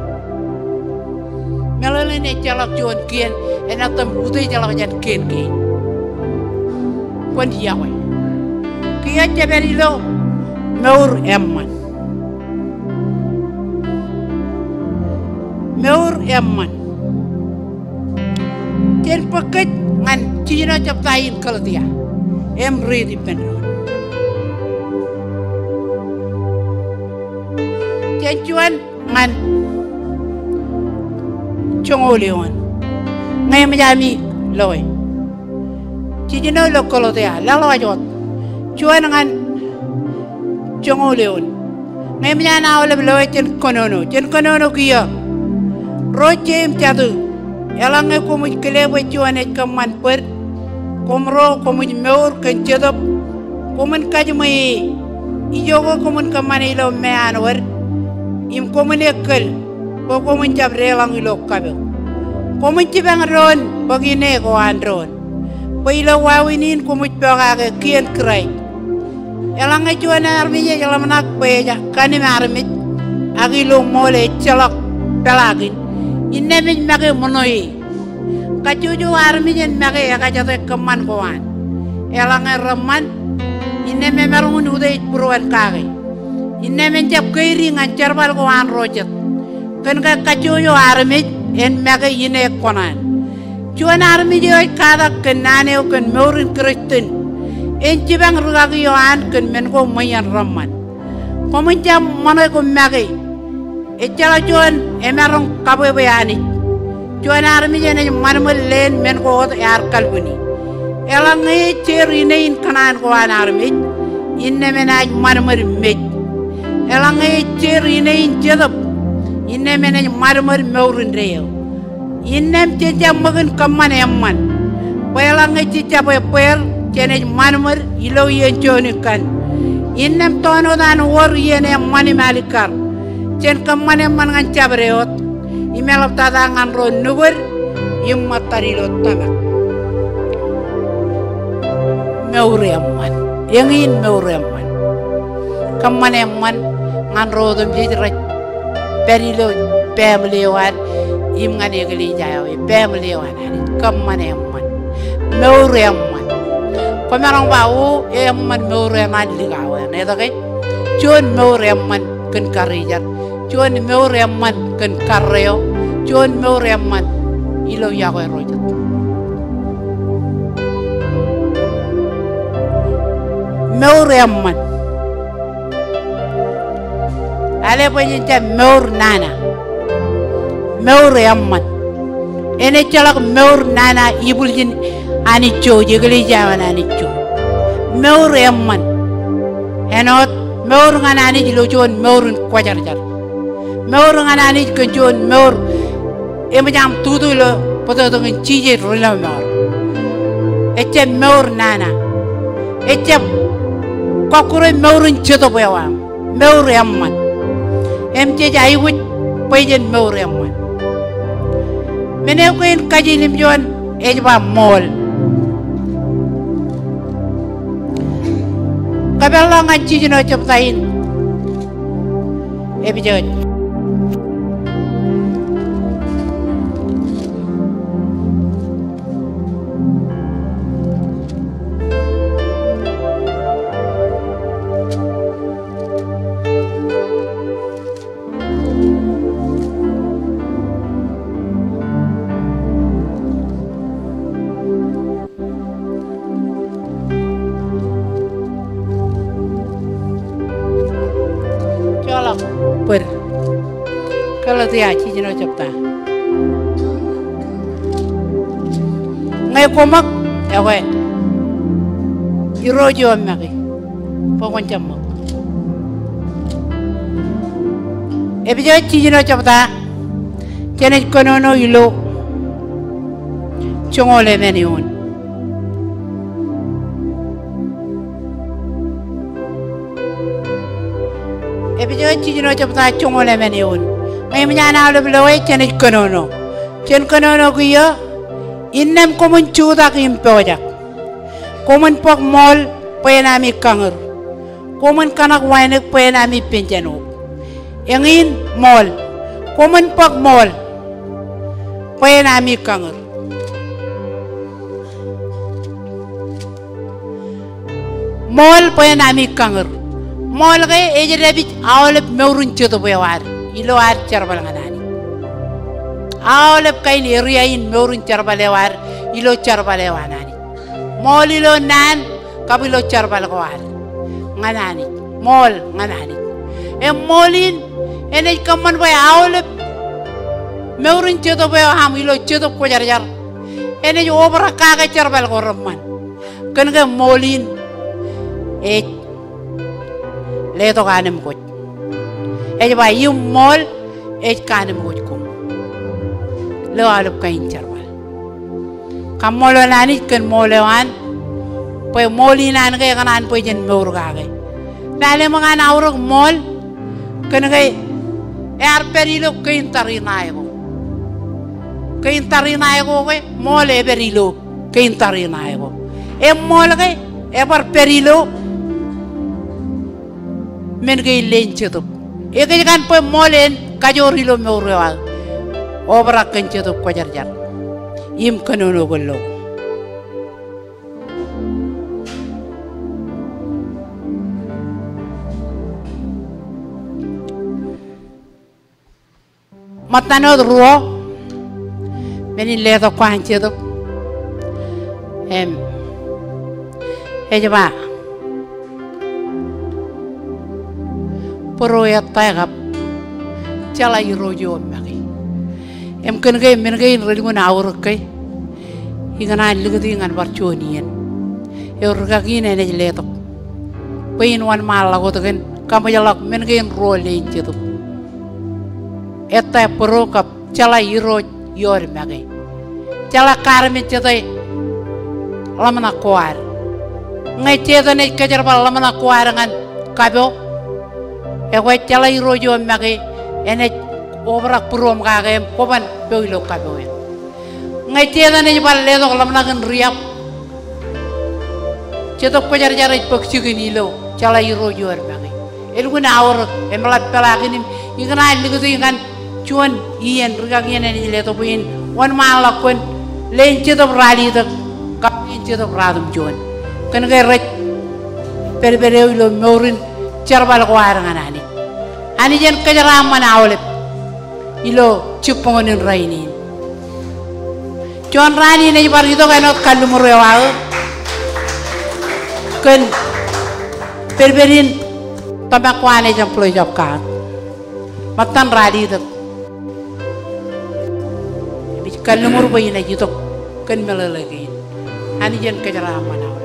Meḷeḷein ejjeḷọk juon kien enaaj itōn utiejḷọk jān kien kein. Kwōn yokwe. Kiiō jepād ilo mour eṃṃan. Mour eṃṃan. Jen bōk kōj ñan jiljino jebta in Galetia im riit ippān doon. Jen juon ñan joñoul eoon. Ñe eṃōj ami loe. Jiljino ilo Galetia, laḷwaj wōt. Juon ñan joñoul eoon. Ñe eṃōj an aolep loe jen kōnono. Jen kōnono kiiō. Ro jeiū im jatū. Eḷaññe koṃij kile bwe juon ej kōṃṃan bōd, koṃro koṃij mour kōn Jetōb. Koṃwin kajiṃwe e. Ijoke koṃwin kōṃṃane ilo me an wōd. Im koṃwin ekōl bwe koṃwin jab deḷọñ ilo kapok. Koṃwin jipañ doon bōk ine ko an doon. Bwe ilo wāween in koṃij pokake kien Kraist. Eḷaññe juon armej ej ḷōmṇak bwe ej kannim armej, ak ilo ṃool ejjeḷọk peḷaakin, innām ej make ṃōṇōe. Kajjojo armej en make ekajete kōṃṃan ko an. Eḷaññe reṃṃan, innām emaroñ in utiej būruon kake. Innām en jab keidi ñan jerbal ko an ro jet. Kōn ke kajjojo armej en make ine kōṇaan. Juon armej eo ej katak kōn naan eo kōn mour in Kristian, en jipañ rūkaki eo an kōn men ko ṃweien reṃṃan. Koṃwin jab ṃōṇe ko make. Ejjeḷọk juon emaroñ kabwebwe Anij. Juon armej enaaj ṃadṃōd leen men ko wōt ear kalbwini. Eḷaññe ej jeor ine in kōṇaan ko an armej, innām enaaj ṃadṃōd mej. Eḷaññe ej jeor ine in jetōb, innām enaaj ṃadṃōd mour indeeo. Innām jen jab ṃōkin kōṃṃan eṃṃan. Bwe eḷaññe jej jab ebbeer, jenaaj ṃadṃōd ilo iien juon ikan. Innām toon wōt an wōr iien eṃṃan im alikkar. Jen kōṃṃan eṃṃan ñan jabdewōt im eḷaptata ñan ro nukōd im ṃōttad ilo tōmak. Mour eṃṃan. Eñin mour eṃṃan. Kōṃṃan eṃṃan ñan ro otemjej rej pād ilo baaṃle eo ad im ñan eklejia eo, baaṃle eo an Anij. Kōṃṃan eṃṃan. Mour eṃṃan. Kwōmaroñ ba, o, eṃṃan mour eṇ an likao eṇ. Etke? Juon mour eṃṃan kōn karijer. Juon mour eṃṃan kōn karreo. Juon mour eṃṃan ilo yokwe ro jet. Mour eṃṃan. Lale bwe jen jab mour nana. Mour eṃṃan. Enaaj ejjeḷọk mour nana ibwiljin Anij jouj, eklejia eo an Anij jouj. Mour eṃṃan. Āinwōt mour ñan Anij ilo juon mour in kwōjarjar. Mour ñan Anij kōn juon mour eṃōj aṃ tutu ilo bōtōktōkin Jisōs ri-lọmọọr. Ejjab mour nana. Ejjab kọkkure mour in jetōb eo aṃ. Mour eṃṃan. Im jej aikuj bwe jen mour eṃṃan. Men eo kein kajiljilimjuon juon ej ba ṃool. Kōpeḷḷọk ñan jiljino jebta in. Epesōs. Joḷọk bōd. Galetia jiljino jebta. Ñe koṃ ṃōk, ekwe, Irooj eo make, bwe kwōn jab ṃōk. Epesōs jiljino jebta, jenaaj kōnono ilo joñoul emān eoon. Epesōs jiljino jebta joñoul emān eoon. Ñe eṃōj an aolep loe jenaaj kōnono. Jen kōnono kiiō, innām koṃwin jutak im pojak. Koṃwin bōk ṃool bwe en ami kañūr. Koṃwin kōṇak wānōk bwe en ami penjānwōt. Eñin ṃool. Koṃwin bōk ṃool bwe en ami kañūr. Ṃool bwe en ami kañūr. Ṃool ke ej dāpij aolep mour in jetōb eo ad ilo ad jerbal ñan Anij. Aolep kain area in mour in jerbal eo ad ilo jerbal eo an Anij. Ṃool ilo naan kab ilo jerbal ko ad ñan Anij. Ṃool ñan Anij. Im ṃool in enaaj kōṃṃan bwe aolep mour in jetōb eo aṃ ilo Jetōb Kwōjarjar enaaj obrak kake jerbal ko reṃṃan. Kōn ke ṃool in ej letok anemkwōj. Ej ba im ṃool ej kaanemkwōj koṃ ilo aolep kain jerbal. Kaṃṃoolol Anij kōn ṃool eo an, bwe ṃool in an ke ekōṇaan bwe jen mour kake. Lale ṃōk an aorōk ṃool, kōn ke ear pād ilo kein tariṇae ko. Kein tariṇae ko ke ṃool epād ilo kein tariṇae ko. Im ṃool ke ebar pād ilo men kein leen Jetōb. Ekōjkan bwe ṃool en kajoor ilo mour eo aō. Obrak kōn Jetōb Kwōjarjar im kōnono kōn lo. Ṃōttan wōt ruo, men in letok ko an Jetōb. Im ej ba, būrueettā kab jeḷā Irooj eo make. Im kōn ke men kein relukkuun aorōk ke ikōṇaan likūti ñan bar juon iien eo rikaki in enaaj letok bwe in wōnṃaanḷọk wōt kōn kaṃōjḷọk men kein ruo leen Jetōb. Ettā bōro kab jeḷā Irooj eo make. Jeḷā armej jete ḷōmṇak ko ad. Ñe Setan ej kōjerbal ḷōmṇak ko ad ñan kapo, ekwe jeḷā Irooj eo make enaaj obrak būruōṃ kake im kwōban po ilo kapo eṇ. Ñe Setan ej bar letok ḷōmṇak in riab, Jetōb Kwōjarjar ej bōk jikin ilo jeḷā Irooj eo make. Elukkuun aorōk im ḷap peḷaakin im ikōṇaan likūti ñan juon iien rikaki in enaaj letok bwe in wōnṃaanḷọk kōn leen Jetōb ralitōk kab leen Jetōb ratimjuon. Kōn ke rej pedped eo ilo mour in jerbal ko ad ñan Anij. Anij en kōjeraaṃṃan aolep ilo jibboñōn in rainin. Juon raan in ej bar itok āinwōt kalliṃur eo aō kōn pedped in tōmak ko an Assemblies of God. Ṃōttan ralitōk im ij kalliṃur bwe inaaj itok kōn meḷeḷe kein. Anij en kōjeraaṃṃan aolep.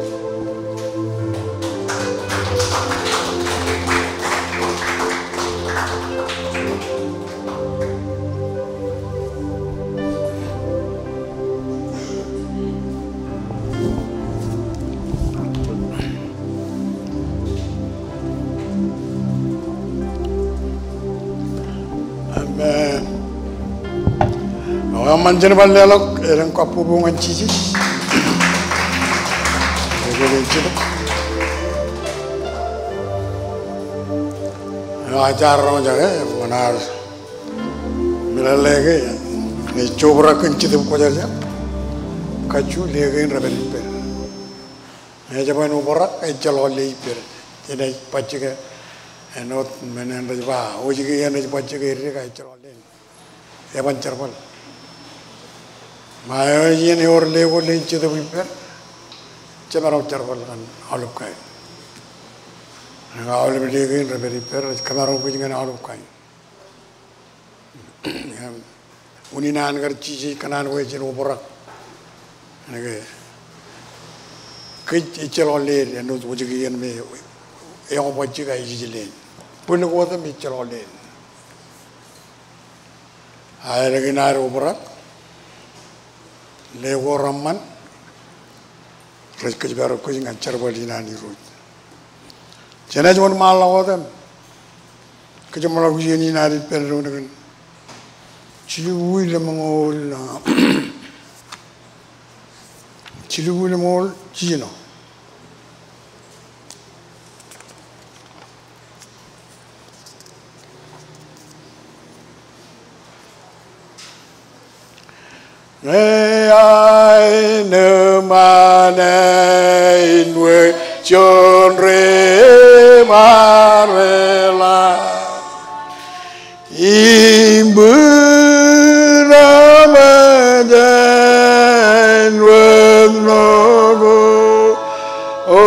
Amen. Ak eṃṃan jen bar leḷọk elōñ kabbokbok ñan Jisōs. Ak jaar roñjake, eṃṃan ad meḷeḷe ke, ñe ej jobrak kōn Jetōb Kwōjarjar, kajju lee kein rej pād ippād. Ñe ej bwe en obrak, ejjeḷọk lee ippād. Enaaj bajjek āinwōt men eṇ rej ba, ojkein eṇ ej bajjek edik, ejjeḷọk leen. Eban jerbal. Ṃae eo ej iien ewōr lee ko leen Jetōb ippād, jemaroñ jerbal ñan aolep kain. Ñe aolep lee kein rej pād ippād, rej kōmaroñ kōj ñan aolep kain. Im unin an kar Jisōs kōṇaan bwe jen obrak. Kōnke kōj ejjeḷọk leen āinwōt ojkein me eọñbajjek ak ejej leen. Bōlen ko otem ejjeḷọk leen. Ak elōñ in ad obrak, lee ko reṃṃan, rej kōjparok kōj ñan jerbal in an Irooj. Jenaaj wōnṃaanḷọk wōt im kōjeṃḷọk iien in ad ippān doon kōn jilubwilemñoul, jilubwilemñoul jiljino. Ñe aenōṃṃan āinwōt juon ri-ṃareḷap im bwidōṃōj āinwōt ṇo ko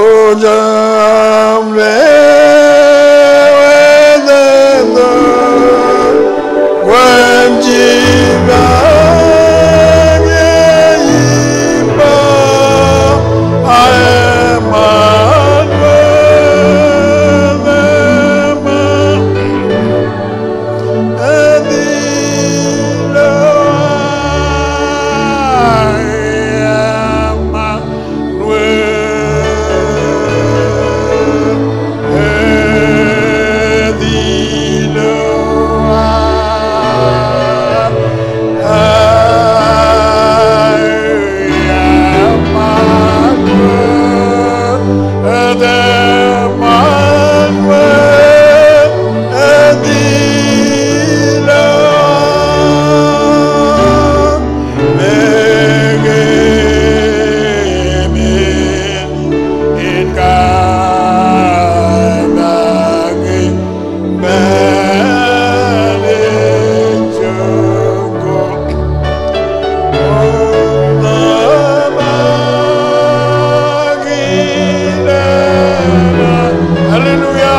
Hallelujah.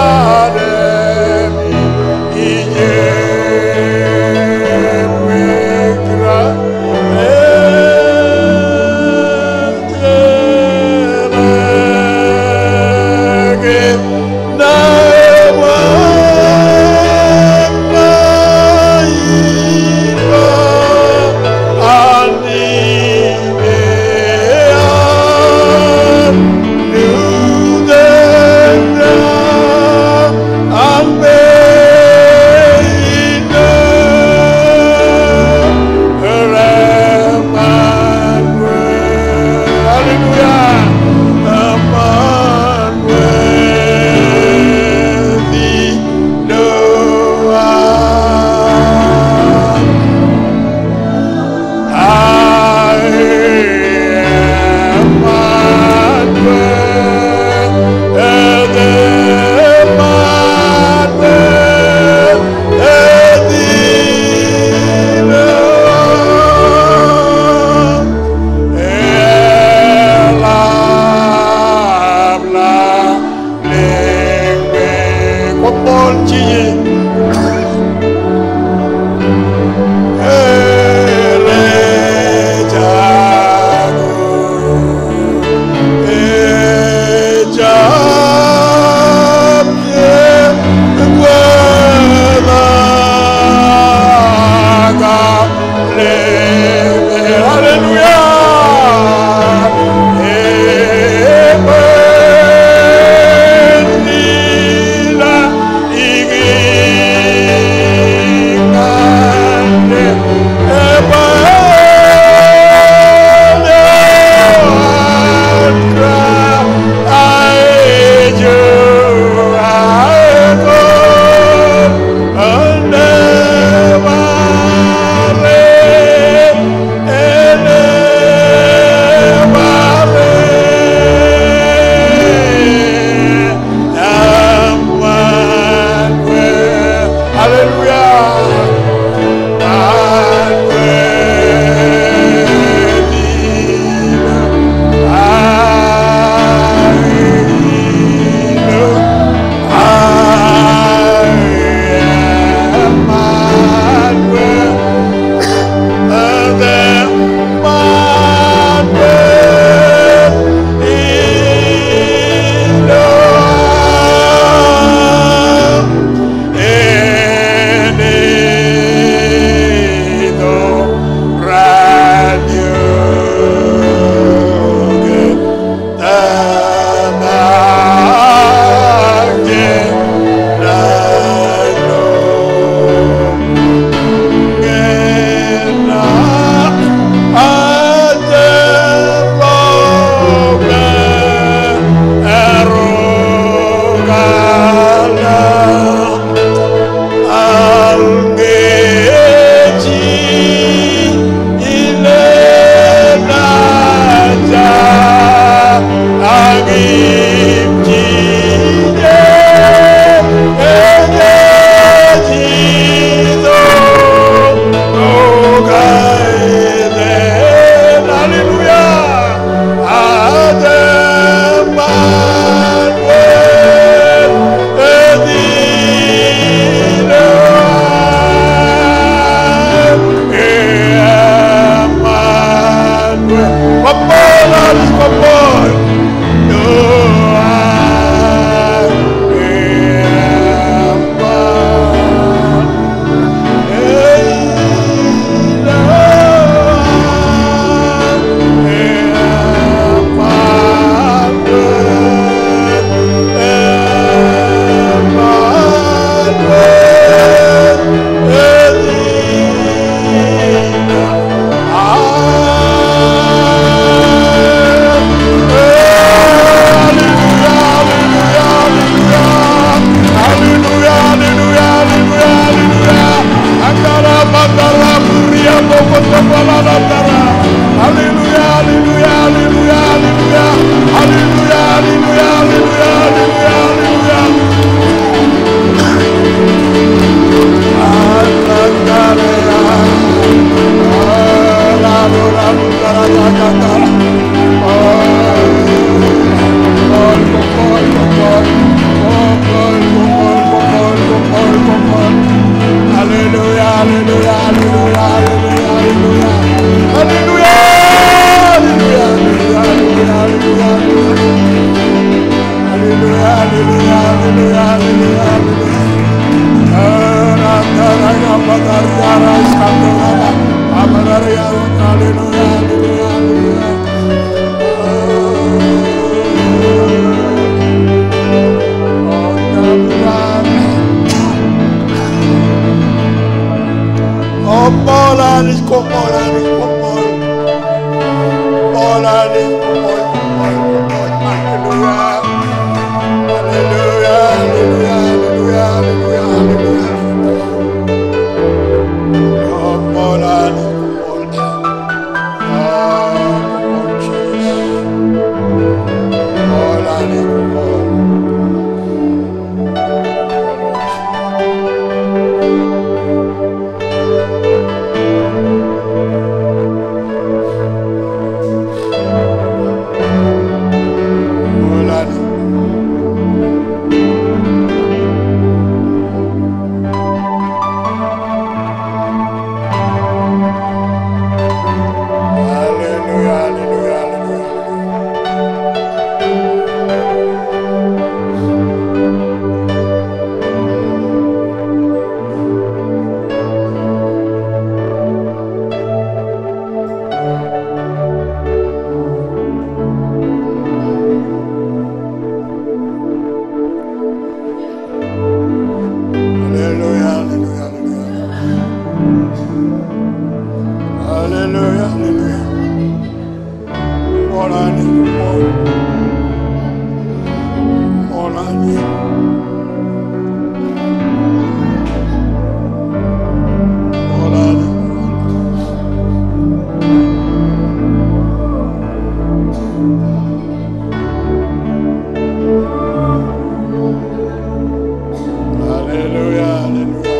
Hallelujah, hallelujah, hallelujah. Hallelujah, hallelujah, hallelujah. Koṃṃool Anij, koṃṃool Anij, koṃṃool. Koṃṃool Anij, koṃṃool, koṃṃool, koṃṃool. Hallelujah. Hallelujah, hallelujah, hallelujah, hallelujah, hallelujah. Koṃṃool Anij, koṃṃool. Ah, koṃṃool Jisōs. Koṃṃool Anij, koṃṃool. Hallelujah, hallelujah, hallelujah. Hallelujah, hallelujah, hallelujah. Hallelujah, hallelujah. Koṃṃool Anij, koṃṃool. Koṃṃool Anij. Koṃṃool Anij. Hallelujah, hallelujah.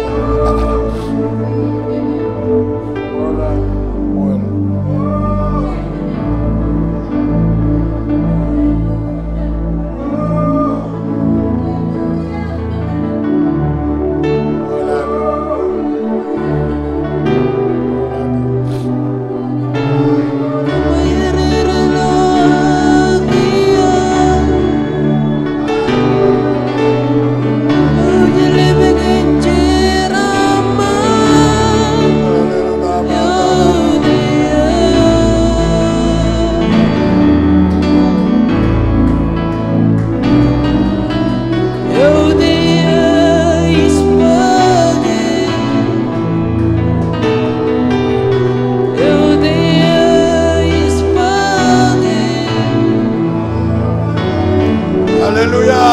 Hallelujah.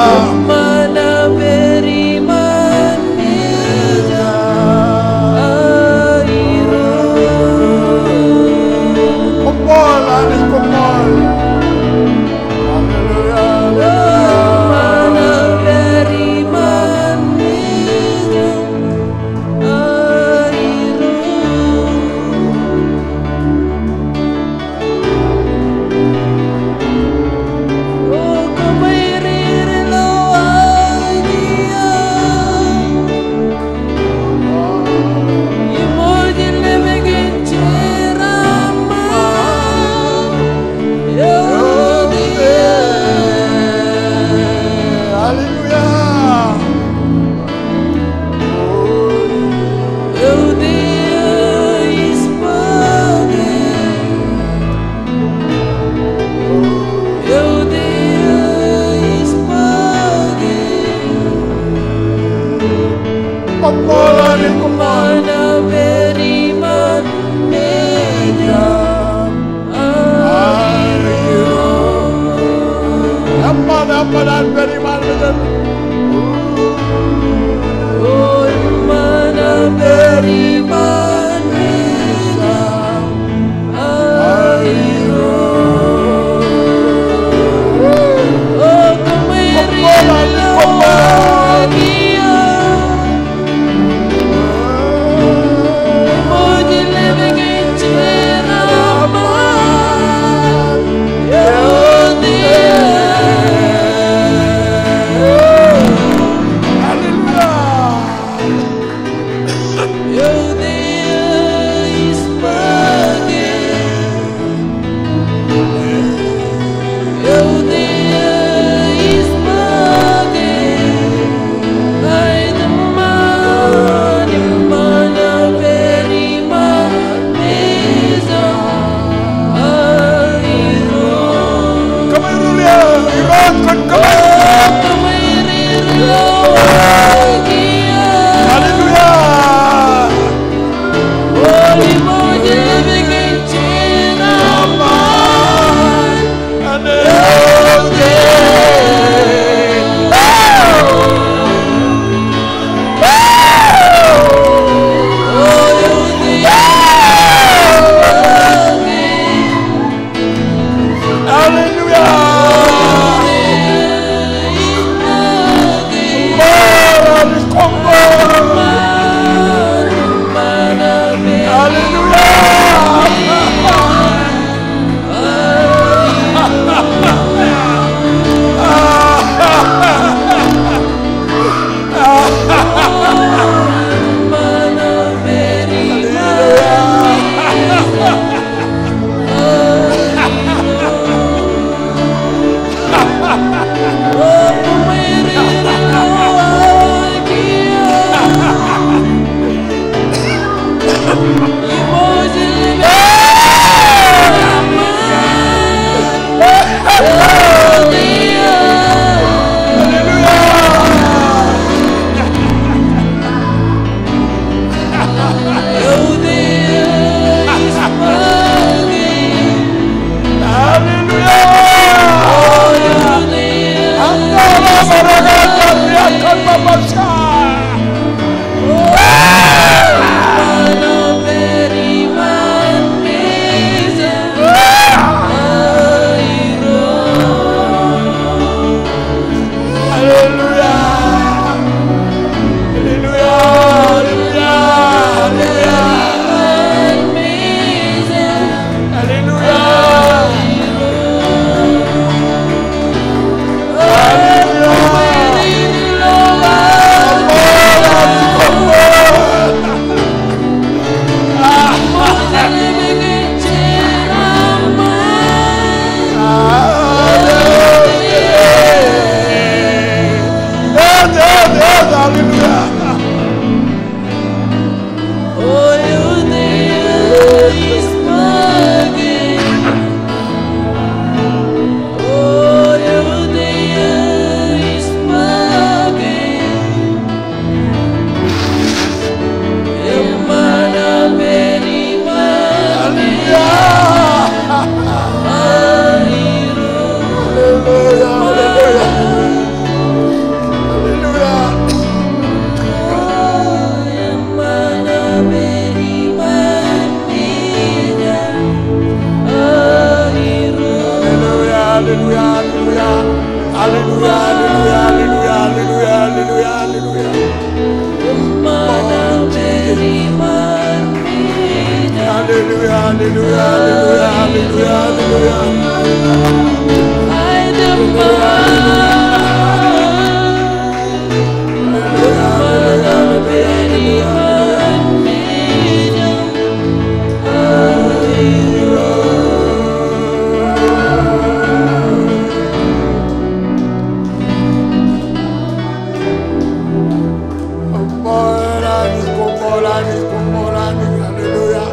Koṃṃool, Anij, koṃṃool. Hallelujah. Hallelujah. Koṃṃool, Anij, koṃṃool. Eṃṃan, eṃṃan, an pād iṃaan mejān. Hallelujah. Hallelujah. Hallelujah. Hallelujah. Hallelujah, hallelujah, hallelujah. Hallelujah, hallelujah, hallelujah, hallelujah, hallelujah, hallelujah. Hallelujah, hallelujah, hallelujah, hallelujah, hallelujah. Koṃṃool Anij, koṃṃool Anij, koṃṃool Anij. Hallelujah.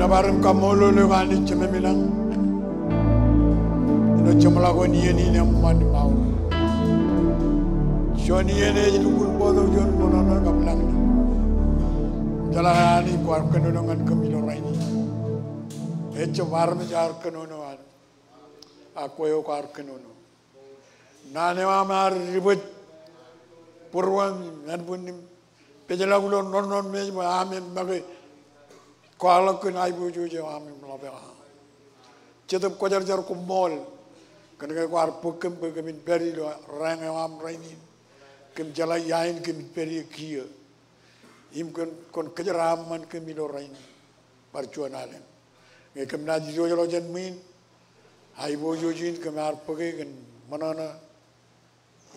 Bar im kaṃṃoolol eok Anij Jemem ilañ ilo jeṃḷọkin iien in eṃṃan im aorōk. Juon iien ej lukkuun bōktok juon ṃōṇōṇō kab lañlōñ. Jeḷā Anij kwaar kōnono ñan kōm ilo rainin. Ejjab armej ear kōnono Anij, ak kwe eo kwaar kōnono. Naan eo aṃ ear dibōj būruōm im ānbwinnim. Pejḷọk ilo ṇoṇ ṇoṇ mej bwe aṃ en make kwaḷọk kōn aiboojoj eo aṃ im ḷapḷọk aṃ. Jetōb Kwōjarjar, koṃṃool kōn ke kwaar bōk kōm bwe kōmin pād ilo rāān eo aṃ rainin. Kōm jeḷā ia in kōmin pād ie kiiō. Im kōn, kōn kōjeraaṃṃan kōm ilo rainin. Bar juon alen. Ñe kōm naaj ijo ḷọk jān ṃwiin, aiboojoj in kōm ar bōke kōn ṃōṇōṇō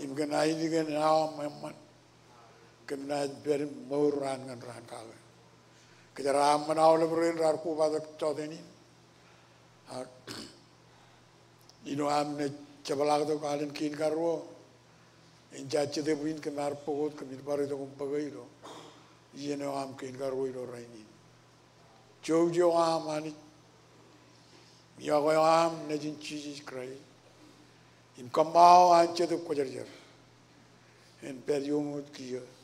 im kōn ainikiōn aṃ eṃṃan, kōm naaj pād im mour raan ñan raan kake. Kōjeraaṃṃan aolep rein raar kobatok jọteen in. Ak ilo am naaj jepḷaaktok alen kein karuo, en ja Jetōb in kōm ar bōk wōt, kōmin bar itok im bōke ilo iien eo aṃ kein karuo ilo rainin. Jouj eo aṃ Anij, im yokwe eo aṃ Nejin Jisōs Kraist, im kōṃṃao an Jetōb Kwōjarjar en pād iuṃwin kiiō.